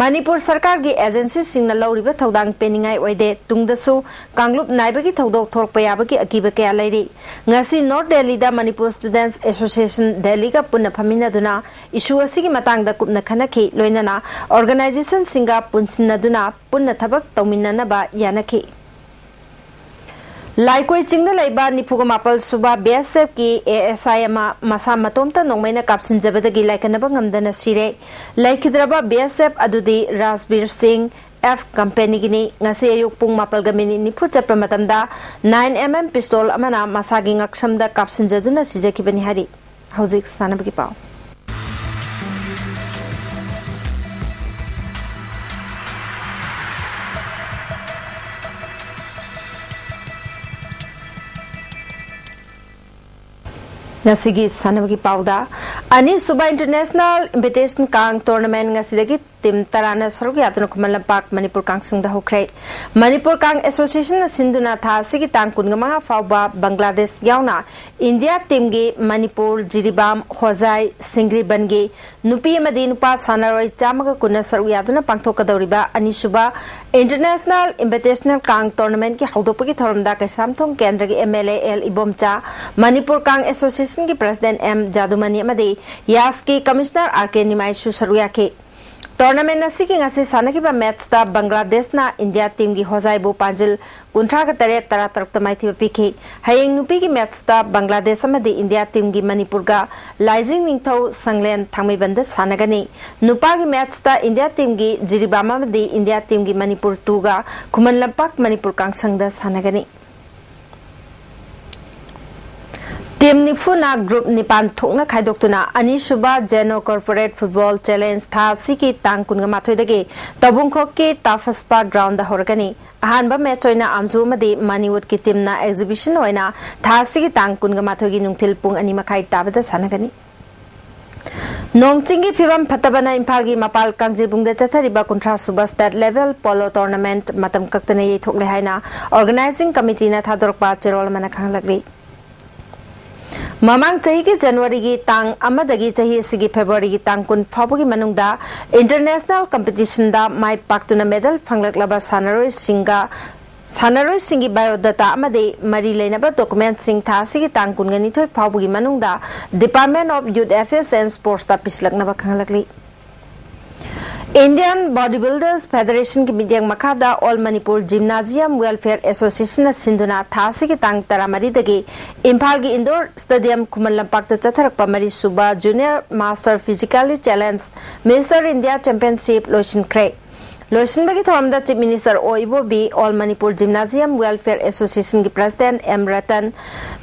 ꯃꯅꯤꯄꯨꯔ ꯁꯔꯀꯥꯔꯒꯤ ꯑꯦꯖꯦꯟꯁꯤꯁꯤꯡꯅ ꯂꯧꯔꯤꯕ ꯊꯧꯗꯥꯡ ꯄꯦꯟꯅꯤꯡꯉꯥꯏ ꯑꯣꯏꯗꯦ꯫ ꯇꯨꯡꯗꯁꯨ ꯀꯥꯡꯂꯨꯞ ꯅꯥꯏꯕꯒꯤ ꯊꯧꯗꯣꯛ ꯊꯣꯔꯛꯄ ꯌꯥꯕꯒꯤ ꯑꯀꯤꯕ ꯀꯌꯥ ꯂꯩꯔꯤ꯫ ꯉꯁꯤ ꯅꯣꯔꯠ ꯗꯦꯜꯂꯤꯗ ꯃꯅꯤꯄꯨꯔ ꯁ꯭ꯇꯨꯗꯦꯟꯠꯁ ꯑꯦꯁꯣꯁꯤꯌꯦꯁꯟ ꯗꯦꯜꯂꯤꯒ ꯄꯨꯟꯅ ꯐꯝꯃꯤꯟꯅꯗꯨꯅ ꯏꯁꯨ ꯑꯁꯤꯒꯤ ꯃꯇꯥꯡꯗ ꯀꯨꯞꯅ ꯈꯟꯅꯈꯤ꯫ ꯂꯣꯏꯅꯅ ꯑꯣꯔꯒꯅꯥꯏꯖꯦꯁꯟꯁꯤꯡꯒ ꯄꯨꯟꯁꯤꯟꯅꯗꯨꯅ ꯄꯨꯟꯅ ꯊꯕꯛ ꯇꯧꯃꯤꯟꯅꯅꯕ ꯌꯥꯅꯈꯤ꯫ ꯂꯥꯏꯀꯣꯏ ꯆꯤꯡꯗ ꯂꯩꯕ ꯅꯤꯐꯨꯒ ꯃꯥꯄꯜ ꯁꯨꯕ ꯕꯤ ꯑꯦꯁ ꯑꯦꯐꯀꯤ ꯑꯦ ꯑꯦꯁ ꯑꯥꯏ ꯑꯃ ꯃꯁꯥ ꯃꯇꯣꯝꯇ ꯅꯣꯡꯃꯩꯅ ꯀꯥꯞꯁꯤꯟꯖꯕꯗꯒꯤ ꯂꯥꯏꯀꯠꯅꯕ ꯉꯝꯗꯅ ꯁꯤꯔꯦ꯫ ꯂꯩꯈꯤꯗ꯭ꯔꯕ ꯕꯤ ꯑꯦꯁ ꯑꯦꯐ ꯑꯗꯨꯗꯤ ꯔꯥꯖꯕꯤꯔ ꯁꯤꯡ, ꯑꯦꯐ ꯀꯝꯄꯦꯅꯤꯒꯤꯅꯤ꯫ ꯉꯁꯤ ꯑꯌꯨꯛ ꯄꯨꯡ ꯃꯥꯄꯜꯒ ꯃꯤꯅꯤꯠ ꯅꯤꯐꯨ ꯆꯠꯄ ꯃꯇꯝꯗ ꯅꯥꯏꯟ ꯑꯦꯝ ꯑꯦꯝ ꯄꯤꯁꯇꯣꯜ ꯑꯃꯅ ꯃꯁꯥꯒꯤ ꯉꯛꯁꯝꯗ ꯀꯥꯞꯁꯤꯟꯖꯗꯨꯅ ꯁꯤꯖꯈꯤꯕꯅꯤ ꯍꯥꯏꯔꯤ꯫ ꯍꯧꯖꯤꯛ ꯁꯥꯟꯅꯕꯒꯤ ꯄꯥꯎ꯫ ꯉꯁꯤꯒꯤ ꯁꯥꯟꯅꯕꯒꯤ ꯄꯥꯎꯗ, ꯑꯅꯤꯁꯨꯕ International Invitation ꯀꯥꯡ Tournament ꯉꯁꯤꯗꯒꯤ team ꯇꯔꯥꯅ ꯁꯔꯨꯛ ꯌꯥꯗꯨꯅ ꯈꯨꯃꯟ ꯂꯝꯄꯥꯛ ꯃꯅꯤꯄꯨꯔ ꯀꯥꯡꯁꯪꯗ ꯍꯧꯈ꯭ꯔꯦ꯫ ꯃꯅꯤꯄꯨꯔ ꯀꯥꯡ Association ꯅ ꯁꯤꯟꯗꯨꯅ ꯊꯥ ꯑꯁꯤꯒꯤ ꯇꯥꯡ ꯀꯨꯟꯃꯉꯥ ꯐꯥꯎꯕ ꯕꯪꯒ꯭ꯂꯥꯗꯦꯁ ꯌꯥꯎꯅ ꯏꯟꯗꯤꯌꯥ team ꯒꯤ ꯃꯅꯤꯄꯨꯔ, ꯖꯤꯔꯤꯕꯥꯝ, ꯍꯣꯖꯥꯏ, ꯁꯤꯡꯒ꯭ꯔꯤꯕꯟꯒꯤ ꯅꯨꯄꯤ ꯑꯃꯗꯤ ꯅꯨꯄꯥ ꯁꯥꯟꯅꯔꯣꯏ ꯆꯥꯝꯃꯒ ꯀꯨꯟꯅ ꯁꯔꯨꯛ ꯌꯥꯗꯨꯅ ꯄꯥꯡꯊꯣꯛꯀꯗꯧꯔꯤꯕ ꯑꯅꯤꯁꯨꯕ International Invitation ꯀꯥꯡ Tournament ꯀꯤ ꯍꯧꯗꯣꯛꯄꯒꯤ ꯊꯧꯔꯝꯗ ꯀꯩꯁꯥꯝꯊꯣꯡ ꯀꯦꯟꯗ꯭ꯔꯒꯤ MLA ꯑꯦꯜ ꯏꯕꯣꯝꯆꯥ, ꯃꯅꯤꯄꯨꯔ ꯀꯥꯡ Association ꯒꯤ President ꯑꯦꯝ ꯖꯥꯗꯨꯃꯅꯤ ꯑꯃꯗꯤ ꯌꯥꯁꯀꯤ Commissioner ꯑꯥꯔ ꯀꯦ ꯅꯤꯃꯥꯏꯁꯨ ꯁꯔꯨꯛ ꯌꯥꯈꯤ꯫ Tournament ꯑꯁꯤꯒꯤ ꯉꯁꯤ ꯁꯥꯟꯅꯈꯤꯕ match ꯇ ꯕꯪꯒ꯭ꯂꯥꯗꯦꯁꯅ ꯏꯟꯗꯤꯌꯥ team ꯒꯤ ꯍꯣꯖꯥꯏꯕꯨ ꯄꯥꯟꯖꯤꯜ ꯀꯨꯟꯊ꯭ꯔꯥꯒ ꯇꯔꯦꯠ, ꯇꯔꯥ ꯇꯔꯨꯛꯇ ꯃꯥꯏꯊꯤꯕ ꯄꯤꯈꯤ꯫ ꯍꯌꯦꯡ ꯅꯨꯄꯤꯒꯤ match ꯇ ꯕꯪꯒ꯭ꯂꯥꯗꯦꯁ ꯑꯃꯗꯤ ꯏꯟꯗꯤꯌꯥ team ꯒꯤ ꯃꯅꯤꯄꯨꯔꯒ ꯂꯥꯏꯖꯤꯡ ꯅꯤꯡꯊꯧ ꯁꯪꯂꯦꯟ ꯊꯥꯡꯃꯩꯕꯟꯗ ꯁꯥꯟꯅꯒꯅꯤ꯫ ꯅꯨꯄꯥꯒꯤ match ꯇ ꯏꯟꯗꯤꯌꯥ team ꯒꯤ ꯖꯤꯔꯤꯕꯥꯝ ꯑꯃꯗꯤ ꯏꯟꯗꯤꯌꯥ team ꯒꯤ ꯃꯅꯤꯄꯨꯔ two ꯒ ꯈꯨꯃꯟ ꯂꯝꯄꯥꯛ ꯃꯅꯤꯄꯨꯔ ꯀꯥꯡꯁꯪꯗ ꯁꯥꯟꯅꯒꯅꯤ꯫ Team ꯅꯤꯐꯨꯅ group ꯅꯤꯄꯥꯟ ꯊꯣꯛꯅ ꯈꯥꯏꯗꯣꯛꯇꯨꯅ ꯑꯅꯤꯁꯨꯕ Zeno Corporate Football Challenge ꯊꯥ ꯑꯁꯤꯒꯤ ꯇꯥꯡ ꯀꯨꯟꯃꯥꯊꯣꯏꯗꯒꯤ ꯇꯧꯕꯨꯡꯈꯣꯛꯀꯤ Turf Spa ground ꯗ ꯍꯧꯔꯒꯅꯤ꯫ ꯑꯍꯥꯟꯕ match ꯑꯣꯏꯅ ꯑꯥꯝꯖꯨ ꯑꯃꯗꯤ ꯃꯅꯤꯋꯨꯗꯀꯤ team ꯅ exhibition ꯑꯣꯏꯅ ꯊꯥ ꯑꯁꯤꯒꯤ ꯇꯥꯡ ꯀꯨꯟꯃꯥꯊꯣꯏꯒꯤ ꯅꯨꯡꯊꯤꯜ ꯄꯨꯡ ꯑꯅꯤ ꯃꯈꯥꯏ ꯇꯥꯕꯗ ꯁꯥꯟꯅꯒꯅꯤ꯫ ꯅꯣꯡ ꯆꯤꯡꯒꯤ ꯐꯤꯕꯝ ꯐꯠꯇꯕꯅ ꯏꯝꯐꯥꯜꯒꯤ ꯃꯄꯥꯜ ꯀꯥꯡꯖꯩꯕꯨꯡꯗ ꯆꯠꯊꯔꯤꯕ ꯀꯨꯟꯊ꯭ꯔꯥ ꯁꯨꯕ State Level Polo Tournament ꯃꯇꯝ ꯀꯛꯇꯅ ꯌꯩꯊꯣꯛꯂꯦ ꯍꯥꯏꯅ Organizing Committee ꯅ ꯊꯥꯗꯣꯔꯛꯄ ꯆꯦꯔꯣꯜ ꯑꯃꯅ ꯈꯪꯍꯜꯂꯛꯂꯤ꯫ ꯃꯃꯥꯡ ꯆꯍꯤꯒꯤ ꯖꯅꯋꯥꯔꯤꯒꯤ ꯇꯥꯡ ꯑꯃꯗꯒꯤ ꯆꯍꯤ ꯑꯁꯤꯒꯤ ꯐꯦꯕ꯭ꯔꯨꯋꯥꯔꯤꯒꯤ ꯇꯥꯡ ꯀꯨꯟ ꯐꯥꯎꯕꯒꯤ ꯃꯅꯨꯡꯗ international competition ꯗ ꯃꯥꯏ ꯄꯥꯛꯇꯨꯅ medal ꯐꯪꯂꯛꯂꯕ ꯁꯥꯟꯅꯔꯣꯏꯁꯤꯡꯒ, ꯁꯥꯟꯅꯔꯣꯏꯁꯤꯡꯒꯤ biodata ꯑꯃꯗꯤ ꯃꯔꯤ ꯂꯩꯅꯕ document ꯁꯤꯡ ꯊꯥ ꯑꯁꯤꯒꯤ ꯇꯥꯡ ꯀꯨꯟꯒ ꯅꯤꯊꯣꯏ ꯐꯥꯎꯕꯒꯤ ꯃꯅꯨꯡꯗ Department of Youth Affairs and Sports ꯇ ꯄꯤꯁꯤꯜꯂꯛꯅꯕ ꯈꯪꯍꯜꯂꯛꯂꯤ꯫ Indian Bodybuilders Federation ꯒꯤ ꯃꯤꯠꯌꯦꯡ ꯃꯈꯥꯗ All Manipur Gymnasium Welfare Association ꯅ ꯁꯤꯟꯗꯨꯅ ꯊꯥ ꯑꯁꯤꯒꯤ ꯇꯥꯡ ꯇꯔꯥꯃꯔꯤꯗꯒꯤ ꯏꯝꯐꯥꯜꯒꯤ indoor stadium ꯈꯨꯃꯟ ꯂꯝꯄꯥꯛꯇ ꯆꯠꯊꯔꯛꯄ ꯃꯔꯤ ꯁꯨꯕ Junior Master Physically Challenge Mister India Championship ꯂꯣꯏꯁꯤꯟꯈ꯭ꯔꯦ꯫ ꯂꯣꯏꯁꯤꯟꯕꯒꯤ ꯊꯧꯔꯝꯗ Chief Minister O Ibobi, All Manipur Gymnasium Welfare Association ꯒꯤ President M Ratan,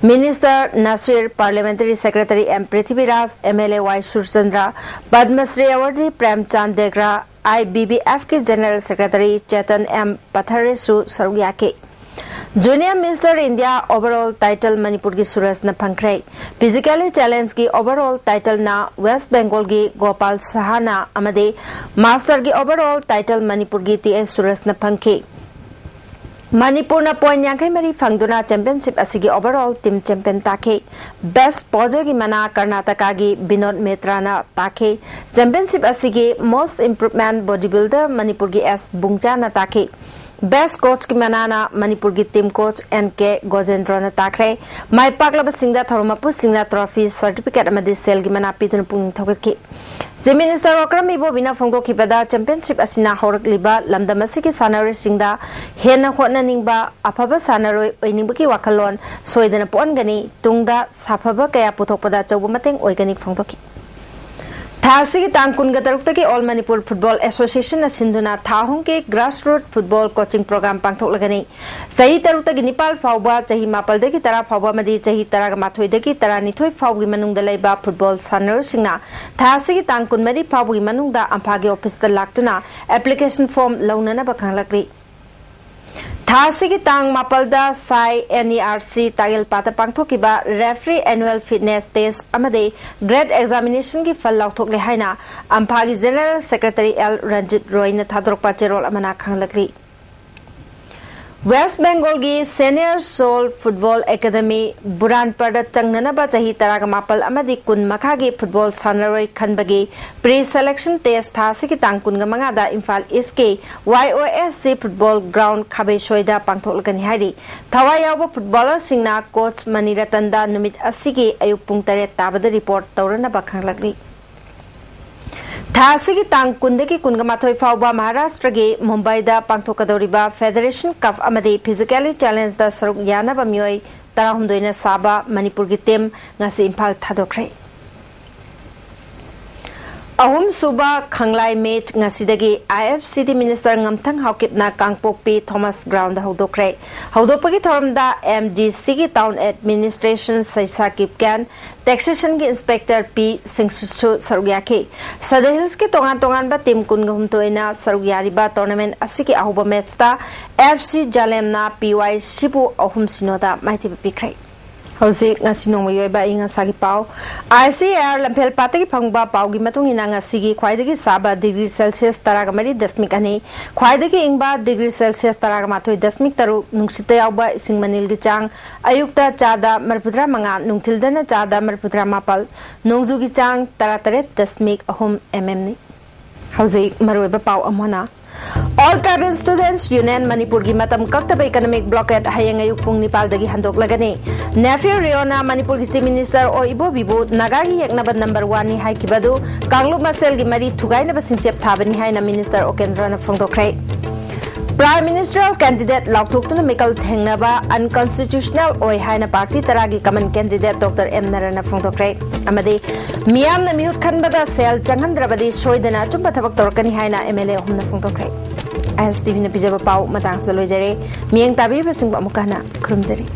Minister Nasir, Parliamentary Secretary M Prithviraj, M L A Y Surchandra, Padma Shri awardee Premchand Dogra, I B B F ꯀꯤ General Secretary Chetan M ꯄꯊꯔꯦꯁꯨ ꯁꯔꯨꯛ ꯌꯥꯈꯤ꯫ Junior Mister India overall title ꯃꯅꯤꯄꯨꯔꯒꯤ ꯁꯨꯔꯖꯅ ꯐꯪꯈ꯭ꯔꯦ꯫ Physically challenge ꯀꯤ overall title ꯅ West Bengal ꯒꯤ ꯒꯣꯄꯥꯜ ꯁꯍꯥꯅ ꯑꯃꯗꯤ Master ꯒꯤ overall title ꯃꯅꯤꯄꯨꯔꯒꯤ ꯇꯤ ꯑꯦꯁ ꯁꯨꯔꯖꯅ ꯐꯪꯈꯤ꯫ ꯃꯅꯤꯄꯨꯔꯅ point ꯌꯥꯡꯈꯩ ꯃꯔꯤ ꯐꯪꯗꯨꯅ championship ꯑꯁꯤꯒꯤ overall team champion ꯇꯥꯈꯤ꯫ Best poser ꯒꯤ ꯃꯅꯥ ꯀꯔꯅꯥꯇꯀꯥꯒꯤ ꯕꯤꯅꯣꯗ ꯃꯦꯇ꯭ꯔꯥꯅ ꯇꯥꯈꯤ꯫ Championship ꯑꯁꯤꯒꯤ most improvement bodybuilder ꯃꯅꯤꯄꯨꯔꯒꯤ ꯑꯦꯁ ꯕꯨꯡꯆꯥꯅ ꯇꯥꯈꯤ꯫ Best coach ꯀꯤ ꯃꯅꯥꯅ ꯃꯅꯤꯄꯨꯔꯒꯤ team coach ꯑꯦꯟ ꯀꯦ ꯒꯣꯖꯦꯟꯗ꯭ꯔꯣꯅ ꯇꯥꯈ꯭ꯔꯦ꯫ ꯃꯥꯏ ꯄꯥꯛꯂꯕꯁꯤꯡꯗ ꯊꯧꯔꯝ ꯃꯄꯨꯁꯤꯡꯅ trophy, certificate ꯑꯃꯗꯤ ꯁꯦꯜꯒꯤ ꯃꯅꯥ ꯄꯤꯗꯨꯅ ꯄꯨꯛꯅꯤꯡ ꯊꯧꯒꯠꯈꯤ꯫ Chief Minister ꯑꯣꯀ꯭ꯔꯝ ꯏꯕꯣꯕꯤꯅ ꯐꯣꯡꯗꯣꯛꯈꯤꯕꯗ, championship ꯑꯁꯤꯅ ꯍꯧꯔꯛꯂꯤꯕ ꯂꯝꯗꯝ ꯑꯁꯤꯒꯤ ꯁꯥꯟꯅꯔꯣꯏꯁꯤꯡꯗ ꯍꯦꯟꯅ ꯍꯣꯠꯅꯅꯤꯡꯕ, ꯑꯐꯕ ꯁꯥꯟꯅꯔꯣꯏ ꯑꯣꯏꯅꯤꯡꯕꯒꯤ ꯋꯥꯈꯜꯂꯣꯟ ꯁꯣꯏꯗꯅ ꯄꯣꯛꯍꯟꯒꯅꯤ, ꯇꯨꯡꯗ ꯁꯥꯐꯕ ꯀꯌꯥ ꯄꯨꯊꯣꯛꯄꯗ ꯑꯆꯧꯕ ꯃꯇꯦꯡ ꯑꯣꯏꯒꯅꯤ ꯐꯣꯡꯗꯣꯛꯈꯤ꯫ ꯊꯥ ꯑꯁꯤꯒꯤ ꯇꯥꯡ ꯀꯨꯟꯒ ꯇꯔꯨꯛꯇꯒꯤ All Manipur Football Association ꯅ ꯁꯤꯟꯗꯨꯅ ꯊꯥ ꯑꯍꯨꯝꯒꯤ grassroot football coaching program ꯄꯥꯡꯊꯣꯛꯂꯒꯅꯤ꯫ ꯆꯍꯤ ꯇꯔꯨꯛꯇꯒꯤ ꯅꯤꯄꯥꯜ ꯐꯥꯎꯕ, ꯆꯍꯤ ꯃꯥꯄꯜꯗꯒꯤ ꯇꯔꯥ ꯐꯥꯎꯕ ꯑꯃꯗꯤ ꯆꯍꯤ ꯇꯔꯥꯃꯥꯊꯣꯏꯗꯒꯤ ꯇꯔꯥꯅꯤꯊꯣꯏ ꯐꯥꯎꯕꯒꯤ ꯃꯅꯨꯡꯗ ꯂꯩꯕ football ꯁꯥꯟꯅꯔꯣꯏꯁꯤꯡꯅ ꯊꯥ ꯑꯁꯤꯒꯤ ꯇꯥꯡ ꯀꯨꯟꯃꯔꯤ ꯐꯥꯎꯕꯒꯤ ꯃꯅꯨꯡꯗ ꯑꯝꯐꯥꯒꯤ office ꯇ ꯂꯥꯛꯇꯨꯅ application form ꯂꯧꯅꯅꯕ ꯈꯪꯂꯛꯂꯤ꯫ ꯊꯥ ꯑꯁꯤꯒꯤ ꯇꯥꯡ ꯃꯥꯄꯜꯗ ꯁꯥꯏ NERC ꯇꯥꯒꯦꯜꯄꯥꯠꯇ ꯄꯥꯡꯊꯣꯛꯈꯤꯕ referee annual fitness test ꯑꯃꯗꯤ grade examination ꯒꯤ ꯐꯜ ꯂꯥꯎꯊꯣꯛꯂꯦ ꯍꯥꯏꯅ ꯑꯝꯐꯥꯒꯤ General Secretary ꯑꯦꯜ ꯔꯟꯖꯤꯠ ꯔꯣꯏꯅ ꯊꯥꯗꯣꯔꯛꯄ ꯆꯦꯔꯣꯜ ꯑꯃꯅ ꯈꯪꯂꯛꯂꯤ꯫ West Bengal ꯒꯤ Senior Soul Football Academy ꯕꯨꯔꯥꯟꯄꯔꯗ ꯆꯪꯅꯅꯕ ꯆꯍꯤ ꯇꯔꯥꯒ ꯃꯥꯄꯜ ꯑꯃꯗꯤ ꯀꯨꯟ ꯃꯈꯥꯒꯤ football ꯁꯥꯟꯅꯔꯣꯏ ꯈꯟꯕꯒꯤ pre-selection test ꯊꯥ ꯑꯁꯤꯒꯤ ꯇꯥꯡ ꯀꯨꯟꯒ ꯃꯉꯥꯗ ꯏꯝꯐꯥꯜ East ꯀꯤ Y O S C football ground ꯈꯥꯕꯩꯁꯣꯏꯗ ꯄꯥꯡꯊꯣꯛꯂꯒꯅꯤ ꯍꯥꯏꯔꯤ꯫ ꯊꯋꯥꯏ ꯌꯥꯎꯕ footballerꯁꯤꯡꯅ coach ꯃꯅꯤꯔꯇꯟꯗ ꯅꯨꯃꯤꯠ ꯑꯁꯤꯒꯤ ꯑꯌꯨꯛ ꯄꯨꯡ ꯇꯔꯦꯠ ꯇꯥꯕꯗ report ꯇꯧꯔꯅꯕ ꯈꯪꯂꯛꯂꯤ꯫ ꯊꯥ ꯑꯁꯤꯒꯤ ꯇꯥꯡ ꯀꯨꯟꯗꯒꯤ ꯀꯨꯟꯒ ꯃꯥꯊꯣꯏ ꯐꯥꯎꯕ ꯃꯍꯥꯔꯥꯁꯇ꯭ꯔꯒꯤ ꯃꯨꯝꯕꯥꯏꯗ ꯄꯥꯡꯊꯣꯛꯀꯗꯧꯔꯤꯕ Federation Cup ꯑꯃꯗꯤ Physically Challenge ꯗ ꯁꯔꯨꯛ ꯌꯥꯅꯕ ꯃꯤꯑꯣꯏ ꯇꯔꯥꯍꯨꯝꯗꯣꯏꯅ ꯁꯥꯕ ꯃꯅꯤꯄꯨꯔꯒꯤ team ꯉꯁꯤ ꯏꯝꯐꯥꯜ ꯊꯥꯗꯣꯛꯈ꯭ꯔꯦ꯫ ꯑꯍꯨꯝꯁꯨꯕ ꯈꯪꯂꯥꯏ ꯃꯤꯠ ꯉꯁꯤꯗꯒꯤ IFCD Minister ꯉꯝꯊꯪ ꯍꯥꯎꯀꯤꯞꯅ ꯀꯥꯡꯄꯣꯛꯄꯤ ꯊꯣꯃꯥꯁ ꯒ꯭ꯔꯥꯎꯟꯗ ꯍꯧꯗꯣꯛꯈ꯭ꯔꯦ꯫ ꯍꯧꯗꯣꯛꯄꯒꯤ ꯊꯧꯔꯝꯗ MDCꯒꯤ Town Administration ꯁꯩꯁꯥ ꯀꯤꯞꯀꯦꯟ, Taxationꯒꯤ Inspector P ꯁꯤꯡꯁꯤꯁꯨ ꯁꯔꯨꯛ ꯌꯥꯈꯤ꯫ ꯁꯗ ꯍꯤꯜꯁꯀꯤ ꯇꯣꯉꯥꯟ ꯇꯣꯉꯥꯟꯕ ꯇꯤꯝ ꯀꯨꯟꯒ ꯍꯨꯝꯗꯣꯏꯅ ꯁꯔꯨꯛ ꯌꯥꯔꯤꯕ ꯇꯣꯔꯅꯥꯃꯦꯟ ꯑꯁꯤꯒꯤ ꯑꯍꯧꯕ ꯃꯦꯠꯁꯇ FC ꯖꯥꯂꯦꯝꯅ PYCꯕꯨ ꯑꯍꯨꯝ ꯁꯤꯅꯣꯗ ꯃꯥꯏꯊꯤꯕ ꯄꯤꯈ꯭ꯔꯦ꯫ ꯍꯧꯖꯤꯛ ꯉꯁꯤ ꯅꯣꯡꯃꯒꯤ ꯑꯣꯏꯕ ꯑꯏꯪ ꯑꯁꯥꯒꯤ ꯄꯥꯎ꯫ ICAR ꯂꯝꯐꯦꯜ ꯄꯥꯠꯇꯒꯤ ꯐꯪꯕ ꯄꯥꯎꯒꯤ ꯃꯇꯨꯡ ꯏꯟꯅ, ꯉꯁꯤꯒꯤ ꯈ꯭ꯋꯥꯏꯗꯒꯤ ꯁꯥꯕ ꯗꯤꯒ꯭ꯔꯤ ꯁꯦꯜꯁꯤꯌꯁ ꯇꯔꯥꯒ ꯃꯔꯤ ꯗꯁꯃꯤꯛ ꯑꯅꯤ, ꯈ꯭ꯋꯥꯏꯗꯒꯤ ꯏꯪꯕ ꯗꯤꯒ꯭ꯔꯤ ꯁꯦꯜꯁꯤꯌꯁ ꯇꯔꯥꯒ ꯃꯥꯊꯣꯏ ꯗꯁꯃꯤꯛ ꯇꯔꯨꯛ, ꯅꯨꯡꯁꯤꯠꯇ ꯌꯥꯎꯕ ꯏꯁꯤꯡ ꯃꯅꯤꯜꯒꯤ ꯆꯥꯡ ꯑꯌꯨꯛꯇ ꯆꯥꯗ ꯃꯔꯤꯐꯨꯇꯔꯥ ꯃꯉꯥ, ꯅꯨꯡꯊꯤꯜꯗꯅ ꯆꯥꯗ ꯃꯔꯤꯐꯨꯇꯔꯥ ꯃꯥꯄꯜ, ꯅꯣꯡꯖꯨꯒꯤ ꯆꯥꯡ ꯇꯔꯥꯇꯔꯦꯠ ꯗꯁꯃꯤꯛ ꯑꯍꯨꯝ mmꯅꯤ꯫ ꯍꯧꯖꯤꯛ ꯃꯔꯨꯑꯣꯏꯕ ꯄꯥꯎ ꯑꯃꯨꯛ ꯍꯟꯅ꯫ All Tribal Students Union ꯃꯅꯤꯄꯨꯔꯒꯤ ꯃꯇꯝ ꯀꯛꯇꯕ economic blockade ꯍꯌꯦꯡ ꯑꯌꯨꯛ ꯄꯨꯡ ꯅꯤꯄꯥꯜꯗꯒꯤ ꯍꯟꯗꯣꯛꯂꯒꯅꯤ꯫ ꯅꯦꯐꯤꯌꯨ ꯔꯤꯑꯣꯅ ꯃꯅꯤꯄꯨꯔꯒꯤ Chief Minister ꯑꯣ ꯏꯕꯣꯕꯤꯕꯨ ꯅꯥꯒꯥꯒꯤ ꯌꯦꯛꯅꯕ number oneꯅꯤ ꯍꯥꯏꯈꯤꯕ ꯑꯗꯨ ꯀꯥꯡꯂꯨꯞ ꯃꯁꯦꯜꯒꯤ ꯃꯔꯤ ꯊꯨꯒꯥꯏꯅꯕ ꯁꯤꯡꯆꯦꯞ ꯊꯥꯕꯅꯤ ꯍꯥꯏꯅ Minister ꯑꯣꯀꯦꯟꯗ꯭ꯔꯅ ꯐꯣꯡꯗꯣꯛꯈ꯭ꯔꯦ꯫ Prime Ministerial candidate ꯂꯥꯎꯊꯣꯛꯇꯨꯅ ꯃꯤꯀꯜ ꯊꯦꯡꯅꯕ unconstitutional ꯑꯣꯏ ꯍꯥꯏꯅ party ꯇꯔꯥꯒꯤ common candidate Doctor ꯑꯦꯝ ꯅꯔꯅ ꯐꯣꯡꯗꯣꯛꯈ꯭ꯔꯦ꯫ ꯑꯃꯗꯤ ꯃꯤꯌꯥꯝꯅ ꯃꯤꯍꯨꯠ ꯈꯟꯕꯗ ꯁꯦꯜ ꯆꯪꯍꯟꯗ꯭ꯔꯕꯗꯤ ꯁꯣꯏꯗꯅ ꯑꯆꯨꯝꯕ ꯊꯕꯛ ꯇꯧꯔꯛꯀꯅꯤ ꯍꯥꯏꯅ MLA ꯑꯍꯨꯝꯅ ꯐꯣꯡꯗꯣꯛꯈ꯭ꯔꯦ꯫ ISTVꯅ ꯄꯤꯖꯕ ꯄꯥꯎ ꯃꯇꯥꯡꯁꯤꯗ ꯂꯣꯏꯖꯔꯦ꯫ ꯃꯤꯠꯌꯦꯡ ꯇꯥꯕꯤꯔꯤꯕꯁꯤꯡꯕꯨ ꯑꯃꯨꯛꯀ ꯍꯟꯅ ꯈꯨꯔꯨꯝꯖꯔꯤ꯫